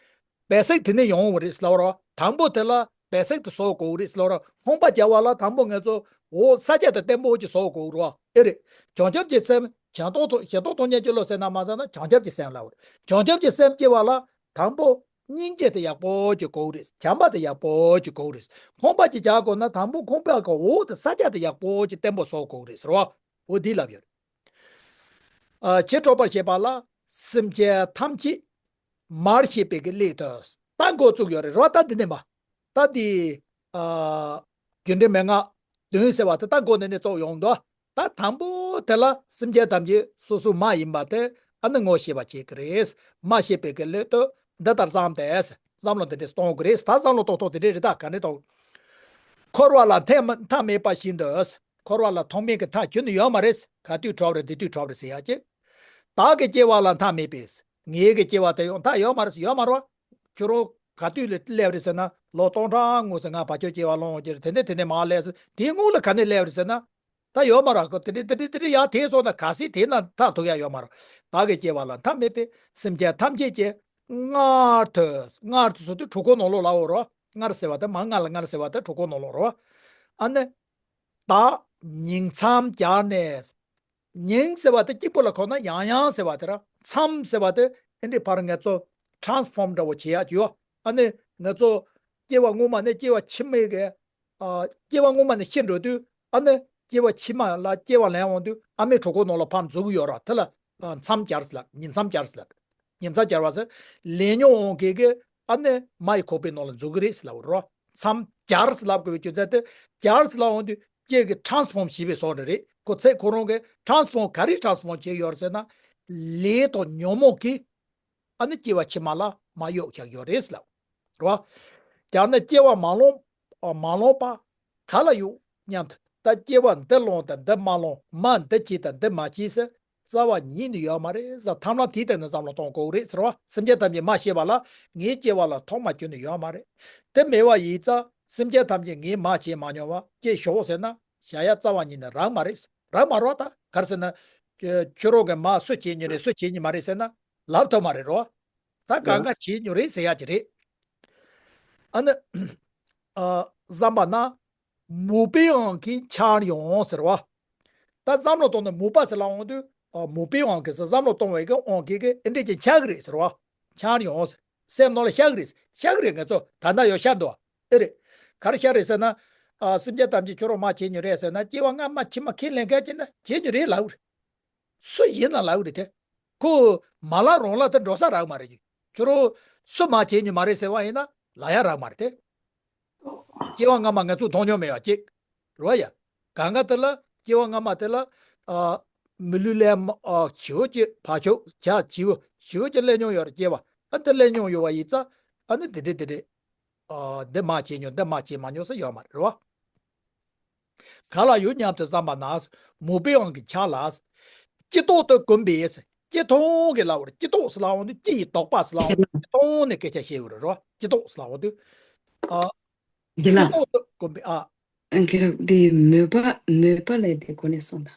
བེ་སིག་དེ་ནས་ཡོང་བ་རེད་ཟེར་ལབ་རེད་བ། དང་པོ་དེ་ལ་བེ་སིག་དེ་བཟོ་དགོས་རེད་ཟེར་ལབ་རེད་བ། ཁང་པ་རྒྱག་པ་ལ་དང་པོ་ངེད་ཚོ་འོག་ས་ཆ་དེ་བརྟན་པོ་ཅིག་བཟོ་དགོས་རེད་བ། ཨེ་རེད། བྱང་ཆུབ་ཀྱི་སེམས་གཞན་སྟོང་དོན་གཞན་སྟོང་དོན་གཉེར་གྱི་བློ་ཟེར་ན་མ་ཟེར་ན་བྱང་ཆུབ་ཀྱི་སེམས་ལབ་རེད། བྱང་ཆུབ་ཀྱི་སེམས་སྐྱེ་བ་ལ་དང་པོ། སྙིང་རྗེ་དེ་ཡག་པོ་ཅིག་དགོས་རེད། བྱམས་པ་དེ་ཡག་པོ་ཅིག་དགོས་རེད། ཁང་པ་ཅིག་རྒྱག་དགོས་ན་དང་པོ་ཁང་པ་གི་འོག་དེ་ས་ཆ་དེ་ཡག་པོ་ཅིག་བརྟན་པོ་བཟོ་དགོས་རེད་ཟེར་བ། འོ་འདི་ལབ་ཡོད་རེད། ཨ་གཞི་གྲོལ་བར་བྱེད་པ་ལ་སེམས་ཅན་ཐམས་ཅད་མར་ཤེས་པའི་གི་སླད་དུ་ད་འགོ་བཙུགས་ཡོད་རེད་ར། ད་འདི་ནས་མ། ད་འདི་ཨ་རྒྱུ་འབྲས་མན་ངག་བདུན་ཟེར་བ་དེ་ད་འགོ་ནས་ནས་གཙོ་ཡོང་འདུག་ད་དང་པོ་དེ་ལ་སེམས་ཅན་ཐམས་ཅད་སོ་སོ་མ་ཡིན་པ་དེ་ཨ་ནི་ངོ་ཤེས་པ་བྱེད་ཀྱི་རེད། མ་ཤེས་པའི་གི་སླད་དུ་འདི་ལྟར་བསམ་སྟེ། བསམ་བློ་འདི་འདྲས་གཏོང་དགོས་རེད། ད་བསམ་བློ་གཏོང་ཐོག་དེ་འདྲས་རེད། ད་ག་འདྲས་གཏོང་། འཁོར་བ་ལ་མཐའ་མ་མཐའ་མེད་པ་བཞིན་དུ། འཁོར་བ་ལ་ཐོག་མེད་ཀྱི་མཐའ་ཁྱོན་ནས་ཡོད་མ་རེད། ག་དུས་གྲོལ་རེད། དེ་དུས་གྲོལ་རེད་ཟེར་ཡ་ཅིག་བདག་གི་སྐྱེ་བ་ལ་མཐའ་མེད་པས། ངེད་ཀྱི་སྐྱེ་བ་དེ་ཡང་མཐའ་ཡོད་མ་རེད། ཡོད་མ་རེད་བ། ཁྱོད་རང་ག་དུས་ལ་སླེབས་རེད་ཟེར་ན་ལོ་སྟོང་ཕྲག་སྔོན་ཟེར་ང་ཕར་ཕྱོགས་སྐྱེ་བ་སློང་གི་རེད། དེ་ནས་དེ་ནས་མར་སླེབས་ཟེར་དེའི་སྔོན་ལ་ག་ནས་སླེབས་རེད་ཟེར་ན། ད་ཡོད་མ་རེད། དེ་འདྲ་དེ་འདྲ་དེ་འདྲ་ཡར་དེད་སོང་ན་ག་སྲིད་དེ་ན་མཐར་ཐུག་ཡ་ཡོད་མ་རེད། བདག་གི་སྐྱེ་བ་ལ་མཐའ་མེད་པས་སེམས་ཅན་ཐམས་ཅད་ཀྱི་མངལ་དུ། མངལ་དུ་ཟེར་དུས་གྲོད་ཁོག་ནང་ལོགས་ལ་འོ་རོ། སྔར་ཟེར་བ་དེ་མ་སྔ་ལ་སྔར་ཟེར་བ་དེ་གྲོད་ཁོག་ནང་ལོགས་རེད་བ། ཨ་ནི། ད་ཉིང་མཚམས་སྦྱར་ནས། ཉིང་ཟེར་བ་དེ་གཅིག་པོ་ལ་གོ་ན་ཡང་ཡང་ཟེར་བ་དེ་ར། མཚམས་ཟེར་བ་དེ་ཨེ་འདྲའི་བར་ང་ཚོ་transform འདྲ་བོ་བྱེད་ཡག་ཅིག་ཡོད། ཨ་ནི་ང་ཚོ་སྐྱེ་བ་སྔོན་མ་ནས་སྐྱེ་བ་ཕྱི་མའི་གི། ཨ། སྐྱེ་བ་སྔོན་མ་ནས་ཤི་འགྲོ་དུས་ཨ་ནི་སྐྱེ་བ་ཕྱི་མ་ལ་སྐྱེ་བ་ལེན་འོང་དུས་ཨ་མའི་གྲོད་ཁོག་ནང་ལ་ཕར་འཛུལ་གི་ཡོད་ར། དེ་ལ་ཨ་མཚམས་སྦྱར་ཟེར་ལབ། ཉིང་མཚམས་སྦྱར་ཟེར་ལབ། ཉིང་མཚམས་སྦྱར་བ་ཟེར། ལས་མྱོང་འོང་མཁན་གྱི་ཨ་ནི་མ་ཡི་ཁོག་པའི་ནང་ལ་འཛུལ་གི་རེད་ཟེར་ལབ་རོ། མཚམས་སྦྱར་ཟེར་ལབ་དགོས་པའི་རྒྱུ་མཚན་དེ། སྦྱར་ཟེར་ལབ་འོང་དུས་ཁྱེད་ཀྱིས་transform བྱས་པའི་བཟོ་འདྲ་རེད། ཁོ་ཚེ་ཁོ་རང་གིས་transform ག་རེ་transform བྱས་ཡོད་རེད་ཟེར་ན། ལས་དང་ཉོན་མོངས་ཀྱིས་ཨ་ནི་སྐྱེ་བ་ཕྱི་མ་ལ་མ་གཡོགས་བཞག་ཡོད་རེད་ཟེར་ལབ་རོ། ཡང་ན་སྐྱེ་བ་མ་ལོངས། ཨ། མ་ལོངས་པ་ག་ལ་གཡུག་སྙམ་དུ། ད་སྐྱེ་བ་འདི་ལོངས་དང་འདི་མ་ལོངས། མ་འདི་བྱས་དང་འདི་མ་བྱས་ཟེར། རྩ་བ་ཉིད་ནས་ཡོད་མ་རེད་ཟེར། ཐབས་ལམ་དེའི་སྟེང་ནས་བསམ་བློ་གཏོང་དགོས་རེད་ཟེར་བ། སེམས་ཅན་ཐམས་ཅད་མ་ཤེས་པ་ལ་ངའི་སྐྱེ་བ་ལ་ཐོག་མ་ཁྱོན་ནས་ཡོད་མ་རེད། དེ་མེད་པ་ཡིན་ཙང་སེམས་ཅན་ཐམས་ཅད་ངས་མ་བྱས་མ་མྱོང་བ་སྐྱེ་ཞོག་ཟེར་ན་བྱ་ཡ་རྩ་བ་ཉིད་ནས་རག་མ་རེད། རག་མ་རེད་བ། ད་ག་རེ་ཟེར་ན། ཁྱོད་རང་གིས་མ་སུ་བྱས་མྱོང་རེད། སུ་བྱས་མྱོང་མ་རེད་ཟེར་ན་ལབ་ཐུབ་མ་རེད་རོ། ད་གང་ག་བྱས་མྱོང་རེད་ཟེར་ཡ་ཅིག་རེད། ཨ་ནི། ཨ། བསམ་པ་ན། མོས་པའི་དབང་གིས་འཆར་ཡོང་ཟེར་བ། ད་བསམ་བློ་གཏོང་ན་མོས་པ་ཟེར་ལབ་འོང་དུས། ཨ། མོས་པའི་དབང་གིས་ཟེར། བསམ་བློ་གཏོང་བའི་གི་དབང་གིས་གི་ཨེ་འདྲས་ཀྱི་འཆར་གི་རེད་ཟེར་བ། འཆར་ཡོང་ཟེར། སེམས་ནང་ལ་ཤར་གི་རེད། ཤར་གི་རེད། ང་ཚོ་ད་ལྟ་ཡང་ཤར་འདུག་བ། ཨེ་རེད། ག་རེ་ཤར་རེད་ཟེར་ན། ཨ། སེམས་ཅན་ཐམས་ཅད་ཁྱོད་རང་མ་བྱས་མྱོང་རེད་ཟེར་ན། སྐྱེ་བ་སྔ་མ་ཕྱི་མ་ཁས་ལེན་མཁན་ཅིག་ན་བྱས་མྱོང་རེད་ལབ་གི་རེད། སུ་ཡིན་ན་ལབ་ཀྱི་རེད་དེ། ཁོ་མ་ལབ་རང་ལ་དེ་འགྲོ་ས་རག་མ་རེད། ཁྱོད་རང་སུ་མ་བྱས་མྱོང་མ་རེད་ཟེར་བ་ཡིན་ན་ལབ་ཡ་རག་མ་རེད་དེ། སྐྱེ་བ་སྔ་མ་ང་ཚོས་མཐོང་མྱོང་མེད་པ་གཅིག་རེད་བ་ཡ། གང་ག་དེ་ལ་སྐྱེ་བ་སྔ་མ་དེ་ལ། ཨ། མི་ལུས་ལེན། ཨ། བྱིའུ་གཅིག་བ་ཕྱུགས་བྱ་བྱིའུ་བྱིའུ་གཅིག་ལེན་མྱོང་ཡོད་རེད། སྐྱེ་བ། ཨ། དེ་ལེན་མྱོང་ཡོད་པ་ཡིན་ཙང་ཨ་ནི་དེ་འདྲས་དེ་འདྲས། ཨ། འདི་མ་བྱས་མྱོང་། འདི་མ་བྱས་མ་མྱོང་ཟེར་ཡོད་མ་རེད་བ། ག་ལ་ཡོད་སྙམ་དུ་བསམ་པ་ན། མོས་པའི་དབང་གིས་འཆར་ལ། སྤྱི་ལྡོག་ཏུ་གོམས་པས། སྤྱི་ལྡོག་གི་ལབ་པ་རེད། སྤྱི་ལྡོག་ཟེར་ལབ་འོང་དུས་སྤྱི་ཡི་ལྡོག་པ་ཟེར་ལབ་འོང་དུས་སྤྱི་ལྡོག་ནས་སྐད་ཆ་བཤད་ཡོད་རེད་རོ། སྤྱི་ལྡོག་ཟེར་ལབ་འོང་དུས། ཨ། འདི་ལ། སྤྱི་ལྡོག་ཏུ་གོམས་པས། ཨ། ཨ། ཁྱེད་རང་འདི་མོས་པ། མོས་པ་ལས་དེ་གོ་ནས་སོང་ད།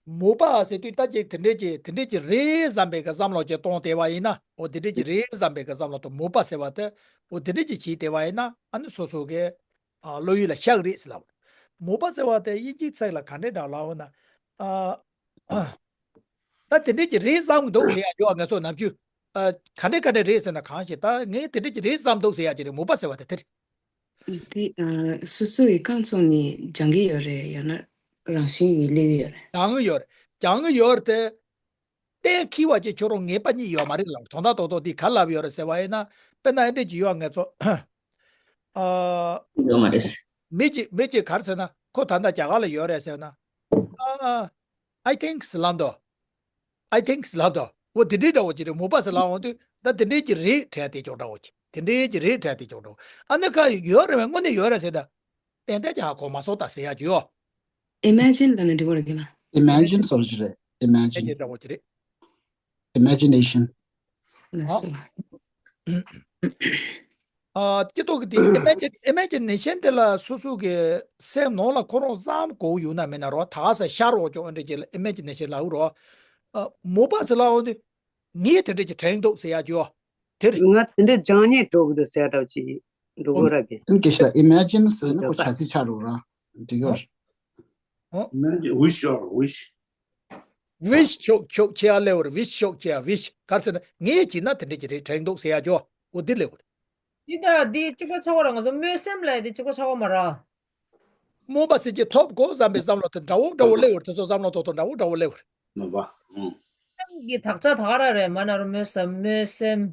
མོས་པ་ཟེར་དུས་ད་ཅིག་དེ་འདྲས་ཀྱི་དེ་འདྲས་ཀྱི་རེད་བསམ་པའི་གི་བསམ་བློ་ཅིག་གཏོང་བསྡད་པ་ཡིན་ན། འོ་དེ་འདྲས་ཀྱི་རེད་བསམ་པའི་གི་བསམ་བློ་དང་། མོས་པ་ཟེར་བ་དེ་འོ་དེ་འདྲས་ཀྱི་བྱས་བསྡད་པ་ཡིན་ན་ཨ་ནི་སོ་སོ་གི། ཨ། བློ་ཡུལ་ལ་ཤར་གི་རེད་ཟེར་ལབ། མོས་པ་ཟེར་བ་དེ་དབྱིན་ཇིའི་ཚིག་ལ་ག་འདྲས་འདྲ་ལབ་ན། ཨ། ད་དེ་འདྲས་ཀྱི་རེད་བསམ་གི་འདུག་ཟེར་ཡ་ཡོད། ང་ཚོ་ནམ་རྒྱུན། ཨ། ག་འདྲས་ག་འདྲས་རེད་ཟེར་ན་གང་ཞིག་ད་ངས་དེ་འདྲས་ཀྱི་རེད་བསམ་འདུག་ཟེར་ཡ་ཅིག་རེད། མོས་པ་ཟེར་བ་དེ་དེ་རེད། དེ། ཨ། སོ་སོ་ཡི་རྐང་བཙུགས་ནས་སྦྱང་གི་ཡོད་རེད། ཡང་ན་རང་བཞིན་གྱིས་སླེབས་ཀྱི་ཡོད་རེད། སྦྱང་གི་ཡོད་རེད། སྦྱང་གི་ཡོད་རེད་དེ། གཏན་འཁེལ་བ་ཅིག་ཁྱོད་རང་ངེས་པ་རྙེད་ཡོད་མ་རེད་ལབ། དོན་དག་རྡོག་རྡོག་འདི་ག་ལབ་ཡོད་རེད་ཟེར་བ་ཡིན་ན། དཔེར་ན་ཨེ་འདྲས་ཅིག་ཡོད། ང་ཚོ། ཨ། ཡོད་མ་རེད། མི་གཅིག་མི་གཅིག་ག་རེ་ཟེར་ན། ཁོ་ད་ལྟ་རྒྱ་གར་ལ་ཡོད་རེད་ཟེར་ན། ཨ། I think ལབ་འདུག I think ལབ་འདུག་འོ་དེ་འདྲའི་འདྲ་བོ་ཅིག་རེད། མོས་པ་ཟེར་ལབ་འོང་དུས་ད་དེ་འདྲའི་ཅིག་རེད་དྲན་བསྡད་ཀྱོག་འདྲ་བོ་ཅིག་དེ་འདྲའི་ཅིག་རེད་དྲན་བསྡད་ཀྱོག་འདྲ་བོ། ཨ་ནི་ཁ་ཡོད་རེད་པས། དངོས་གནས་ཡོད་རེད་ཟེར་ད། ཏན་ཏན་ཅིག་ཧ་གོ་མ་སོང་ད་ཟེར་ཡ་ཅིག་ཡོད། Imagine ལབ་ན་འགྲིག་གི་རེད་ལ། Imagine ཟེར་ཅིག་རེད། དེ་Imagine འདྲ་བོ་ཅིག་རེད། Imagination། ལགས་སོ། ཨ། སྤྱི་ལྡོག་གི་དེ་Imagine Imagination དེ་ལ་སོ་སོ་གི་སེམས་ནང་ལ་ཁོ་རང་བསམ་དགོས་ཡོད་ན་མེད་ན་རོ། ད་ག་ས་ཤར་འོང་ཀྱོག་འདྲ་ཅིག་ལ་Imagination ལབ་རོ། ཨ། མོས་པ་ཟེར་ལབ་འོང་དུས་ངས་དེ་འདྲ་ཅིག་དྲན་འདུག་ཟེར་ཡ་ཅིག་ཡོད། དེ་རེད། ང་དེ་འདྲ་སྦྱང་སྙིང་འདོད་ཀྱི་འདུག་ཟེར་ཡ་འདྲ་བོ་ཅིག་འགྲོ་གི་ར་གི། ཨ་ནི་སྐད་ཆ་ལ་Imagine ཟེར་ན་ཁོ་བྱ་ཚིག་ཆགས་འགྲོ་ར། འགྲིག་གི་རེད། ཨོ། Imagine, wish or wish. Wish ཤོག་ཤོག་ཁྱེད་ཨ་ལེ་བར་wish ཤོག་ཁྱེད་ཨ་wish ག་རེ་ཟེར་ན་ངས་བྱས་ན་དེ་འདྲ་ཅིག་རེད་དྲན་འདུག་ཟེར་ཡ་ཅོ། འོ་འདི་ལེ་བར། འདི་ད་འདི་གཅིག་པ་ཆགས་པ་ར། ང་ཚོ་སྨོན་སེམས་ལ་འདི་གཅིག་པ་ཆགས་པ་མ་ར། སྨོན་པ་ཟེར་གྱི་ཐོབ་དགོས་བསམ་པའི་བསམ་བློ་དེ་འདྲ་བོ་འདྲ་བོ་ལེ་བར། དེ་ཚོ་བསམ་བློ་ཐོག་ཐོག་འདྲ་བོ་འདྲ་བོ་ལེ་བར། སྨོན་པ། ཨང་། སེམས་ཀྱི་དག་ཆ་ད་ག་ར་རེད། མ་ན་རོ་སྨོན་སེམས། སྨོན་སེམས།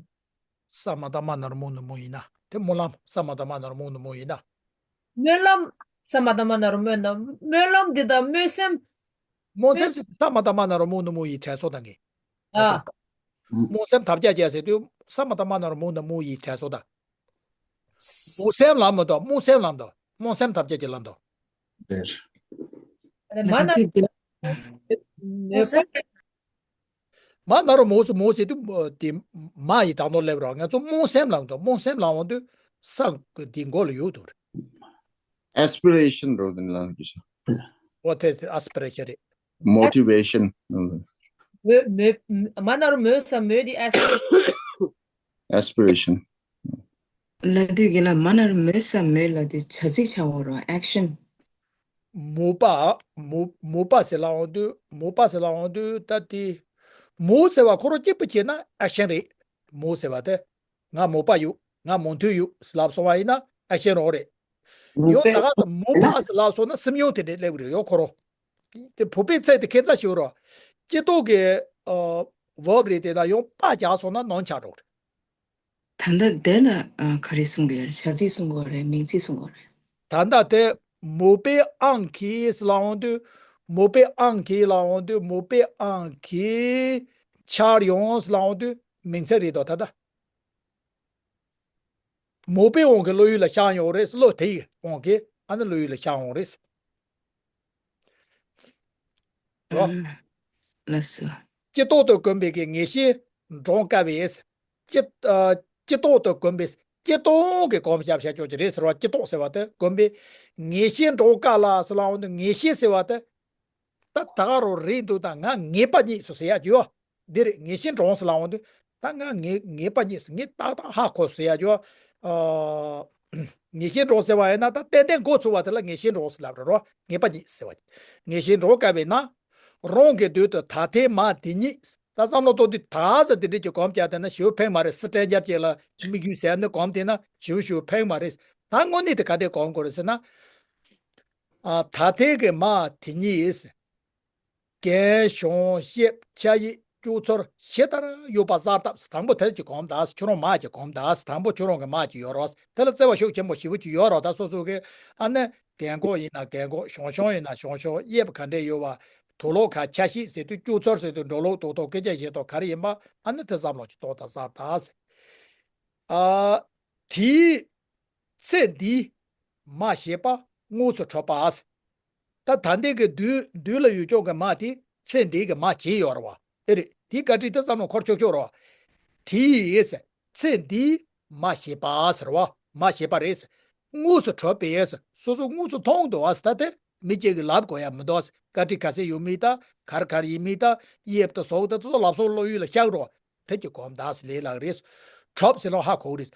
ས་མ་བཏགས་སྨ་ན་རོ་སྨོ་ན་སྨོ་ཡིན་ན། དེ་སྨོན་ལམ། ས་མ་བཏགས་སྨ་ན་རོ་སྨོ་ན་སྨོ་ཡིན་ན། སྨོན་ལམ། ས་མ་བཏགས་སྨ་ན་རོ་སྨོ་ན། སྨོན་ལམ་འདི་དང་སྨོན་སེམས། སྨོན་སེམས་ཟེར་དུས་ས་མ་བཏགས་སྨ་ན་རོ་སྨོ་ན་སྨོ་ཡི་དྲན་གསོ་དང་ངེས། ཨ། སྨོན་སེམས་ཐབས་ཅག་བྱས་ཟེར་དུས་ས་མ་བཏགས་སྨ་ན་རོ་སྨོ་ན་སྨོ་ཡི་དྲན་གསོ་དང་། སྨོན་སེམས་ལམ་མ་གཏོགས་སྨོན་སེམས་ལམ་དང་སྨོན་སེམས་ཐབས་ཅག་གི་ལམ་དང་། རེད། མ་ན། སྨོན་སེམས། མ་ན་རོ་མོ་སུ་མོ་ཟེར་དུས་དེ་མ་ཡི་དང་ནོར་སླེབས་རོགས། ང་ཚོ་སྨོན་སེམས་ལངས་དང་སྨོན་སེམས་ལངས་འོང་དུས་ས་དེ་མགོ་ལ་ཡོད་དུ། Aspiration རོ་དེ་ལ་གི་ཤ། འོ་དེ་དེ་aspiration རེད། Motivation། མོ་མོ་མ་ན་རོ་མོ་ས་མོ་དེ་aspiration། Aspiration། ལབ་དུས་དགེ་ལགས་མ་ན་རུ་མོ་ས་མོ་ལབ་དུས་བྱ་ཚིག་ཆགས་འོང་རོ། ཨེག་ཤན། མོ་པ། མོ་མོ་པ་ཟེར་ལབ་འོང་དུས་མོ་པ་ཟེར་ལབ་འོང་དུས་ད་དེ། མོ་ཟེར་བ་ཁོ་རང་གཅིག་པུ་བྱས་ན་ཨེག་ཤན་རེད། མོ་ཟེར་བ་དེ། ང་མོ་པ་ཡོད། ང་མོ་མཐུན་ཡོད་ལབ་སོང་བ་ཡིན་ན་ཨེག་ཤན་རང་རེད། མོ་ཡང་པས་ད་ག་ས་མོ་པ་ཟེར་ལབ་སོང་ན་སེམས་ཡོང་དེ་འདྲས་སླེབས་རེད་ཡོད་ཁོ་རང་། དེ་བོད་པའི་ཚད་དེ་ཁྱད་མཚར་ཞིག་རོ། སྤྱི་ཐོག་གི་ཨ་ཝརབ་རེད་དེ་ན་ཡང་པ་རྒྱག་སོང་ན་ནོན་ཆགས་འགྲོ་རེད། ད་ལྟ་དེ་ལ་ཨ་ག་རེ་གསུང་གི་ཡོད་རེད། བྱ་ཚིག་གསུང་གི་ཡོད་རེད། མིང་ཚིག་གསུང་གི་ཡོད་རེད། ད་ལྟ་དེ་མོ་པའི་ཨང་ཁི་ཟེར་ལབ་འོང་དུས། མོ་པའི་ཨང་ཁི་ལབ་འོང་དུས་མོ་པའི་ཨང་ཁི་ཆར་ཡོང་ཟེར་ལབ་འོང་དུས་མིང་ཚིག་རེད་དོ་ད་ལྟ། མོ་པའི་དབང་གིས་བློ་ཡུལ་ལ་ཤར་ཡོང་རེད། བློ་དེ་ཡི་དབང་གིས་ཨ་ནི་བློ་ཡུལ་ལ་ཤར་ཡོང་རེད། རོ། ལགས་སོ། སྤྱི་ལྡོག་ཏུ་གོམས་པའི་གི་ངེས་ཤེས་འདྲོངས་དཀའ་བས། སྤྱི་ཨ་སྤྱི་ལྡོག་ཏུ་གོམས་པའི་སྤྱི་ལྡོག་གི་གོམས་བྱ་བྱ་ཆོག་ཅི་རེད་ཟེར་བ། སྤྱི་ལྡོག་ཟེར་བ་དེ་གོམས་པའི་ངེས་ཤེས་འདྲོངས་དཀའ་ལ་ཟེར་ལབ་འོང་དུས་ངེས་ཤེས་ཟེར་བ་དེ། ད་ད་ག་རང་རེད་འདུག་ད་ང་ངེས་པ་རྙེད་སོང་ཟེར་ཡ་ཅིག་ཡོད། འདི་རེད། ངེས་ཤེས་འདྲོངས་ཟེར་ལབ་འོང་དུས་ད་ང་ངེས་ངེས་པ་རྙེད་སོང་། ངས་ཏག་ཏག་ཧ་གོ་སོང་ཟེར་ཡ་ཅིག་ཡོད། ཨ་ངེས་ཤེས་འདྲོངས་ཟེར་བ་ཡིན་ན་ད་ཏན་ཏན་མགོ་ཚོས་པ་དེ་ལ་ངེས་ཤེས་འདྲོངས་ཟེར་ལབ་རེད་རོ། ངེས་པ་རྙེད་ཟེར་བ། ངེས་ཤེས་འདྲོངས་དཀའ་བས་ན། རང་གི་དུས་དུ་ད་ལྟའི་མ་དེ་ཉིད། ད་བསམ་བློ་གཏོང་དུས་ད་ཟེར་དེ་འདྲས་ཀྱི་གོམས་བྱས་བསྡད་ན་ཞེ་པོ་ཕན་མ་རེད། སི་ཊེན་ཇར་ཅིག་ལ་དམིགས་ཡུལ་ཟེར་ནས་གོམས་བསྡད་ན་ཞེ་པོ་ཞེ་པོ་ཕན་མ་རེད། ད་དངོས་གནས་དེ་ག་འདྲས་གོམས་དགོས་རེད་ཟེར་ན། ཨ་ད་ལྟའི་གི་མ་དེ་ཉིད། རྒན་གཞོན་ཤེབ་ཆ་ཡིག་སྐྱུག་ཚོར་ཇི་ལྟར་ཡོད་པ་གསལ་བཏབ། དང་པོ་དེ་ཅིག་གོམས་ད། ཁྱོད་རང་མ་ཅིག་གོམས་ད། དང་པོ་ཁྱོད་རང་གི་མ་ཅིག་ཡོད་རོགས། དེ་ལ་བརྩེ་བ་ཤུགས་ཆེན་པོ་ཞེ་པོ་ཅིག་ཡོད་རོགས། ད་སོ་སོ་གི་ཨ་ནི་རྒན་གོག་ཡིན་ན་རྒན་གོག་གཞོན་གཞོན་ཡིན་ན་གཞོན་གཞོན། གཡས་པ་ག་འདྲས་ཡོད་པ། དུག་ལོག་ག་ཆ་ཤིག་ཟེར་དུས་སྐྱུག་ཚོར་ཟེར་དུས་འགྲོ་ལུགས་ཏོག་ཏོག་སྐད་ཆ་བཤད་ཐོག་ག་རེ་ཡིན་པ་ཨ་ནི་དེ་བསམ་བློ་ཅིག་གཏོང་ད་གསལ་བཏབ། ཨ་དེའི་ཚེ་འདིའི་མ་ཞེས་པ་དངོས་སུ་འཕྲོད་པ། ད་ད་ལྟའི་གི་དུས་དུས་ལ་ཡོད་ཅོག་གི་མ་དེ་ཚེ་འདིའི་གི་མ་བྱས་ཡོད་རེད་བ། ཨེ་རེད། དེའི་བཀའ་དྲིན་དེ་བསམ་བློ་འཁོར་ཆོག་ཆོག་རེད་བ། དེའི་ཚེ་འདིའི་མ་ཞེས་པ་ཟེར་བ། མ་ཞེས་པ་རེད། དངོས་སུ་འཕྲོད་པས། སོ་སོ་དངོས་སུ་མཐོང་འདུག་བ། ད་དེ་མི་གཅིག་གིས་ལབ་དགོས་ཡ་མི་འདུག་བཀའ་དྲིན་ག་ཚད་ཡོད་མིན་ད། ག་རེ་ག་རེ་ཡིན་མིན་ད། གཡས་དང་ཟུར་དང་དེ་ཚོ་ལབ་སོང་བློ་ཡུལ་ལ་ཤར་རོགས། དེ་ཀྱི་གོམས་ད་ཟེར་ལས་ལགས་རེད། འཕྲོད་ཟེར་ལོ་ཧ་གོ་གི་རེད།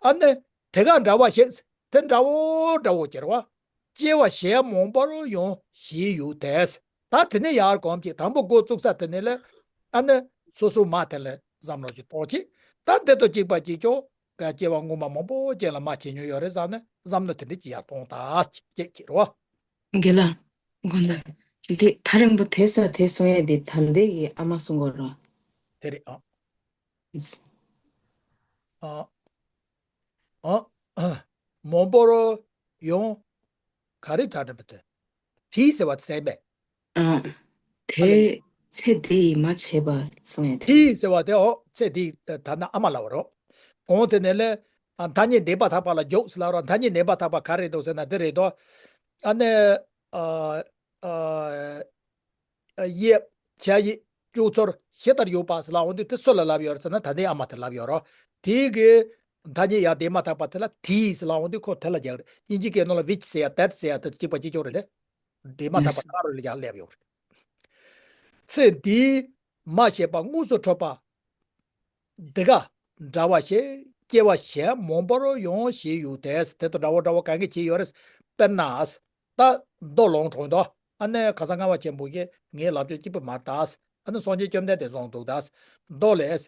ཨ་ནི་དེ་ག་འདྲ་བ་ཞིག་དེ་འདྲ་བོ་འདྲ་བོ་གྱུར་བ། སྐྱེ་བ་གཞན་མང་པོར་ཡང་བྱས་ཡོད་དེ། ད་དེ་ནས་ཡར་གོམས་ཀྱི་དང་པོ་འགོ་བཙུགས་ས་དེ་ནས་ལས། ཨ་ནི་སོ་སོ་མ་དེ་ལ་བསམ་བློ་ཅིག་གཏོང་ཅིག་ད་དེ་དང་གཅིག་པ་གཅིག་ཀྱང་སྐྱེ་བ་སྔོན་མ་མང་པོ་ཅན་ལ་མ་བྱས་མྱོང་ཡོད་རེད་བསམ་ནས་བསམ་བློ་དེ་འདྲ་ཅིག་ཡར་གཏོང་ད་ཅིག་ཅིག་རོ། དགེ་ལགས། དགོངས་དག་འདི་ཐག་རིང་པོ་དེ་ས་དེ་སོང་ཡས་དེ་ད་ལྟའི་གི་ཨ་མ་གསུང་གོ་རོ། དེ་རེད་ཨ། ཨ། ཨ། མང་པོར་ཡང་ག་རེ་གྲགས་ནས་པ་དེ། དེའི་ཟེར་བ་ཟེར་མེད། ཨ། དེ་ཚེ་འདི་ཡི་མ་བྱས་པ་གསུང་ཡས་དེ། དེའི་ཟེར་བ་དེ་འོ་ཚེ་འདི་ད་ན་ཨ་མ་ལ་བ་རོ། གོང་དེ་ནས་ལས། ཨ་མཐའ་གཉིས་འདས་པ་ཐག་པ་ལ་འཇུག་ཟེར་ལ་རོ། མཐའ་གཉིས་འདས་པ་ཐག་པ་ག་རེ་འདུག་ཟེར་ན་འདི་རེད་དོ། ཨ་ནི། ཨ། ཨ། གཡས། ཆ་ཡིག་སྐྱུག་ཚོར་ཇི་ལྟར་ཡོད་པ་ཟེར་ལབ་འོང་དུས་དེ་སུ་ལ་ལབ་ཡོད་རེད་ཟེར་ན་ད་ལྟའི་ཨ་མ་དེ་ལབ་ཡོད་རོ། དེའི་གི་མཐའ་གཉིས་ཡར་འདས་མ་ཐག་པ་དེ་ལ་དེའི་ཟེར་ལབ་འོང་དུས་ཁོ་དེ་ལ་རྒྱག་རེད། དབྱིན་ཇི་སྐད་ནང་ལ་which ཟེར་ཡ་that ཟེར་ཡ་དེ་གཅིག་པ་གཅིག་ཀྱང་རེད་དེ། འདས་མ་ཐག་པ་ག་རེ་ལ་ཡར་སླེབས་ཡོད་རེད། ཚེ་འདིའི་མ་ཞེས་པ་དངོས་སུ་འཕྲོད་པ། འདི་ག་འདྲ་བ་ཞིག་སྐྱེ་བ་གཞན་མང་པོར་ཡང་བྱས་ཡོད་དེ། དེ་དང་འདྲ་བོ་འདྲ་བོ་གང་གིས་བྱས་ཡོད་རེད། དཔེར་ན། ད་མདོ་ལུང་དྲངས་དོ། ཨ་ནི་ཁ་སང་ངག་དབང་ཆེན་པོ་གིས་ངའི་ལབ་ཕྱོགས་སྐྱིད་པོ་མ་རེད་ད། ཨ་ནི་སངས་རྒྱས་བཅོམ་ལྡན་འདས་གསུངས་འདུག་ད། མདོ་ལས།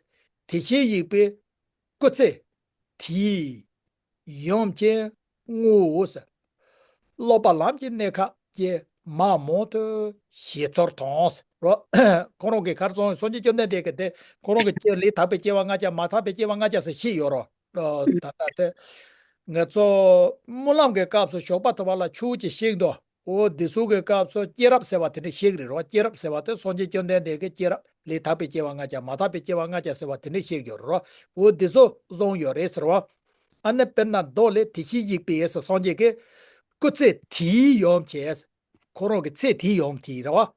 དེ་བཞིན་གཤེགས་པའི་སྐུ་ཚེ་དེའི་ཡུམ་ཅན་དངོས། སློབ་པ་ལམ་གྱི་གནས་སྐབས་ཀྱི་མ་མང་དུ་བྱས་ཚུལ་དང་། རོ། ཁོ་རང་གིས་ག་རེ་གསུངས། སངས་རྒྱས་བཅོམ་ལྡན་འདས་ཀྱིས་དེ་ཁོ་རང་གི་སྐྱེ་ལས་དག་པའི་སྐྱེ་བ་ལྔ་བརྒྱ་མ་དག་པའི་སྐྱེ་བ་ལྔ་བརྒྱ་ཟེར་བཤད་ཡོད་རོ། ད་ལྟ་དེ། ང་ཚོ་སྨོན་ལམ་གྱི་སྐབས་སུ་ཞོགས་པ་ཐོབ་པ་ལ་ཆུ་བོ་གཅིག་བཤིག་འདུག་འོ་འདི་ཚོ་གི་སྐབས་སུ་སྐྱེས་རབས་ཟེར་བ་དེ་འདྲ་བཤིག་རེད་རོ། སྐྱེས་རབས་ཟེར་བ་དེ་སངས་རྒྱས་བཅོམ་ལྡན་འདས་ཀྱི་སྐྱེས་རབས་ལས་དག་པའི་སྐྱེ་བ་ལྔ་བརྒྱ་མ་དག་པའི་སྐྱེ་བ་ལྔ་བརྒྱ་ཟེར་བ་དེ་འདྲ་བཤིག་ཡོད་རོ། འོ་འདི་ཚོ་བཟུང་ཡོད་རེད་ཟེར་བ། ཨ་ནི་དཔེར་ན་མདོ་ལས་དེ་བཞིན་གཤེགས་པའི་སངས་རྒྱས་ཀྱི་སྐུ་ཚེ་དེའི་ཡུམ་ཅན། ཁོ་རང་གི་ཚེ་དེའི་ཡུམ་དེ་རེད་བ།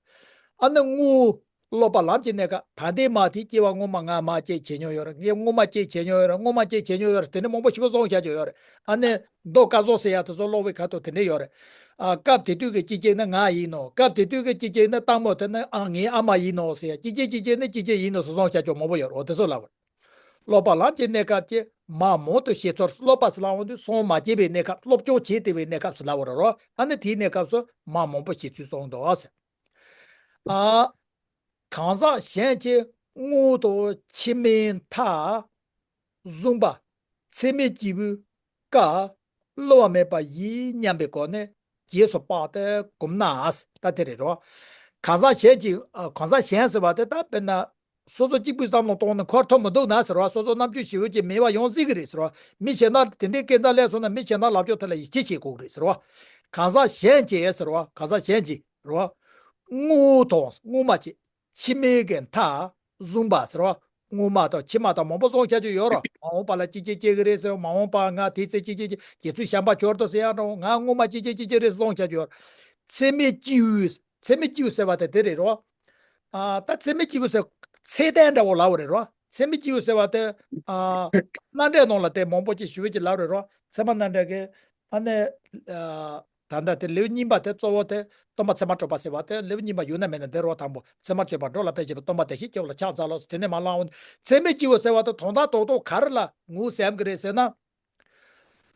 ཨ་ནི་དངོས། སློབ་པ་ལམ་གྱི་གནས་སྐབས་ད་ལྟའི་མ་དེ་སྐྱེ་བ་སྔོན་མ་ང་མ་སྐྱེས་བྱས་མྱོང་ཡོད་རེད། ངས་སྔོན་མ་སྐྱེས་བྱས་མྱོང་ཡོད་རེད། སྔོན་མ་སྐྱེས་བྱས་མྱོང་ཡོད་རེད། དེ་འདྲ་མང་པོ་ཞིག་གསུངས་བཞག་རྒྱུ་ཡོད་རེད། ཨ་ནི་མདོ་སྐལ་བཟང་ཟེར་ཡ་དེ་ཚོ་ཀློག་པའི་ཁ་ཐུག་དེ་འདྲ་ཡོད་རེད། ཨ་སྐབས་དེ་དུས་ཀྱི་སྐྱེས་སྐྱེས་ནི་ང་ཡིན་ནོ། སྐབས་དེ་དུས་ཀྱི་སྐྱེས་སྐྱེས་ནི་སྟག་མོ་དེ་ནི་ཨ་ངའི་ཨ་མ་ཡིན་ནོ་ཟེར་ཡ། སྐྱེས་སྐྱེས་སྐྱེས་སྐྱེས་ནི་སྐྱེས་སྐྱེས་ཡིན་ནོ་ཟེར་གསུངས་བཞག་རྒྱུ་མང་པོ་ཡོད་རེད། འོ་དེ་ཚོ་ལབ་པ། སློབ་པ་ལམ་གྱི་གནས་སྐབས་ཀྱི་ མ་མང་དུ་བཤད་ཚུལ། སློབ་པ་ཟེར་ལབ་འོང་དུས་སོང་མ་བྱས་པའི་གནས་སྐབས། སློབ་སྦྱོང་བྱས་བསྡད་པའི་གནས་སྐབས་སུ་ལབ་པ་རེད་རོ། ཨ་ནི་དེའི་གནས་སྐབས་སུ་མ་མང་པོ་བཤད་ཚུལ་གསུངས་འདུག་ཟེར། ཨ། གང་ཟག་གཞན་གྱི་རྔོ་དང་མཆི་མའི་མཐའ་བཟུང་བ། ཚད་མའི་སྐྱེས་བུའི་བཀའ་བསླུ་བ་མེད་པ་ཡིན་སྙམ་པའི་སྒོ་ནས་རྗེས་སུ་དཔག་སྟེ་བསྒོམས་ན། ད་དེ་རེད་རོ། གང་ཟག་གཞན་གྱི་ཨ། གང་ཟག་གཞན་ཟེར་བ་དེ་ད་དཔེར་ན། སོ་སོ་གཅིག་པུའི་བསམ་བློ་གཏོང་ན་འཁོར་ཐུབ་མི་འདུག་ན་ཟེར་བ། སོ་སོ་རྣམ་དཔྱོད་ཞེ་པོ་ཅིག་མེད་པ་ཡོང་སྲིད་ཀྱི་རེད་ཟེར་བ། མི་གཞན་དག་དེ་འདྲའི་སྐས་འཛེག་སླེབས་སོང་ན་མི་གཞན་དག་ལབ་ཕྱོགས་དེ་ལ་ཡིད་ཆེས་བྱེད་དགོས་ཀྱི་རེད་ཟེར་བ། གང་ཟག་གཞན་གྱིས་ཟེར་བ། གང་ཟག་གཞན་གྱིས་རེད་བ། རྔོ་དང་རྔོ་མ་བྱས། མཆི་མའི་གི་མཐའ་བཟུང་བ་ཟེར་བ། རྔོ་མ་དང་མཆི་མ་དང་མང་པོ་བཟུང་བྱ་རྒྱུ་ཡོད་ར། མ་འོངས་པ་ལ་ཅི་བྱེད་ཅི་གི་རེད་ཟེར། མ་འོངས་པ་ང་དེ་ཚེ་ཅི་བྱེད་ཅི། རྗེ་བཙུན་བྱམས་པ་གྱུར་ཏོ་ཟེར་ཡ་འགྲོ། ང་རྔོ་མ་ཅི་བྱེད་ཅི་བྱེད་རེད་བཟུང་བྱ་རྒྱུ་ཡོད། ཚད་མའི་སྐྱེས་བུ། ཚད་མའི་སྐྱེས་བུ་ཟེར་བ་དེ་དེ་རེད་རོ། ཨ། ད་ཚད་མའི་སྐྱེས་བུ་ཟེར། ཚད་ལྡན་འདྲ་བོ་ལབ་པ་རེད་རོ། ཚད་མའི་སྐྱེས་བུ་ཟེར་བ་དེ། ཨ། རྣམ་འགྲེལ་ནང་ལ་དེ་མང་པོ་ཅིག་ཞུ་བའི་ཅིག་ལབ་རེད་རོ། ཚད་མ་རྣམ་འགྲེལ་གི། ཨ་ནི། ཨ། ད་ལྟ་དེ་ལེའུ་གཉིས་པ་དེ་གཙོ་བོ་དེ་སྟོན་པ་ཚད་མར་གྲུབ་པ་ཟེར་བ་དེ། ལེའུ་གཉིས་པ་ཡོད་ན་མེད་ན་འདིར་རོ། དང་པོ་ཚད་མར་གྲུབ་པ་འགྲོ་ལ་ཕན་ཕྱིར་པའི་སྟོན་པ་བདེ་གཤེགས་སྐྱོབ་པ་ལ་ཕྱག་འཚལ་ལོ་ཟེར། དེ་ནས་མར་ལངས་འོང་། ཚད་མའི་སྐྱེས་བུ་ཟེར་བ་དེ་དོན་དག་རྡོག་རྡོག་ག་རེ་ལ་ངོས་ཟིན་གི་རེད་ཟེར་ན།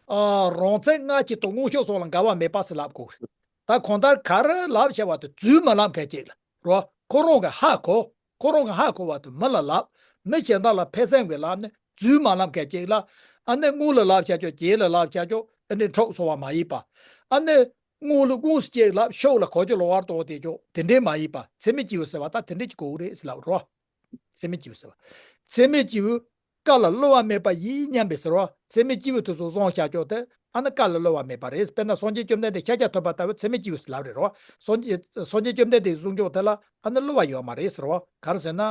ཨ། རང་མཚན་སྔ་ཕྱི་དང་མངོན་ཤུགས་གསུམ་ལ་འགལ་བ་མེད་པ་ཟེར་ལབ་དགོས་རེད། ད་གང་ལྟར་ག་རེ་ལབ་བྱ་བ་དེ་རྫུན་མ་ལབ་མཁན་ཅིག་ལ་རོ། ཁོ་རང་གི་ཧ་གོ། ཁོ་རང་གི་ཧ་གོ་བ་དེ་མི་ལ་ལབ། མི་གཞན་དག་ལ་ཕན་སེམས་ཀྱིས་ལབ་ནས་རྫུན་མ་ལབ་མཁན་ཅིག་ལ། ཨ་ནི་རྔོ་ལ་ལབ་བྱ་ཆོག་རྗེ་ལ་ལབ་བྱ་ཆོག་ཨ་ནི་འཕྲོག་སོང་བ་མ་ཡིན་པ། ཨ་ནི་རྔོ་ལ་དངོས་སུ་ཅིག་ལབ་ཤོག་ལ་གོ་ཆོད་ལོ་བར་གཏོང་དེ་ཆོག་དེ་འདྲའི་མ་ཡིན་པ། ཚད་མའི་སྐྱེས་བུ་ཟེར་བ་ད་དེ་འདྲའི་ཅིག་དགོས་ཀྱི་རེད་ཟེར་ལབ་རོ། ཚད་མའི་སྐྱེས་བུ་ཟེར་བ། ཚད་མའི་སྐྱེས་བུ། བཀའ་ལ་བསླུ་བ་མེད་པ་ཡིན་སྙམ་པའི་ཟེར་བ། ཚད་མའི་སྐྱེས་བུ་དེ་ཚོ་བཟུང་བྱ་ཆོག་དེ་ཨ་ནི་བཀའ་ལ་བསླུ་བ་མེད་པ་རེད། དཔེར་ན་སངས་རྒྱས་བཅོམ་ལྡན་འདས་ཤཱཀྱ་ཐུབ་པ་ལྟ་བུ་ཚད་མའི་སྐྱེས་བུ་ཟེར་ལབ་རེད་རོ། སངས་རྒྱས་སངས་རྒྱས་བཅོམ་ལྡན་འདས་གསུང་ཆོག་དེ་ལ་ཨ་ནི་བསླུ་བ་ཡོད་མ་རེད་ཟེར་བ། ག་རེ་ཟེར་ན།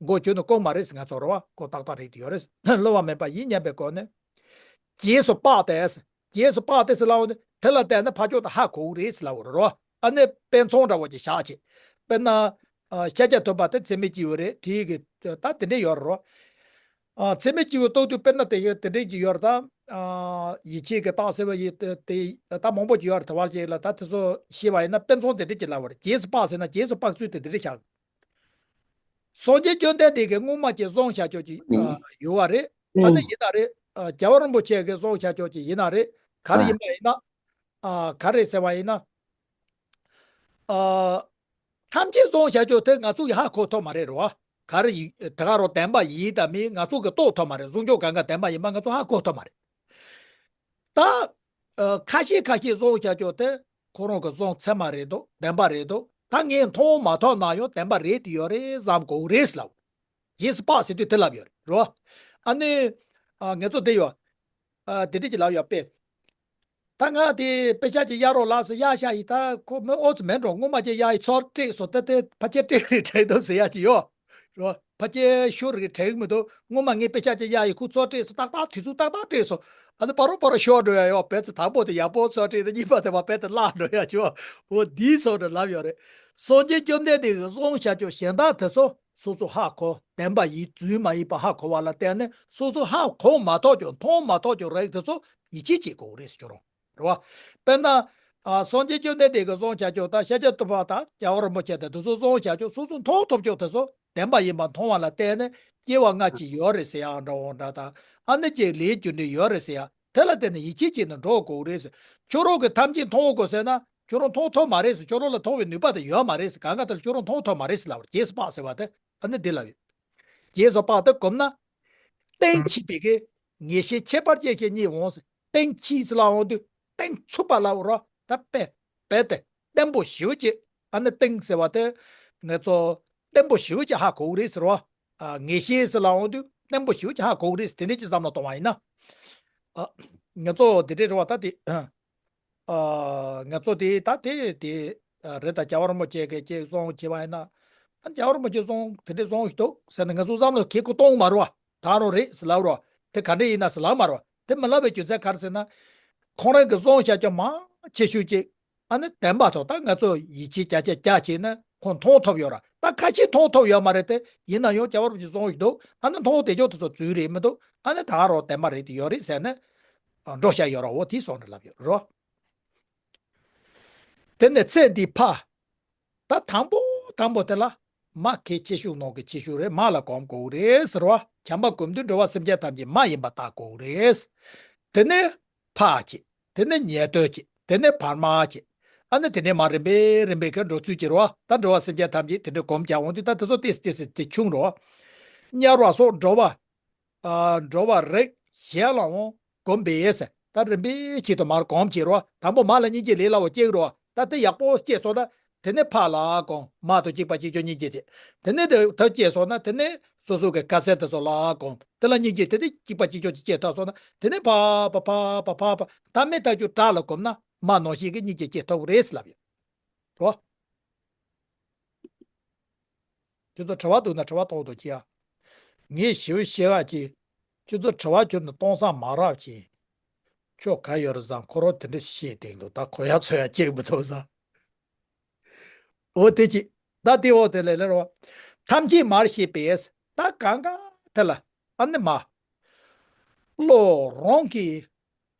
མགོ་གྱོན་ནས་བཀོག་མ་རེད་ཟེར། ང་ཚོ་རེད་བ། ཁོ་ཏག་ཏག་རེད་དེ་ཡོད་རེད། བསླུ་བ་མེད་པ་ཡིན་སྙམ་པའི་སྒོ་ནས། རྗེས་སུ་དཔག་སྟེ། རྗེས་སུ་དཔག་སྟེ་ཟེར་ལབ་འོང་དུས་དེ་ལ་བལྟས་ན་ཕར་ཕྱོགས་དེ་ཧ་གོ་གི་རེད་ཟེར་ལབ་འོང་རེད་རོ། ཨ་ནི་དཔེ་མཚོན་འདྲ་བོ་ཅིག་བཞག་བྱས། དཔེར་ན། ཨ། ཤཱཀྱ་ཐུབ་པ་དེ་ཚད་མའི་སྐྱེས་བུ་རེད། དེའི་གི་ད་དེ་འདྲས་ཡོད་རེད་རོ། ཨ། ཚད་མའི་སྐྱེས་བུ་རྟོགས་དུས་དཔེར་ན་དེ་ཡོད་དེ་འདྲས་ཀྱི་ཡོད་རེད་ད། ཨ། ཡིད་ཆེས་ཀྱི་རྟགས་ཟེར་བ་ཡི་དེ་དེ་ད་མང་པོ་ཅིག་ཡོད་རེད། དེ་བར་ཅིག་ལ་ད་དེ་ཚོ་ཤེས་པ་ཡིན་ན་དཔེ་མཚོན་དེ་འདྲས་ཅིག་ལབ་པ་རེད། རྗེས་སུ་དཔག་ཟེར་ན་རྗེས་སུ་དཔག་ཚུལ་དེ་དེ་འདྲས་བཞག་སངས་རྒྱས་བཅོམ་ལྡན་འདས་ཀྱིས་སྔོན་མ་ཅིག་གསུངས་བཞག་ཆོག་ཅིག་ཨ་ཡོད་པ་རེད། ཨ་ནི་ཡིན་ན་རེད། ཨ། རྒྱལ་བ་རིན་པོ་ཆེ་གིས་གསུངས་བཞག་ཆོག་ཅིག་ཡིན་ན་རེད། ག་རེ་ཡིན་པ་ཡིན་ན། ཨ། ག་རེ་ཟེར་བ་ཡིན་ན། ཨ། ཐམས་ཅད་གསུངས་བཞག་ཆོག་དེ་ང་ཚོ་གིས་ཧ་གོ་ཐུབ་མ་རེད་རོ། ག་རེ་ཡིན་དེ་ག་རོ་བདེན་པ་ཡིན་དང་མིན་ང་ཚོ་གིས་རྟོགས་ཐུབ་མ་རེད། གསུང་ཆོག་གང་ག་བདེན་པ་ཡིན་པ་ང་ཚོ་ཧ་གོ་ཐུབ་མ་རེད། ད། ཨ། ཁ་ཤས་ཁ་ཤས་གསུངས་བཞག་ཆོག་དེ་ཁོ་རང་གི་གསུང་ཚད་མ་རེད་འདུག་བདེན་པ་རེད་འདུག་ད་ངས་མཐོང་མ་ཐོག་ན་ཡང་བདེན་པ་རེད་དེ་ཡོད་རེད་བསམ་དགོས་རེད་ལབ། རྗེས་སུ་དཔག་ཟེར་དུས་དེ་ལབ་ཡོད་རེད་རོ། ཨ་ནི། ཨ། ངས་ཚོ་དེ་ཡོད། ཨ། དེ་འདྲས་ཀྱི་ལབ་ཡོད་པས། ད་ང་དེ་དཔེ་ཆ་ཅིག་གཡར་རོགས་ལབ་ཟེར་གཡར་ཤག་ཡིན། ད་ཁོ་མི་ཨོ་ཙི་མེད་འགྲོ། སྔོན་མ་ཅིག་གཡར་ཡིན། ཚུར་སྤྲད་སོང་། ད་དེ་ཕལ་ཆེར་སྤྲད་རེད་དྲན་འདུག་ཟེར་ཡ་ཅིག་ཡོད། རོ། ཕལ་ཆེར་ཤོར་རེད་དྲན་གི་མི་འདུག་སྔོན་མ་ངས་དཔེ་ཆ་ཅིག་གཡར་ཡིན། ཁོ་ཚུར་སྤྲད་སོང་། ཏག་ཏག་དུས་ཚོད་ཏག་ཏག་སྤྲད་སོང་། ཨ་ནི་ཕར་རོ་ཕར་རོ་ཤོར་འགྲོ་ཡ་ཡོད། བེད་ཚེ་དང་པོ་དེ་ཡག་པོ་ཚུར་སྤྲད་དེ་གཉིས་པ་དེ་མར་བེད་དེ་བརླག་འགྲོ་ཡ་ཅིག་ཡོད། འོ་འདིའི་སོགས་རེད་ལབ་ཡོད་རེད། སངས་རྒྱས་བཅོམ་ལྡན་འདས་ཀྱིས་གསུངས་བཞག་ཆོག་གཞན་དག་དེ་ཚོ་སོ་སོ་ཧ་གོ། བདེན་པ་ཡིན་རྫུན་མ་ཡིན་པ་ཧ་གོ་བ་ལ་བརྟེན་ནས་སོ་སོ་ཧ་གོ་མ་ཐག་ཀྱང་མཐོང་མ་ཐག་ཀྱང་རིགས་དེ་ཚོ་ཡིད་ཆེས་བྱེད་དགོས་རེད་ཟེར་ཁྱོད་རང་རེད་བ། དཔེར་ན། ཨ། སངས་རྒྱས་བཅོམ་ལྡན་འདས་ཀྱིས་གསུངས་བཞག་ཆོག་ད་ཤཱཀྱ་ཐུབ་པ་དང་རྒྱལ་བ་རིན་པོ་ཆེ་དང་དེ་ཚོ་གསུངས་བཞག་ཆོག་སོ་སོ་མཐོང་ཐུབ་ཆོག་དེ་ཚོ་བདེན་པ་ཡིན་པ་མཐོང་བ་ལ་བརྟེན་ནས་སྐྱེ་བ་སྔ་ཕྱི་ཡོད་རེད་ཟེར་ཡ་འདྲ་བོ་འདྲ་དང་། ཨ་ནི་ཅིག་ལས་རྒྱུ་འབྲས་ཡོད་རེད་ཟེར་ཡ། དེ་ལ་བརྟེན་ནས་ཡིད་ཆེས་བྱས་ནས་འགྲོ་དགོས་རེད་ཟེར། ཁྱོད་རང་གིས་ཐམས་ཅད་མཐོང་དགོས་ཟེར་ན་ཁྱོད་རང་མཐོང་ཐུབ་མ་རེད་ཟེར། ཁྱོད་རང་ལ་མཐོང་བའི་ནུས་པ་དེ་ཡོད་མ་རེད་ཟེར། གང་ག་དེ་ལ་ཁྱོད་རང་མཐོང་ཐུབ་མ་རེད་ཟེར་ལབ་པ་རེད། རྗེས་སུ་དཔག་ཟེར་བ་དེ་ཨ་ནི་འདི་ལབ་ཡོད། རྗེས་སུ་དཔག་དེ་བསྒོམས་ན། གཏན་ཕྱིས་པའི་གི་ངེས་ཤེས་ཁྱད་པར་ཅན་ཞིག་རྙེད་འོང་ཟེར། གཏན་ཕྱིས་ཟེར་ལབ་འོང་དུས་གཏན་ཚུགས་པ་ལབ་རོ། ད་དཔེ་དཔེ་དེ་བརྟན་པོ་ཞེ་པོ་ཅིག་ཨ་ནི་གཏན་ཟེར་བ་དེ་ང་ཚོ་བརྟན་པོ་ཞེ་པོ་ཅིག་ཧ་གོ་གི་རེད་ཟེར་བ། ཨ། ངེས་ཤེས་ཟེར་ལབ་འོང་དུས་བརྟན་པོ་ཞེ་པོ་ཅིག་ཧ་གོ་གི་རེད་ཟེར། དེ་འདྲས་ཅིག་བསམ་བློ་གཏོང་བ་ཡིན་ན། ཨ། ང་ཚོ་དེ་འདྲས་རེད་བ། ད་དེ། ཨ། ང་ཚོ་དེ་ད་དེ་དེ་རེད། ད་རྒྱལ་བ་རིན་པོ་ཆེ་གིས་ཅིག་གསུངས་བྱས་པ་ཡིན་ན། ཨ། རྒྱལ་བ་རིན་པོ་ཆེས་གསུངས་དེ་འདྲས་གསུངས་ཤིག་འདུག་ཟེར་ནས་ང་ཚོ་བསམ་བློ་གི་གུ་གཏོང་མ་རེད་བ། ད་རུང་རེད་ཟེར་ལབ་རོ། དེ་ག་འདྲས་ཡིན་ན་ཟེར་ལབ་མ་རེད་བ། དེ་མི་ལབ་པའི་རྒྱུ་མཚན་ག་རེ་ཟེར་ན། ཁོང་རང་གིས་གསུངས་བཞག་རྒྱུ་མང་ཆེ་ཤོས་ཅིག་ཨ་ནི་བདེན་པ་ཐོག་ད་ང་ཚོ་ཡིད་ཆེས་བརྒྱ་ཆ་བརྒྱ་བྱས་ན་ཁོང་མཐོང་ཐུབ་ཡོད་ར། ད་ཁ་ཤས་མཐོང་ཐུབ་ཡོད་མ་རེད་དེ། ཡིན་ན་ཡང་རྒྱལ་བ་རིན་པོ་ཆེས་གསུངས་ཤིག་འདུག་ཨ་ནི་མཐོང་དེ་ཅོག་དེ་ཚོ་རྫུན་རེད་མི་འདུག་ཨ་ནི་ད་ག་རང་བདེན་པ་རེད་དེ་ཡོད་རེད་ཟེར་ནས་འགྲོ་བཞག་ཡོད་ར། འོ་དེ་སོང་རེད་ལབ་ཡོད་རོ། དེ་ནས་ཚེ་འདིའི་ཕ། ད་དང་པོ་དང་པོ་དེ་ལ། མ་གལ་ཆེ་ཤོས་ནང་གི་ཆེ་ཤོས་རེད། མ་ལ་གོམས་དགོས་རེད་ཟེར་བ། བྱམས་པ་སྒོམ་དུས་འགྲོ་བ་སེམས་ཅན་ཐམས་ཅད་མ་ཡིན་པ་བལྟ་དགོས་རེད། དེ་ནས་འཕགས་བྱེད། དེ་ནས་ཉན་ཐོས་བྱེད། དེ་ནས་བར་མ་བྱེད། ཨ་ནི་དེ་ནས་མར་རིམ་པས་རིམ་པས་ཀྱི་འགྲོ་ཚུལ་གྱི་རེད་བ། ད་འགྲོ་བ་སེམས་ཅན་ཐམས་ཅད་དེ་འདྲ་གོམས་ཀྱང་འོང་དུས། ད་དེ་ཚོ་ཏོག་ཙམ་ཏོག་ཙམ་དེ་ཆུང་རེད་བ། དམྱལ་བ་སོགས་འགྲོ་བ། ཨ། འགྲོ་བ་རིགས་གཞན་ལའང་གོམས་པས་ཟེར། ད་རིམ་པས་ཆེད་དུ་མར་གོམས་བྱེད་རོ། དང་པོ་མ་ལ་སྙིང་རྗེ་ལས་སླ་བོ་སྐྱེ་རོ། ད་དེ་ཡག་པོ་སྐྱེས་སོང་ན། དེ་ནས་འཕགས་ལ་གོམས། མ་དང་གཅིག་པ་གཅིག་ཀྱང་སྙིང་རྗེ་སྐྱེ། དེ་ནས་དེ་ཐབས་སྐྱེས་སོང་ན། དེ་ནས་སོ་སོ་གི་དཀའ་སེལ་དེ་ཚོ་ལ་གོམས། དེ་ལ་སྙིང་རྗེ་དེ་ནས་གཅིག་པ་གཅིག་ཀྱང་སྐྱེ་ཐུབ་སོང་ན། དེ་ནས་འཕགས་པ་འཕགས་པ་འཕགས་པ། ད་མི་ཐག་ཆོད་དགྲ་ལ་གོམས་ན་མ་ནང་བཞིན་གྱི་སྙིང་རྗེ་སྐྱེ་ཐུབ་རེད་ལབ་ཡོད་རོ། ཁྱོད་ཚོ་དྲི་བ་འདུག་ན་དྲི་བ་ཏོག་ཏོག་ཅིག་ཡ། ངས་ཞིབ་བཤད་ག་ཅིག་ཁྱོད་ཚོ་དྲི་བ་ཁྱོད་ནི་གཏོང་ས་མ་རག་ཅིག་ཁྱོད་ག་ཡོད་རེད་བསམ། ཁོ་རང་དེ་འདྲ་བཤད་བསྡད་འདུག་ད་གོ་ཡ་ཚོད་ཡ་ཅིག་མི་འདུག་བསམ། འོ་དེ་ཅིག་ད་དེ་འོ་དེ་ལས་ལས་རོ། ཐམས་ཅད་མར་ཤེས་པས། ད་གང་ག་དེ་ལ་ཨ་ནི་མ། བློ་རང་གིས་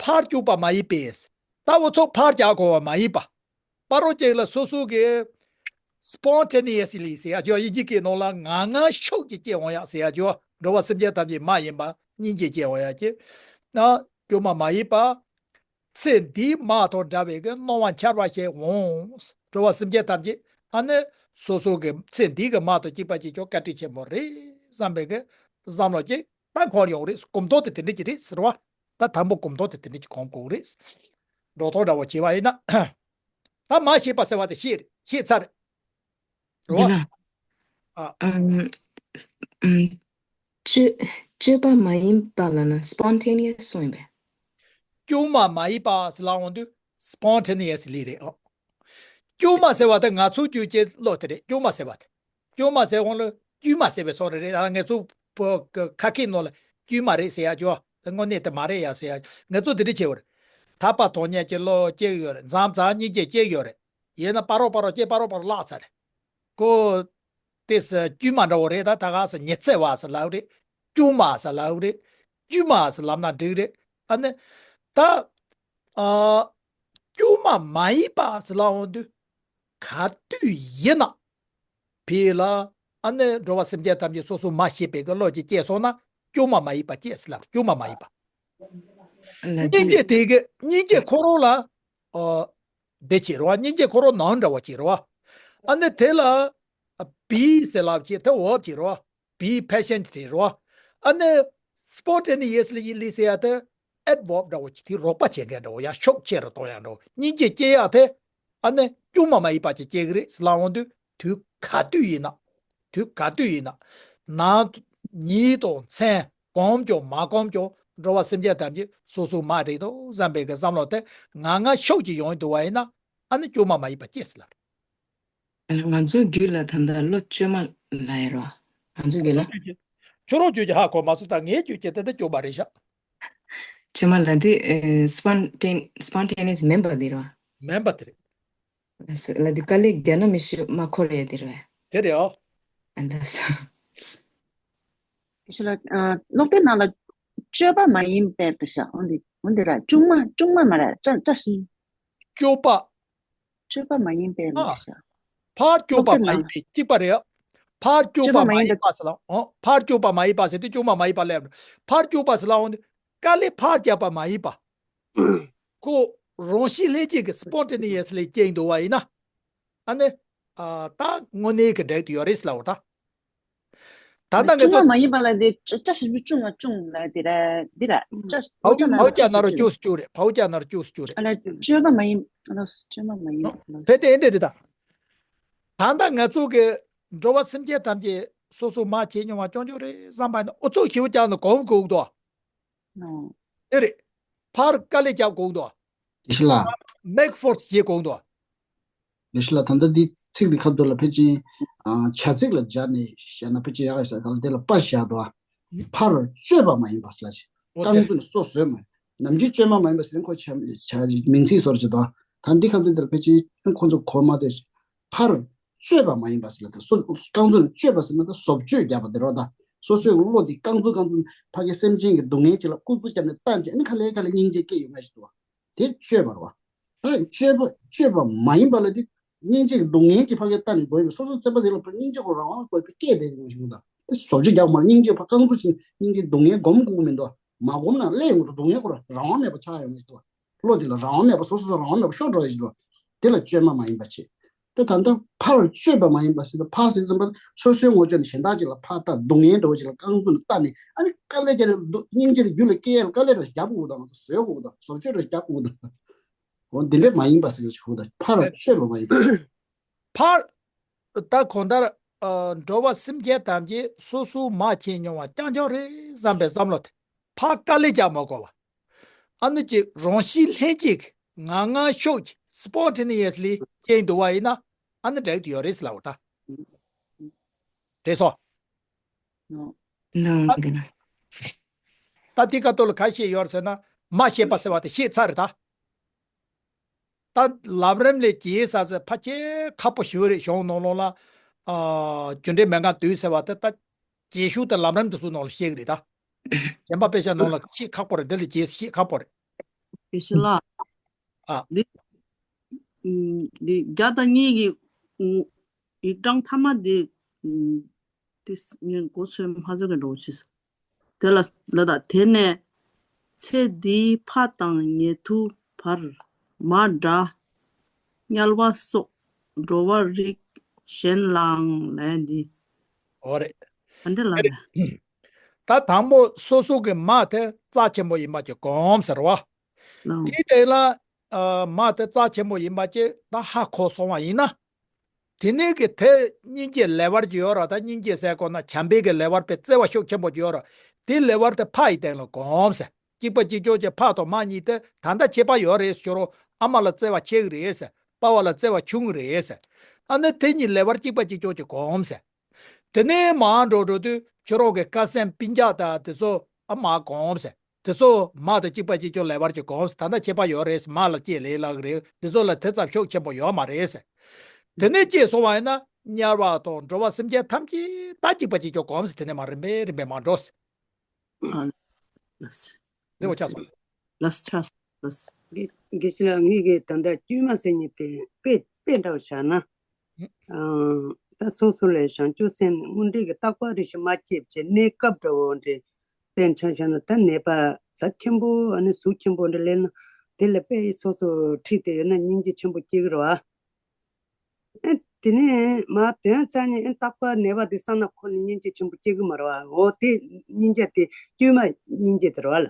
ཕར་བཅུག་པ་མ་ཡིན་པས། ད་འུ་ཚོ་ཕར་རྒྱག་དགོས་པ་མ་ཡིན་པ། པ་རོ་ཅིག་ལ་སོ་སོ་གི་spontaneously ཟེར་ཡ་ཅོ། དབྱིན་ཇི་སྐད་ནང་ལ་ངང་ངང་ཤུགས་ཀྱིས་སྐྱེ་འོང་ཡ་ཟེར་ཡ་ཅོ། འགྲོ་བ་སེམས་ཅན་ཐམས་ཅད་མ་ཡིན་པ་སྙིང་རྗེ་སྐྱེ་འོང་ཡ་ཅེ། ན་སྐྱོ་མ་མ་ཡིན་པ། ཚེ་འདིའི་མ་དང་འདྲ་བའི་གི་སྣང་བ་འཆར་བ་ཞིག་འོང་། འགྲོ་བ་སེམས་ཅན་ཐམས་ཅད་ཨ་ནི་སོ་སོ་གི་ཚེ་འདིའི་གི་མ་དང་གཅིག་པ་གཅིག་ཀྱང་བཀའ་དྲིན་ཆེན་པོ་རེད་བསམ་པའི་གི་བསམ་བློ་ཅིག་ད་འཁོར་ཡོང་རེད། གོམས་ཐོག་དེ་དེ་འདྲ་ཅིག་རེད་ཟེར་བ། ད་དང་པོ་གོམས་ཐོག་དེ་དེ་འདྲ་ཅིག་གོམས་དགོས་རེད། འགྲོ་ཐོག་འདྲ་བོ་བྱས་པ་ཡིན་ན། ད་མ་ཤེས་པ་ཟེར་བ་དེ་ཤེས་རེད། ཤེས་ཚར་རེད། རེད་བ། ཡིན་ལ། ཨ། ཨམ། ཨམ། སྤྱོད་སྤྱོད་པ་མ་ཡིན་པ་ལབ་ན་spontaneous གསུངས་ཡིན་པས། སྐྱོ་མ་མ་ཡིན་པ་ཟེར་ལབ་འོང་དུས་spontaneously རེད་ཨོ། སྐྱོ་མ་ཟེར་བ་དེ་ང་ཚོ་སྐྱོ་ཅེས་བློ་དེ་རེད། སྐྱོ་མ་ཟེར་བ་དེ། སྐྱོ་མ་ཟེར་འོང་ལ་དཀྱུས་མ་ཟེར་བའི་བཟོ་འདྲ་རེད། ད་ང་ཚོ་བོད་ཀྱི་ཁ་སྐད་ནང་ལ་དཀྱུས་མ་རེད་ཟེར་ཡ་ཅོ། དངོས་གནས་དེ་མ་རེད་ཡ་ཟེར་ཡ། ང་ཚོ་འདི་འདྲ་བྱེད་བར། ཐར་པ་དོན་གཉེར་གྱི་བློ་སྐྱེ་གི་ཡོད་རེད། མཚམས་མཚམས་སྙིང་རྗེ་སྐྱེ་གི་ཡོད་རེད། ཡིན་ན་ཕ་རོལ་ཕ་རོལ་སྐྱེ་ཕ་རོལ་ཕ་རོལ་བརླག་ཚར་རེད། ཁོ། དེ་ས་དཀྱུས་མ་འདྲ་བོ་རེད། ད་ད་ག་ས་ཉི་ཚེ་བ་ཟེར་ལབ་རེད། དཀྱུས་མ་ཟེར་ལབ་རེད། དཀྱུས་མ་ཟེར་ལབ་ན་འགྲིག་རེད། ཨ་ནི། ད། ཨ། དཀྱུས་མ་མ་ཡིན་པ་ཟེར་ལབ་འོང་དུས། ག་དུས་ཡིན་ན། ཕི་ལ། ཨ་ནི་འགྲོ་བ་སེམས་ཅན་ཐམས་ཅད་སོ་སོ་མ་ཤེས་པའི་གི་བློ་ཅིག་སྐྱེས་སོང་ན། དཀྱུས་མ་མ་ཡིན་པ་སྐྱེས་ཟེར་ལབ། དཀྱུས་མ་མ་ཡིན་པ། ལ་སྙིང་རྗེ་དེ་གི་སྙིང་རྗེ་ཁོ་རང་ལ། ཨ། དེ་བྱེད་རོགས། སྙིང་རྗེ་ཁོ་རང་ནང་འདྲ་བོ་བྱེད་རོགས། ཨ་ནི་དེ་ལ། ཨ། be ཟེར་ལབ་བྱེད་དེ་འོབ་བྱེད་རོགས། Be patient རེད་རོ། ཨ་ནི། spontaneously ཟེར་ཡ་དེ་adverb འདྲ་བོ་ཅིག་དེ་རོགས་པ་བྱེད་མཁན་འདྲ་བོ། ཡང་ཤུགས་ཆེ་རུ་གཏོང་ཡ་འདྲ་བོ། སྙིང་རྗེ་སྐྱེ་ཡ་དེ། ཨ་ནི་དཀྱུས་མ་མ་ཡིན་པ་ཅིག་སྐྱེ་གི་རེད་ཟེར་ལབ་འོང་དུས། དུས་ག་དུས་ཡིན་ན། དུས་ག་དུས་ཡིན་ན། ནང་ཉིད་དང་མཚན་གོམས་ཀྱང་མ་གོམས་ཀྱང་འགྲོ་བ་སེམས་ཅན་ཐམས་ཅད་སོ་སོ་མ་རེད་དོ་བསམ་པའི་གི་བསམ་བློ་དེ་ངང་ངམ་ཤུགས་ཀྱིས་ཡོང་འདུག་བ་ཡིན་ན། ཨ་ནི་དཀྱུས་མ་མ་ཡིན་པ་སྐྱེས་ཟེར་ལབ། ང་ཚོའི་རྒྱུད་ལ་ད་ལྟ་བློ་བཅོས་མ་ལབ་ཡ་རོ། ང་ཚོའི་རྒྱུད་ལ། ཁྱོད་རང་རྒྱུད་ཀྱི་ཧ་གོ་མ་སོང་། ད་ངའི་རྒྱུད་ཀྱི་ད་ལྟ་བཅོས་མ་རེད་ཤག་བཅོས་མ་ལབ་དུས། ཨེ། སྤོན་ཊེ་ནི་ཡས་མིན་པ་དེ་རོ། མིན་པ་དེ་རེད། ལབ་དུས་དཀའ་ལས་རྒྱག་ན་མི་ཤེས་མ་འཁོར་ཡ་དེ་རེད། དེ་རེད་ཨོ། ཨ་ལ་ས། ཞུ་ལ། ཨ། ཀློག་དེབ་ནང་ལ་བཅོས་པ་མ་ཡིན་པའི་དེ་ཤག་འོན་ཏེ་འོན་ཏེ་ར་དཀྱུས་མ་དཀྱུས་མ་མ་ར་བཅའ་བཅའ་ཞིང་། བཅོས་པ། བཅོས་པ་མ་ཡིན་པའི་ཨ། ལས་ཤག་ཕར་བཅོས་པ་མ་ཡིན་པའི་གཅིག་པ་རེད། ཕར་བཅོས་པ་མ་ཡིན་པ་ཟེར་ལ། ཨོ། ཕར་བཅོས་པ་མ་ཡིན་པ་ཟེར་དུས་དཀྱུས་མ་མ་ཡིན་པ་ལབ། ཕར་བཅོས་པ་ཟེར་ལ་འོང་དུས་དཀའ་ལས་ཕར་བརྒྱབ་པ་མ་ཡིན་པ། ཁོ་རང་བཞིན་ལྷན་སྐྱེས་ཀྱི་spontaneously སྐྱེ་འདུག་བ་ཡིན་ན། ཨ་ནི། ཨ། ད་དངོས་གནས་ཀྱི་འགྲིག་ཏུ་ཡོད་རེད་ཟེར་ལ་འོ་ད། ད་ལྟ་ང་ཚོ། དཀྱུས་མ་མ་ཡིན་པ་ལ་དེ་བཅའ་བཅའ་ཞིབ་ཅུང་ང་ཅུང་ལ་དེ་ར་འདི་ར་བཅའ་བཅའ་ན་ཕའུ་ཅ་ན་རོ་ཅུང་ཟད་ཅུང་རེད། ཕའུ་ཅ་ན་རོ་ཅུང་ཟད་ཅུང་རེད། ཨ་ལ་བཅོས་པ་མ་ཡིན། ཨ་ལ་བཅོས་པ་མ་ཡིན། ཨ་ལ་ཕལ་ཏེ་འདྲ་རེད་ད། ད་ལྟ་ང་ཚོ་གི་འགྲོ་བ་སེམས་ཅན་ཐམས་ཅད་སོ་སོ་མ་བྱས་མྱོང་བ་ཅུང་ཅུང་རེད་བསམ་པ་ཡིན་ན། ཨུ་ཚུགས་ཞེ་པོ་བརྒྱབ་ནས་གོམས་དགོས་འདུག་ཨ། དེ་རེད། ཕར་དཀའ་ལས་རྒྱབ་དགོས་འདུག་ཨ། དེ་ཤི་ལ། make force བྱེད་དགོས་འདུག་ཨ། ལེ་ཤི་ལ། ད་ལྟ་འདི་ཚིག་འདི་ཁ་ཐུག་ལ་ཕལ་ཆེར། ཨ། བྱ་ཚིག་ལ་སྦྱར་ནས་བཤད་ན་ཕལ་ཆེར་ཡག་ག་ས་ག་ལ་དེ་ལ་པ་བཞག་འདུག་ཨ། ཕར་བཅོས་པ་མ་ཡིན་པ་ཟེར་ལ་ཅི། འོ་རྐང་དེ་བཙུགས་ནས་སོ་བཟོས་མ་ཡིན། ནམ་རྒྱུན་བཅོས་མ་མ་ཡིན་པ་ཟེར་ན་ཁོ་བྱ་བྱ་མིང་ཚིག་བཟོ་འདྲ་ཅིག་འདུག་ཨ། ད་འདི་ཁ་ཐུག་དེ་ལ་ཕལ་ཆེར་ཁོ་ཚོ་གོ་མ་ཐོས། ཕར་བཅོས་པ་མ་ཡིན་པ་ཟེར་ལ་ད་སོ་རྐང་བཙུགས་ནས་བཅོས་པ་ཟེར་ན་ད་སོ་བཅོས་རྒྱབ་པ་དེ་རེད་ད། སོ་སོའི་བློ་དེ་རྐང་བཙུགས་རྐང་བཙུགས་ཕ་གི་སེམས་ཅན་གྱི་སྡུག་བསྔལ་ཅིག་ལ་སྐུ་གཟུགས་བརྒྱབ་ནས་བཏང་བྱས་ཨ་ནི་ཁ་ལས་ཁ་ལས་སྙིང་རྗེ་སྐྱེ་ཡོང་ང་ཞིག་འདུག་ཨ། དེ་བཅོས་པ་རེད་བ། ད་བཅོས་པ་བཅོས་པ་མ་ཡིན་པ་ལ་དེ་ སྙིང་རྗེ་གི་སྡུག་བསྔལ་གྱི་ཕ་གིར་ལྟ་ནས་འགྲོ་ཡིན་པས། སོ་སོ་སེམས་པ་དེ་ལ་སྙིང་རྗེ་ཁོ་རང་དབང་དགོས་པའི་སྐད་དེ་ཡིན་ཞིག་དང་། དེ་བཟོ་བཅོས་རྒྱག་མ་རེད། སྙིང་རྗེ་ཕ་རྐང་ཚུགས་ཕྱིན་སྙིང་རྗེ་སྡུག་བསྔལ་སྒོམ་དགོས་ཀྱི་མི་འདུག་མ་སྒོམ་ན་སླེབས་ཡོང་གི་རེད། སྡུག་བསྔལ་ཁོ་རང་རང་དབང་མེད་པ་ཆགས་ཡོང་གི་འདུག་བློ་དེ་ལ་རང་དབང་མེད་པ། སོ་སོ་སོ་རང་དབང་མེད་པ་ཤོར་འགྲོ་ཡི་འདུག་དེ་ལ་བཅོས་མ་མ་ཡིན་པ་བྱེད། དེ་ད་ལྟ་ཕར་བཅོས་པ་མ་ཡིན་པ་ཟེར་ན། ཕར་ཟེར་ཙམ་པ་སོ་སོའི་ངོ་སྤྱོད་ནི་གཞན་དག་ཅིག་ལ་ཕར་ལྟ། སྡུག་བསྔལ་འདྲ་བོ་ཅིག་ལ་རྐང་ཚུགས་ནས་ལྟ་ནས། ཨ་ནི་དཀའ་ལས་བརྒྱབ་ནས་སྡུག་སྙིང་རྗེ་དེ་རྒྱུད་ལ་སྐྱེ་ཡས་ལ་དཀའ་ལས་འདྲ་བོ་རྒྱབ་དགོས་དང་། བཟོ་དགོས་དང་། བཟོ་བཅོས་འདྲ་བོ་རྒྱབ་དགོས་དང་། འོ་འདི་འདྲ་མ་ཡིན་པ་ཟེར་ཞིག་དང་། ཕར་བཅོས་པ་མ་ཡིན་པ། ཕར། ད་གང་ལྟར། ཨ། འགྲོ་བ་སེམས་ཅན་ཐམས་ཅད་སོ་སོའི་མ་བྱས་མྱོང་བ་རྐྱང་རྐྱང་རེད་བསམ་པའི་བསམ་བློ་དེ། ཕར་དཀའ་ལས་རྒྱག་མ་དགོས་པ། ཨ་ནི་ཅིག་རང་བཞིན་ལྷན་སྐྱེས་ཀྱི་ངང་ངམ་ཤུགས་ཀྱིས་སི་པོན་ཊེ་ནི་ཡས་ལི་སྐྱེས་འདུག་པ་ཡིན་ན། ཨ་ནི་འགྲིག་གི་ཡོད་རེད་ཟེར་ལབ་པ་ད། དེ་སོ། ལོང་གི་ན། ད་དེ་ཁ་ཐོག་ལ་ག་བཤད་ཡོད་རེད་ཟེར་ན། མ་བཤད་པ་ཟེར་བ་དེ་བཤད་ཚར་རེད་ད། ད་ལམ་རིམ་ལས་རྗེས་ས་ཟེར་ཕལ་ཆེར་ཁག་པོ་ཞེ་པོ་རེད། གཞུང་ནང་ལོགས་ལ། ཨ། རྒྱུ་འབྲས་མན་ངག་བསྡུས་ཟེར་བ་དེ་ད། རྗེས་ཤུལ་དུ་ལམ་རིམ་དེ་ཚོའི་ནང་ལ་བཤད་གི་རེད་ད། གཞན་པ་དཔེ་ཆ་ནང་ལ་བཤད་ཁག་པོ་རེད། འདི་ལས་རྗེས་བཤད་ཁག་པོ་རེད། དགེ་བཤེས་ལགས། ཨ། འདི། ཨུམ། འདི་བརྒྱ་དང་གཉིས་ཀྱི། ཨུམ། ཡིག་གྲངས་མཐའ་མ་འདི། ཨུམ། དེ་ངས་མགོ་ཚོས་མ་ཚོས་ཀྱི་འགྲོ་ཆེ། དེ་ལ་ལ་དག་དེ་ནས་ཚེ་འདིའི་ཕ་དང་ཉེ་དུ་བར་མ་འདྲ་དམྱལ་བ་སོགས་འགྲོ་བ་རིགས་གཞན་ལའང་ལས་འདི། འོ་རེད། ཨ་འདྲ་ལ་རེད། ད་དང་པོ་སོ་སོ་གི་མ་དེ་རྩ་ཆེན་པོ་ཡིན་པ་ཅིག་གོམས་ཟེར་བ། ལའང་། དེའི་སྟེང་ལ། ཨ། མ་དེ་རྩ་ཆེན་པོ་ཡིན་པ་ཅིག་ད་ཧ་གོ་སོང་བ་ཡིན་ན། དེ་ནས་ཀྱི་དེ་སྙིང་རྗེ་ལེ་བར་གྱི་ཡོད་ར། ད་སྙིང་རྗེ་ཟེར་དགོས་ན་བྱམས་པའི་གི་ལེ་བར་པའི་བརྩེ་བ་ཤུགས་ཆེན་པོ་གྱི་ཡོད་ར། དེ་ལེ་བར་དེ་ཕ་ཡི་སྟེང་ལ་གོམས་ཟེར། གཅིག་པ་གཅིག་རྐྱང་གི་ཕ་དང་མ་གཉིས་དེ་ད་ལྟ་ཁྱད་པར་ཡོད་རེད་ཟེར་རོ། ཨ་མ་ལ་བརྩེ་བ་ཆེ་གི་རེད་ཟེར། པ་ཕ་ལ་བརྩེ་བ་ཆུང་གི་རེད་ཟེར། ཨ་ནི་དེ་གཉིས་ལེ་བར་གཅིག་པ་གཅིག་རྐྱང་གི་གོམས་ཟེར། དེ་ནས་མར་འགྲོ་འགྲོ་དུས་ཁྱོད་རང་གི་དཀའ་སེམས་སྤུན་ཀྱག་དང་དེ་ཚོ་ཨ་མར་གོམས་ཟེར། དེ་ཚོ་མ་དང་གཅིག་པ་གཅིག་རྐྱང་ལེ་བར་གྱི་གོམས་ཟེར། ད་ལྟ་ཁྱད་པར་ཡོད་རེད་ཟེར། མ་ལ་སྐྱེས་ལེ་ལག་རེད། དེ་ཚོ་ལ་དེ་ཙམ་ཤུགས་ཆེན་པོ་ཡོད་མ་རེད་ཟེར། དེ་ནས་སྐྱེས་སོང་བ་ཡིན་ན་དམྱལ་བ་དང་འགྲོ་བ་སེམས་ཅན་ཐམས་ཅད་ད་གཅིག་པ་གཅིག་རྐྱང་གོམས་ཟེར། དེ་ནས་མར་རིམ་པས་རིམ་པས་མར་འགྲོ་ཟེར། ཨ། ལགས། དེ་འོ་ཆགས་སོང་། ལགས་ཆགས་སོང་། ལགས། དགེ་དགེ་བཤེས་ལགས། ངེད་ཀྱིས་ད་ལྟ་དཀྱུས་མ་ཟེར་མཁན་དེ་དཔེ་དཔེ་འདྲ་བོ་བཞག་ན། ཨང་། ད་སོ་སོ་ལ་བྱང་ཆུབ་སེམས་ནི་དངོས་འབྲེལ་གྱི་རྟག་པ་རེ་ཞིག་མ་སྐྱེས་བྱས་གནས་སྐབས་འདྲ་བོ་འདྲ་དཔེ་ཆ་བཞག་ན། ད་ནད་པ་ཚབས་ཆེན་པོ། ཨ་ནི་ཟུག་ཆེན་པོ་འདྲ་སླེབས་ན། དེ་ལ་དཔེ་སོ་སོ་ཁྲིད་དེ་ཡོད་ན་སྙིང་རྗེ་ཆེན་པོ་སྐྱེ་གི་རེད་བ། ཨེ། དེ་ནས་མར་དོན་རྩ་ནས་ཨེ་རྟག་པར་ནད་པ་དེ་བསམ་ན་ཁོ་ནི་སྙིང་རྗེ་ཆེན་པོ་སྐྱེ་གི་མ་རེད་བ། འོ་དེ་སྙིང་རྗེ་དེ་དཀྱུས་མ་སྙིང་རྗེ་དེ་རེད་བ་ལ།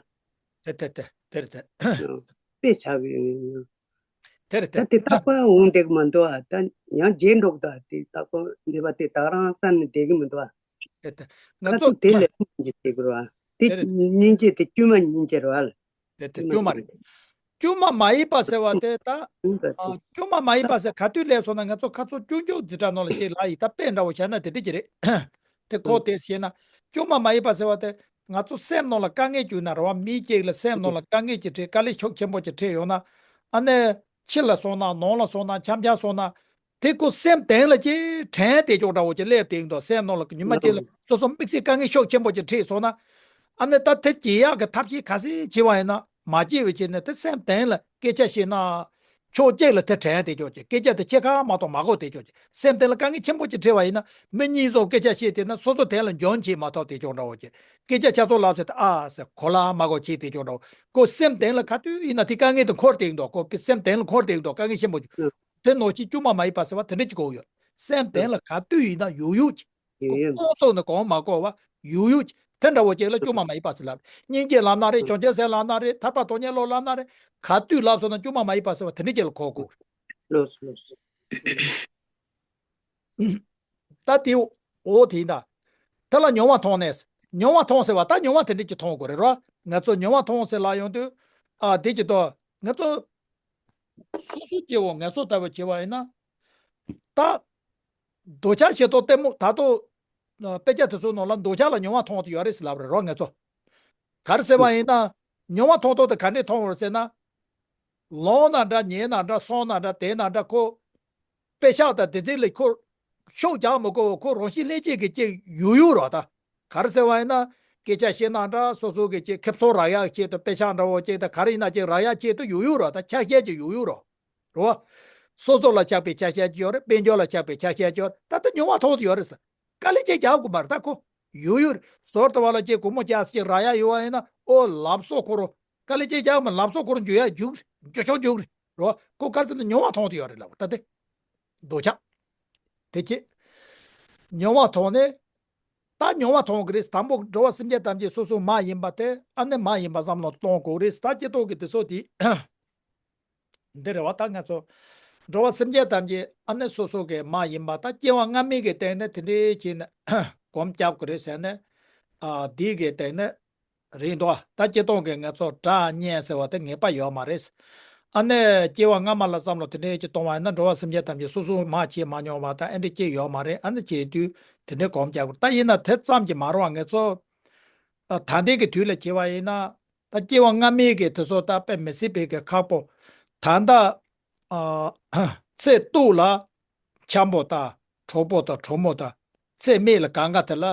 དེ་དེ་དེ་དེ་རེད་དེ། དཔེ་ཆགས་ཀྱི་ཡོད། དེ་རེད་ད་དེ། དེ་རྟག་པར་འོང་བསྡད་ཀྱི་མ་འདུག་བ། ད་ཡང་བརྗེད་འགྲོ་གི་འདུག་བ། དེ་རྟག་པར་འདི་བ་དེ་ད་ག་རང་བསམ་ནས་བསྡད་ཀྱི་མི་འདུག་བ། དེ་དེ་ང་ཁ་ཚོ་ཐུག་དེ་ལ་སྙིང་རྗེ་སྐྱེ་གི་རེད་བ། དེ་དེ་རེད། སྙིང་རྗེ་དེ་དཀྱུས་མ་སྙིང་རྗེ་རེད་བ་ལ། དེ་དེ་དཀྱུས་མ་རེད། དཀྱུས་མ་མ་ཡིན་པ་ཟེར་བ་དེ་ད། ཨ། དཀྱུས་མ་མ་ཡིན་པ་ཟེར་ག་དུས་སླེབས་སོང་ན། ང་ཚོ་ཁ་ཚོ་ཅུང་ཅུང་འཛིན་གྲྭ་ནང་ལ་སྐྱེས་ལ་ཡི་ད་དཔེ་འདྲ་བོ་བྱས་ན་དེ་འདྲ་ཅིག་རེད། དེ་ཁོ་དེ་བཤད་ན། དཀྱུས་མ་མ་ཡིན་པ་ཟེར་བ་དེ་ང་ཚོ་སེམས་ནང་ལ་དཀའ་ངལ་བྱུང་ན་རེད་བ། མི་སྐྱེས་ལ་སེམས་ནང་ལ་དཀའ་ངལ་ཅིག་འཕྲད། དཀའ་ལས་ཤུགས་ཆེན་པོ་ཅིག་འཕྲད་ཡོང་ན། ཨ་ནི་ཕྱི་ལ་སོང་ན། ནང་ལ་སོང་ན། འཆམ་འཆམ་སོང་ན། དེ་ཁོ་སེམས་གཏིང་ལ་ཅིག་དྲན་བསྡད་ཀྱོག་འདྲ་བོ་ཅིག་སླེབས་བསྡད་འདུག་སེམས་ནང་ལ་ཉི་མ་གཅིག་ལ་སོ་སོ་དམིགས་བསལ་དཀའ་ངལ་ཤུགས་ཆེན་པོ་ཅིག་འཕྲད་སོང་ན། ཨ་ནི་ད་དེ་སྐྱེ་ཡག་གི་ཐབས་ཤེས་ག་ཚོད་བྱས་པ་ཡིན་ན། མ་སྐྱེས་པའི་ཆེད་ནས་དེ་སེམས་གཏིང་ལ་སྐད་ཆ་བཤད་ན། ཕྱོགས་གཅིག་ལ་དེ་དྲན་བསྡད་ཀྱོག་ཅིག་སྐད་ཆ་དེ་ཕྱེད་ཀ་མ་གཏོགས་མ་གོ་བསྡད་ཀྱོག་ཅིག་སེམས་གཏིང་ལ་དཀའ་ངལ་ཆེན་པོ་ཅིག་འཕྲད་པ་ཡིན་ན། མི་གཉིས་ཙམ་སྐད་ཆ་བཤད་བསྡད་ན་སོ་སོ་དེ་ལ་འཇོན་བྱེད་མ་ཐུབ་བསྡད་ཀྱོག་འདྲ་བོ་ཅིག་སྐད་ཆ་ཆ་ཚང་ལབ་ཟེར་ཏེ། ཨ་ཟེར། གོ་ལ་མ་གོ་བྱེད་བསྡད་ཀྱོག་འདྲ་བོ། ཁོ་སེམས་གཏིང་ལ་ག་དུས་ཡིན་ན་དེ་དཀའ་ངལ་དེ་འཁོར་བསྡད་འདུག་ཁོ་སེམས་གཏིང་ལ་འཁོར་བསྡད་འདུག་དཀའ་ངལ་ཆེན་པོ་ཅིག་དེ་ནང་བཞིན་དཀྱུས་མ་མ་ཡིན་པ་ཟེར་བ་དེ་འདྲ་ཅིག་གོ་ཡོད། སེམས་གཏིང་ལ་ག་དུས་ཡིན་ན་ཡོད་ཡོད་ཅིག་ཡོད་ཡོད། ཁོང་ཚོ་ནི་གོང་མ་གོ་བ་ཡོད་ཡོད་ཅིག་དེ་འདྲ་བོ་ཅིག་ལ་དཀྱུས་མ་མ་ཡིན་པ་ཟེར་ལབ། སྙིང་རྗེ་ལབ་ན་རེད། བྱང་ཆུབ་སེམས་ལབ་ན་རེད། ཐར་པ་དོན་གཉེར་བློ་ལབ་ན་རེད། ག་དུས་ལབ་སོང་ན་དཀྱུས་མ་མ་ཡིན་པ་ཟེར་བ་དེ་འདྲ་ཅིག་ལ་གོ་དགོས། ལགས་སོ་ལགས་སོ། ད་དེ་འོ་དེ་ཡིན་ད། དེ་ལ་མྱོང་བ་མཐོང་ནས། མྱོང་བ་མཐོང་ཟེར་བ་ད་མྱོང་བ་དེ་འདྲ་ཅིག་མཐོང་དགོས་རེད་རོ། ང་ཚོ་མྱོང་བ་མཐོང་ཟེར་ལབ་ཡོང་དུས། ཨ། དེ་ཅིག་ཏོ། ང་ཚོ་སོ་སོ་སྐྱེ་བོ་ངལ་གསོ་ལྟ་བུ་བྱེད་པ་ཡིན་ན། ད། འདོད་ཆགས་ཞེ་སྡང་གཏི་མུག་ད་དུང་། དཔེ་ཆ་དེ་ཚོའི་ནང་ལ་འདོད་ཆགས་ལ་མྱོང་བ་མཐོང་དུ་ཡོད་རེད་ཟེར་ལབ་རེད་རོ་ང་ཚོ། ག་རེ་ཟེར་བ་ཡིན་ན། མྱོང་བ་མཐོང་སྟངས་དེ་ག་འདྲས་མཐོང་བ་རེད་ཟེར་ན། ལོང་ན་འདྲ། ཉལ་ན་འདྲ། སོང་ན་འདྲ། བསྡད་ན་འདྲ། ཁོ། དཔེ་ཤག་དང་དེ་ཚོ་ལ་ཁོ། ཤུགས་རྒྱག་མི་དགོས་པར་ཁོ་རང་བཞིན་ལྷན་སྐྱེས་ཀྱི་སྐྱེ་ཡོང་ཡོང་རོ་ད། ག་རེ་ཟེར་བ་ཡིན་ན། སྐད་ཆ་བཤད་ན་འདྲ། སོ་སོ་གི་ཅིག་ཁེབས་སང་རག་ཡག་ཆེད་དུ། དཔེ་ཤག་འདྲ་བོ་ཅིག་དང་ག་རེ་ཡིན་ན་ཅིག་རག་ཡག་ཆེད་དུ་ཡོང་ཡོང་རོ་ད། ཆ་ཤས་ཅིག་ཡོང་ཡོང་རོ། རེད་བ། སོ་སོ་ལ་ཆགས་པའི་ཆ་བཤད་ཀྱི་ཡོད་རེད། དཔལ་འབྱོར་ལ་ཆགས་པའི་ཆ་བཤད་ཀྱི་ཡོད་རེད། ད་ལྟ་མྱོང་བ་ཐོག་ཏུ་ཡོད་རེད་ཟེར། དཀའ་ལས་ཅིག་རྒྱག་དགོས་མ་རེད། ད་ཁོ་ཡོད་ཡོད་རེད། ཟོར་དུ་བ་ལ་ཅིག་སྒོར་མོ་བརྒྱ་ཙམ་ཅིག་རག་ཡ་ཡོད་པ་ཡིན་ན། ཨོ་ལམ་སང་ཁོ་རང་དཀའ་ལས་ཅིག་རྒྱག་མ། ལམ་སང་ཁོ་རང་འཇུ་ཡ་འཇུ་འཇུ་ཆོག་འཇུ་རེད་རོ། ཁོ་ག་རེ་ཟེར་ན་མྱོང་བ་ཐོག་ཏུ་ཡོད་རེད་ལབ། ད་དེ་འདོད་ཆགས་དེ་ཅི་མྱོང་བ་ཐོག་ནས། ད་མྱོང་བ་ཐོག་གི་རེད། དང་པོ་འགྲོ་བ་སེམས་ཅན་ཐམས་ཅད་སོ་སོ་མ་ཡིན་པ་དེ། ཨ་ནི་མ་ཡིན་པ་བསམ་བློ་གཏོང་དགོས་རེད། ད་སྤྱི་ཚོགས་ཀྱི་དེ་ཚོ་དེ་འདི་རེད་བ། ད་ང་ཚོ་འགྲོ་བ་སེམས་ཅན་ཐམས་ཅད་ཨ་ནི་སོ་སོ་གི་མ་ཡིན་པ། ད་སྐྱེ་བ་སྔ་མའི་གི་སྟེང་ནས་དེ་འདྲའི་བྱས་ནས་གོམས་རྒྱབ་དགོས་རེད་ཟེར་ནས། ཨ་འདི་གི་སྟེང་ནས་རེད་འདུག་ད་སྤྱི་ཚོགས་ཀྱི་ང་ཚོ་དགྲ་གཉེན་ཟེར་བ་དེ་ངེས་པ་ཡོད་མ་རེད། ཨ་ནི་སྐྱེ་བ་སྔ་མ་ལ་བསམ་བློ་དེ་འདྲའི་ཅིག་གཏོང་བ་ཡིན་ན། འགྲོ་བ་སེམས་ཅན་ཐམས་ཅད་སོ་སོ་མ་བྱས་མ་མྱོང་བ་དང་ཨེ་འདྲ་ཅིག་ཡོད་མ་རེད། ཨ་ནི་བྱེད་དུས་དེ་འདྲའི་གོམས་རྒྱག་དགོས། ད་ཡིན་ན་དེ་ཙམ་གྱིས་མ་རུང་བ། ང་ཚོ་ཨ་ད་ལྟའི་གི་དུས་ལ་བྱས་པ་ཡིན་ན། ད་སྐྱེ་བ་སྔ་མའི་གི་དེ་ཚོ་ད་དཔེ་མི་སྲིད་པའི་གི་ཁག་པོ། ད་ལྟ་ཨ་ཚེ་སྟོད་ལ་འཆམ་པོ་དང་གྲོགས་པོ་དང་གྲོགས་མོ་དང་། ཚེ་སྨད་ལ་གང་ག་དེ་ལ་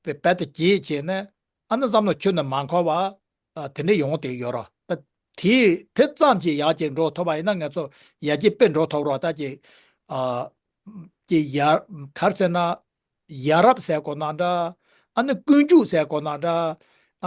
བེད་དེ་བྱེད་བྱས་ནས། ཨ་ནི་བསམ་བློ་ཁྱོན་ནས་མ་འཁོར་བ། ཨ་དེ་འདྲ་ཡོང་བསྡད་ཡོད་རེད། ད་དེ་དེ་ཙམ་གྱིས་ཡར་རྒྱས་འགྲོ་ཐུབ་པ་ཡིན་ན། ང་ཚོ་ཡར་རྒྱས་དཔེ་འགྲོ་ཐུབ་རེད། ད་ཅིག་ཨ་ཅིག་ཡར་ག་རེ་ཟེར་ན། ཡ་རབས་ཟེར་དགོས་ན་འདྲ། ཨ་ནི་ཀུན་སྤྱོད་ཟེར་དགོས་ན་འདྲ།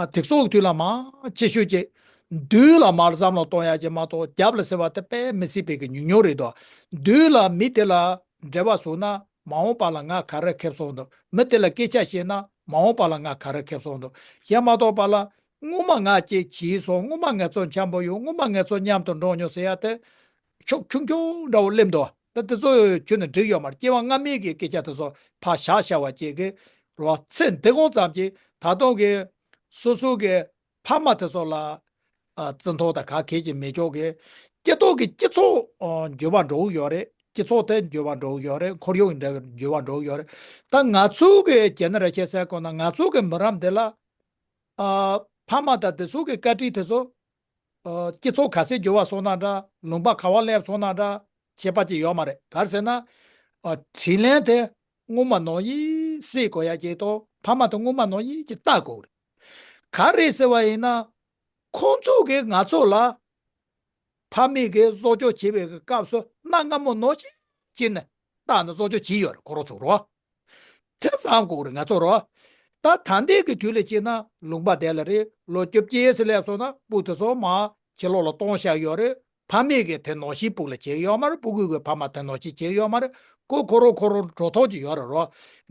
ཨ་དེ་ཚོ་གི་དུས་ལ་མང་ཆེ་ཤོས་ཀྱི་མདུན་ལ་མར་བསམ་བློ་གཏོང་ཡ་ཅིག་མ་གཏོགས། རྒྱབ་ལ་ཟེར་བ་དེ་དཔེ་མི་སྲིད་པའི་གི་ཉུང་ཉུང་རེད་དོ། མདུན་ལ་མི་དེ་ལ་འབྲེལ་བ་བཟུང་ན། མ་འོངས་པ་ལ་ང་ག་རེ་ཁེབས་སོང་འདུག་མི་དེ་ལ་སྐད་ཆ་བཤད་ན། མ་འོངས་པ་ལ་ང་ག་རེ་ཁེབས་སོང་འདུག་དེ་མ་གཏོགས་པ་ལ། སྔོན་མ་ང་ཅིག་བྱས་སོང་། སྔོན་མ་ང་ཚོ་འཆམ་པོ་ཡོད། སྔོན་མ་ང་ཚོ་མཉམ་དུ་འགྲོ་མྱོང་ཟེར་ཡ་དེ་ཕྱོགས་ཆུང་ཆུང་འདྲ་བོ་སླེབས་འདུག་ད་དེ་ཚོ་ཁྱོན་ནས་འགྲིག་ཡོད་མ་རེད། སྐྱེ་བ་སྔ་མའི་གི་སྐད་ཆ་དེ་ཚོ་ཕར་བཞག་བཞག་པ་བྱེད་ཀྱི་རོ། ཚེ་འདི་གོང་ཙམ་གྱིས་ད་དུང་གི་སོ་སོ་གི་ཕ་མ་དེ་ཚོ་ལ་ཨ་བརྩི་མཐོང་དང་ག་གེ་ཅིག་མེད་ཆོག་གི། སྤྱི་ཚོགས་ཀྱི་སྤྱི་ཚོགས་ཨ་འགྱུར་བ་འགྲོ་གི་ཡོད་རེད། སྤྱི་ཚོགས་དེ་འགྱུར་བ་འགྲོ་གི་ཡོད་རེད། ཁོར་ཡུག་འགྲོ་འགྱུར་བ་འགྲོ་གི་ཡོད་རེད། ད་ང་ཚོ་གི་ཇེ་ནེ་རེ་ཤན་ཟེར་དགོས་ན། ང་ཚོ་གི་མི་རབས་འདི་ལ་ཨ་ཕ་མ་དང་དེ་ཚོ་གི་བཀའ་དྲིན་དེ་ཚོ། ཨ་སྤྱི་ཚོགས་ག་ཚད་འགྱུར་བ་སོང་ན་འདྲ། ལུང་པ་ག་པར་སླེབས་སོང་ན་འདྲ། ཁྱད་པར་ཅིག་ཡོད་མ་རེད། ག་རེ་ཟེར་ན། ཨ་དྲིན་ལན་དེ་སྔོན་མ་ནང་བཞིན་སེལ་དགོས་ཡ་ཅིག་དང་། ཕ་མ་དེ་སྔོན་མ་ནང་བཞིན་ཅིག་ལྟ་དགོས་རེད། ག་རེ་ཟེར་བ་ཡིན་ན། ཁོང་ཚོ་གིས་ང་ཚོ་ལ་ཕ་མེས་ཀྱིས་གསོ་སྐྱོང་བྱེད་པའི་སྐབས་སུ་གནའ་སྔ་མོ་ནང་བཞིན་བྱས་ནས་བལྟས་ནས་གསོ་སྐྱོང་བྱས་ཡོད་རེད། ཁོ་རང་ཚོ་རོ། དེ་བསམ་དགོས་རེད་ང་ཚོ་རོ། ད་ད་ལྟའི་གི་དུས་ལ་བྱས་ན་ལུང་པ་དེ་ལ་རེད། ལོ་བཅོ་བརྒྱད་ཙམ་སླེབས་སོང་ན་སྤུ་དེ་ཚོ་མར་ཕྱི་ལོགས་ལ་གཏོང་བཞག་ཡོད་རེད། ཕ་མེས་ཀྱིས་དེ་ནང་བཞིན་སྤུ་ལ་བྱེད་ཀྱི་ཡོད་མ་རེད། སྤུ་གུ་གིས་ཕ་མ་དེ་ནང་བཞིན་བྱེད་ཀྱི་ཡོད་མ་རེད། ཁོ་ཁོ་རང་ཁོ་རང་འགྲོ་ཐུབ་ཀྱི་ཡོད་རེད་རོ།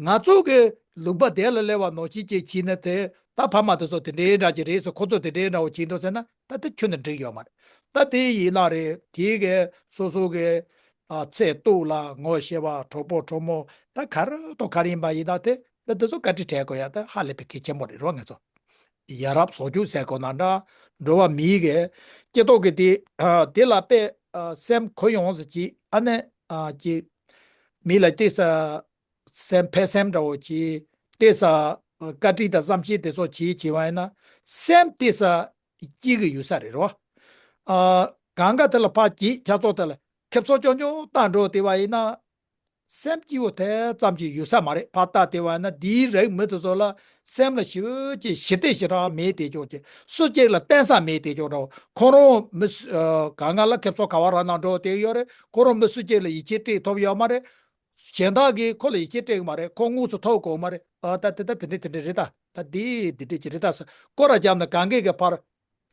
ང་ཚོ་གི་ལུང་པ་དེ་ལ་སླེབས་པ་ནང་བཞིན་ཅིག་བྱས་ན། དེ་ད་ཕ་མ་དེ་ཚོ་དེ་འདྲའི་འདྲ་ཅིག་རེད་ཟེར། ཁོ་ཚོ་དེ་འདྲའི་འདྲ་བོ་བྱས་འདུག་ཟེར་ན། ད་དེ་ཁྱོན་ནས་འགྲིག་ཡོད་མ་རེད། ད་དེ་ཡིན་ན་རེད། དེའི་གི་སོ་སོ་གི་ཨ་ཚེ་སྟོད་ལ་ངོ་ཤེས་པ་གྲོགས་པོ་གྲོགས་མོ་ད་ག་རེ་དང་ག་རེ་ཡིན་པ་ཡིན་ན། དེ་ད་དེ་ཚོ་བཀའ་དྲིན་དྲན་དགོས་ཡ་ད་ཧ་ལས་པའི་གལ་ཆེན་པོ་རེད་རོ། ང་ཚོ་ཡ་རབས་བཟོ་རྒྱུ་ཟེར་དགོས་ན་འདྲ། འགྲོ་བ་མིའི་གི་སྐྱེ་ཐོག་གི་དེ་ཨ་དེ་ལ་དཔེ་ཨ་སེམས་ཁོ་ཡོངས་སུ་གྱིས། ཨ་ནི་ཨ་ཀྱི་མི་ལ་ཏོག་ཙམ་སེམས་ཕན་སེམས་འདྲ་བོ་གྱིས། ཏོག་ཙམ་བཀའ་དྲིན་དང་བསམ་ཤེས་དེ་ཚོ་གྱིས་བྱས་པ་ཡིན་ན། སེམས་ཏོག་ཙམ་སྐྱིད་ཀྱི་ཡོད་ས་རེད་རོ། ཨ་གང་ག་དེ་ལ་ཕར་གྱིས་ཆ་ཚོགས་དེ་ལ་ཁེབས་སང་རྐྱང་རྐྱང་བལྟས་འགྲོ་བསྡད་པ་ཡིན་ན། སེམས་སྐྱིད་པོ་དེ་ཙམ་གྱིས་ཡོད་ས་མ་རེད། ཕར་བལྟས་བསྡད་པ་ཡིན་ན། འདིའི་རིགས་མི་དེ་ཚོ་ལ་སེམས་ལ་ཞེ་པོ་ཅིག་ཞི་བདེ་ཞེ་དྲག་མེད་བསྡད་ཀྱོག་ཅིག་སུ་གཅིག་ལ་བརྟེན་ས་མེད་བསྡད་ཀྱོག་འདྲ་བོ། ཁོ་རང་མི་སུ་ཨ་གང་ག་ལ་ཁེབས་སང་ག་པར་རང་ནང་འགྲོ་བསྡད་ཡོད་རེད། ཁོ་རང་མི་སུ་གཅིག་ལ་ཡིད་ཆེས་སྤྲད་ཐུབ་ཡོད་མ་རེད། གཞན་དག་གིས་ཁོ་ལ་ཡིད་ཆེས་སྤྲད་ཀྱི་མ་རེད། ཁོ་དངོས་སུ་ཐུག་དགོས་ཀྱི་མ་རེད། ཨ་ད་དེ་ད་དེ་འདྲ་དེ་འདྲ་རེད། ད་ད་འདི་འདི་འདྲ་ཅིག་རེད། ད་ས་སྐོར་ར་བརྒྱབ་ན་གང་གས་ཀྱི་ཕར་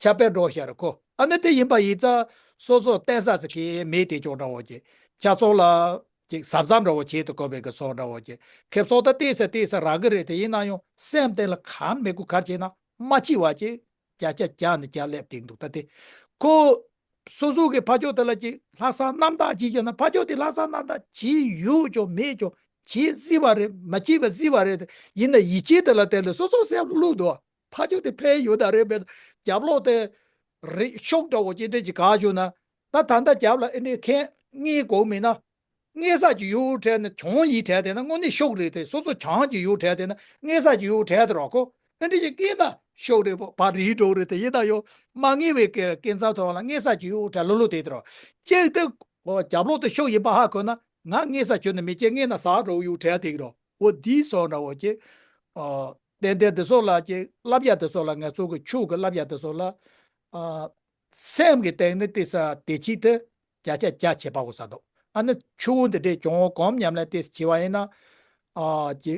ཆ་པས་འགྲོ་ཤར་ཁོ། ཨ་ནི་དེ་ཡིན་པ་ཡིན་ཙང་སོ་སོ་བརྟེན་ས་ཟེར་གྱི་མེད་བསྡད་ཀྱོག་འདྲ་བོ་ཅིག་ཆ་ཚོགས་ལ་ཅིག་གཟབ་གཟབ་འདྲ་བོ་བྱེད་དུ་དགོས་པའི་གི་སོ་འདྲ་བོ་ཅིག་ཁེབས་སང་ད་ཏོག་ཙམ་ཏོག་ཙམ་རག་གི་རེད། དེ་ཡིན་ན་ཡང་སེམས་གཏིང་ལ་གང་མི་དགོས་ག་རེ་བྱས་ན་མ་སྐྱིད་པ་ཅིག་བརྒྱ་ཆ་བརྒྱ་ནས་བརྒྱ་སླེབས་བསྡད་འདུག་ད་དེ་ཁོ་སོ་སོ་གི་ཕ་ཕྱོགས་དེ་ལ་ཅིག་ལྷག་བསམ་རྣམ་དག་བྱེད་ཀྱི་ན། ཕ་ཕྱོགས་དེ་ལྷག་བསམ་རྣམ་དག་བྱེད་ཡོད་ཀྱང་མེད་ཀྱང་བྱེད་སྲིད་པ་རེད། མ་བྱེད་པ་སྲིད་པ་རེད། ཡིན་ན་ཡིད་ཆེས་དེ་ལ་བརྟེན་ནས་སོ་སོ་སེམས་ལ་བླུག་འདུག་ཕ་ཕྱོགས་དེ་ཕན་ཡོད་ད་རེད་མེད། རྒྱབ་ལོགས་དེ་རེད་ཤོག་འདྲ་བོ་ཅིག་འདྲ་ཅིག་ག་བྱུང་ན། ད་ད་ལྟ་རྒྱབ་ལ་ཨེ་འདྲའི་ཁེངས་སྔས་དགོས་མིན་ན། སྔས་ས་ཅིག་ཡོད་བྲལ་ན་གྱོང་ཡིན་བྲལ་བསྡད་ན་དངོས་གནས་ཤོག་རེད་དེ། སོ་སོ་གྱོང་ཅིག་ཡོད་བྲལ་བསྡད་ན་སྔས་ས་ཅིག་ཡོད་བྲལ་དེ་རོགས་ཁོ། ཨེ་འདྲ་ཅིག་སྔས་ན་ཤོག་རེད། བ་རིལ་འགྲོ་རེད་དེ། ཡིན་ན་ཡོད་མ་སྔས་པའི་སྐད་མཚམས་ཐོག་ལ་སྔས་ས་ཅིག་ཡོད་བྲལ་ལོ་ལོ་དེ་དེ་རོགས་ཅིག་དེ། རྒྱབ་ལོགས་དེ་ཤོག་ཡིན་པ་ཧ་གོ་ན་ང་སྔས་ས་ཁྱོན་ནས་མི་སྐྱེ། སྔས་ན་ཟག་འགྲོ་ཡོད་བྲལ་དེ་རོགས། འོ་འདིའི་སོགས་འདྲ་བོ་ཅིག་ཨ་ཏན་ཏན་དེ་ཚོ་ལ་ཅིག་བསླབ་བྱ་དེ་ཚོ་ལ་ང་ཚོ་གི་ཆོས་ཀྱི་བསླབ་བྱ་དེ་ཚོ་ལ་ཨ་སེམས་ཀྱི་སྟེང་ནས་དེ་ས་དེ་ཅིག་དེ་བརྒྱ་ཆ་བརྒྱ་ཁྱད་པར་འོ་ས་འདུག་ཨ་ནི་ཆུ་བོ་འདི་འདྲའི་གྱོང་བོ་གོམ་ཉམས་ལ་ཏེས་བྱི་བ་ཡིན་ན། ཨ་ཅི།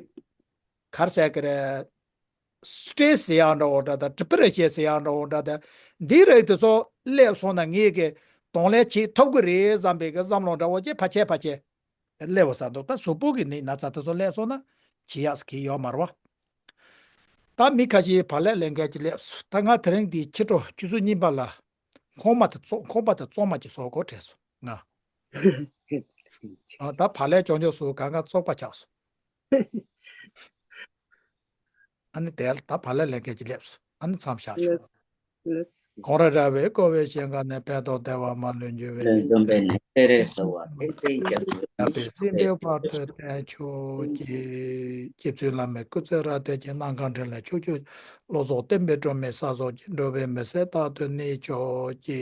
གར་ཟེར་གི་རེད། སི་ཊེ་རེ་སི་ཟེར་ཡག་འདྲ་བོ་འདྲ་དང་ཌི་པི་རེ་ཤན་ཟེར་ཡག་འདྲ་བོ་འདྲ་དང་འདིའི་རིགས་དེ་ཚོ་སླེབས་སོང་ན་ངས་གི་གདོང་ལེན་བྱེད་ཐུབ་གི་རེད་བསམ་པའི་གི་བསམ་བློ་འདྲ་བོ་ཅིག་ཕར་ཆེ་ཕར་ཆེ་སླེབས་པ་ས་འདུག་ད་གཟུགས་པོ་གི་ནི་ན་ཚ་དེ་ཚོ་སླེབས་སོང་ན་བྱེད་ཡག་གི་ཡོད་མ་རེད་བ། ད་མི་ཁ་ཤས་བག་ལེབ་ལེན་མཁན་ཅིག་སླེབས་སོང་། ད་ང་དེ་རིང་འདི་ཕྱི་དྲོ་ཆུ་ཚོད་གཉིས་པ་ལ་ཁོག་མ་དང་བཙོ་ཁོག་པ་དང་བཙོ་མ་ཅིག་བཟོ་དགོས་དྲན་སོང་ང་། ཨ་ད་བག་ལེབ་ཅོག་ཅོག་སུ་གང་ག་བཙོག་པ་ཆགས་སོང་། ཨ་ནི་དེ་ལ་ད་བག་ལེབ་ལེན་མཁན་ཅིག་སླེབས་སོང་། ཨ་ནི་མཚམས་བཞག་ཆོག་གོང་ར་ར་བའི་ཀོ་བའི་ཞིང་ཁམས་ནས། ཕན་འདོགས་བདེ་བ་མ་ལུས་འབྱུང་བའི་ནི། ལུས་འདོམས་པའི་ནི་སྤེ་རའི་ཟ་བ་དེ་བཙན་རྒྱལ་དུ། ཡབ་པའི་སྲིད་པའི་བར་དུ་བརྟན་ཆོག་གི། རྗེ་བཙུན་བླ་མའི་སྐུ་ཚེ་རབ་བརྟན་ཅིང་། ནམ་མཁའ་འཕྲིན་ལས་ཕྱོགས་བཅུ། བློ་རྫོགས་བསྟན་པའི་སྒྲོན་མེ་གསལ་རྫོགས་ཀྱི། འགྲོ་བའི་མི་ཟད་རྟག་ཏུ་གནས་ཆོག་གི།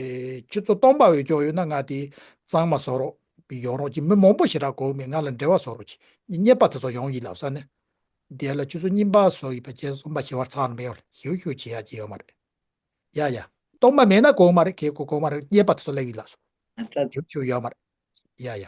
ཆུ་ཚོད་སྟོང་པ་བའི་ཅོག་ཡོད་ན་ང་དེ་གཙང་མ་བཟོ་རོགས་ཡོང་རོགས་ཀྱི། མི་མང་པོ་ཞེ་དྲག་གོ་མི་ང་ལ་འབྲེལ་བ་བཟོ་རོགས་ཀྱི། རྙེད་པ་དེ་ཚོ་ཡོང་ཡིན་ལབ་ས་ནས། དེ་ལ་ཆུ་ཚོད་གཉིས་པ་སོགས་ཡོད་པ་བཅས་གསུམ་པ་བཞི་བར་ཚང་མི་ཡོང་ལ་ཞིའུ་ཞིའུ་བྱེད་ཡག་ཅིག་ཡོད་མ་རེད། ཡ་ཡ། སྟོང་པ་མེད་ན་གོ་མ་རེད། ཁྱེད་གོ་གོ་མ་རེད། རྙེད་པ་དེ་ཚོ་སླེབས་ཡིན་ལགས་སོ། ཞིའུ་ཞིའུ་ཡོད་མ་རེད། ཡ་ཡ།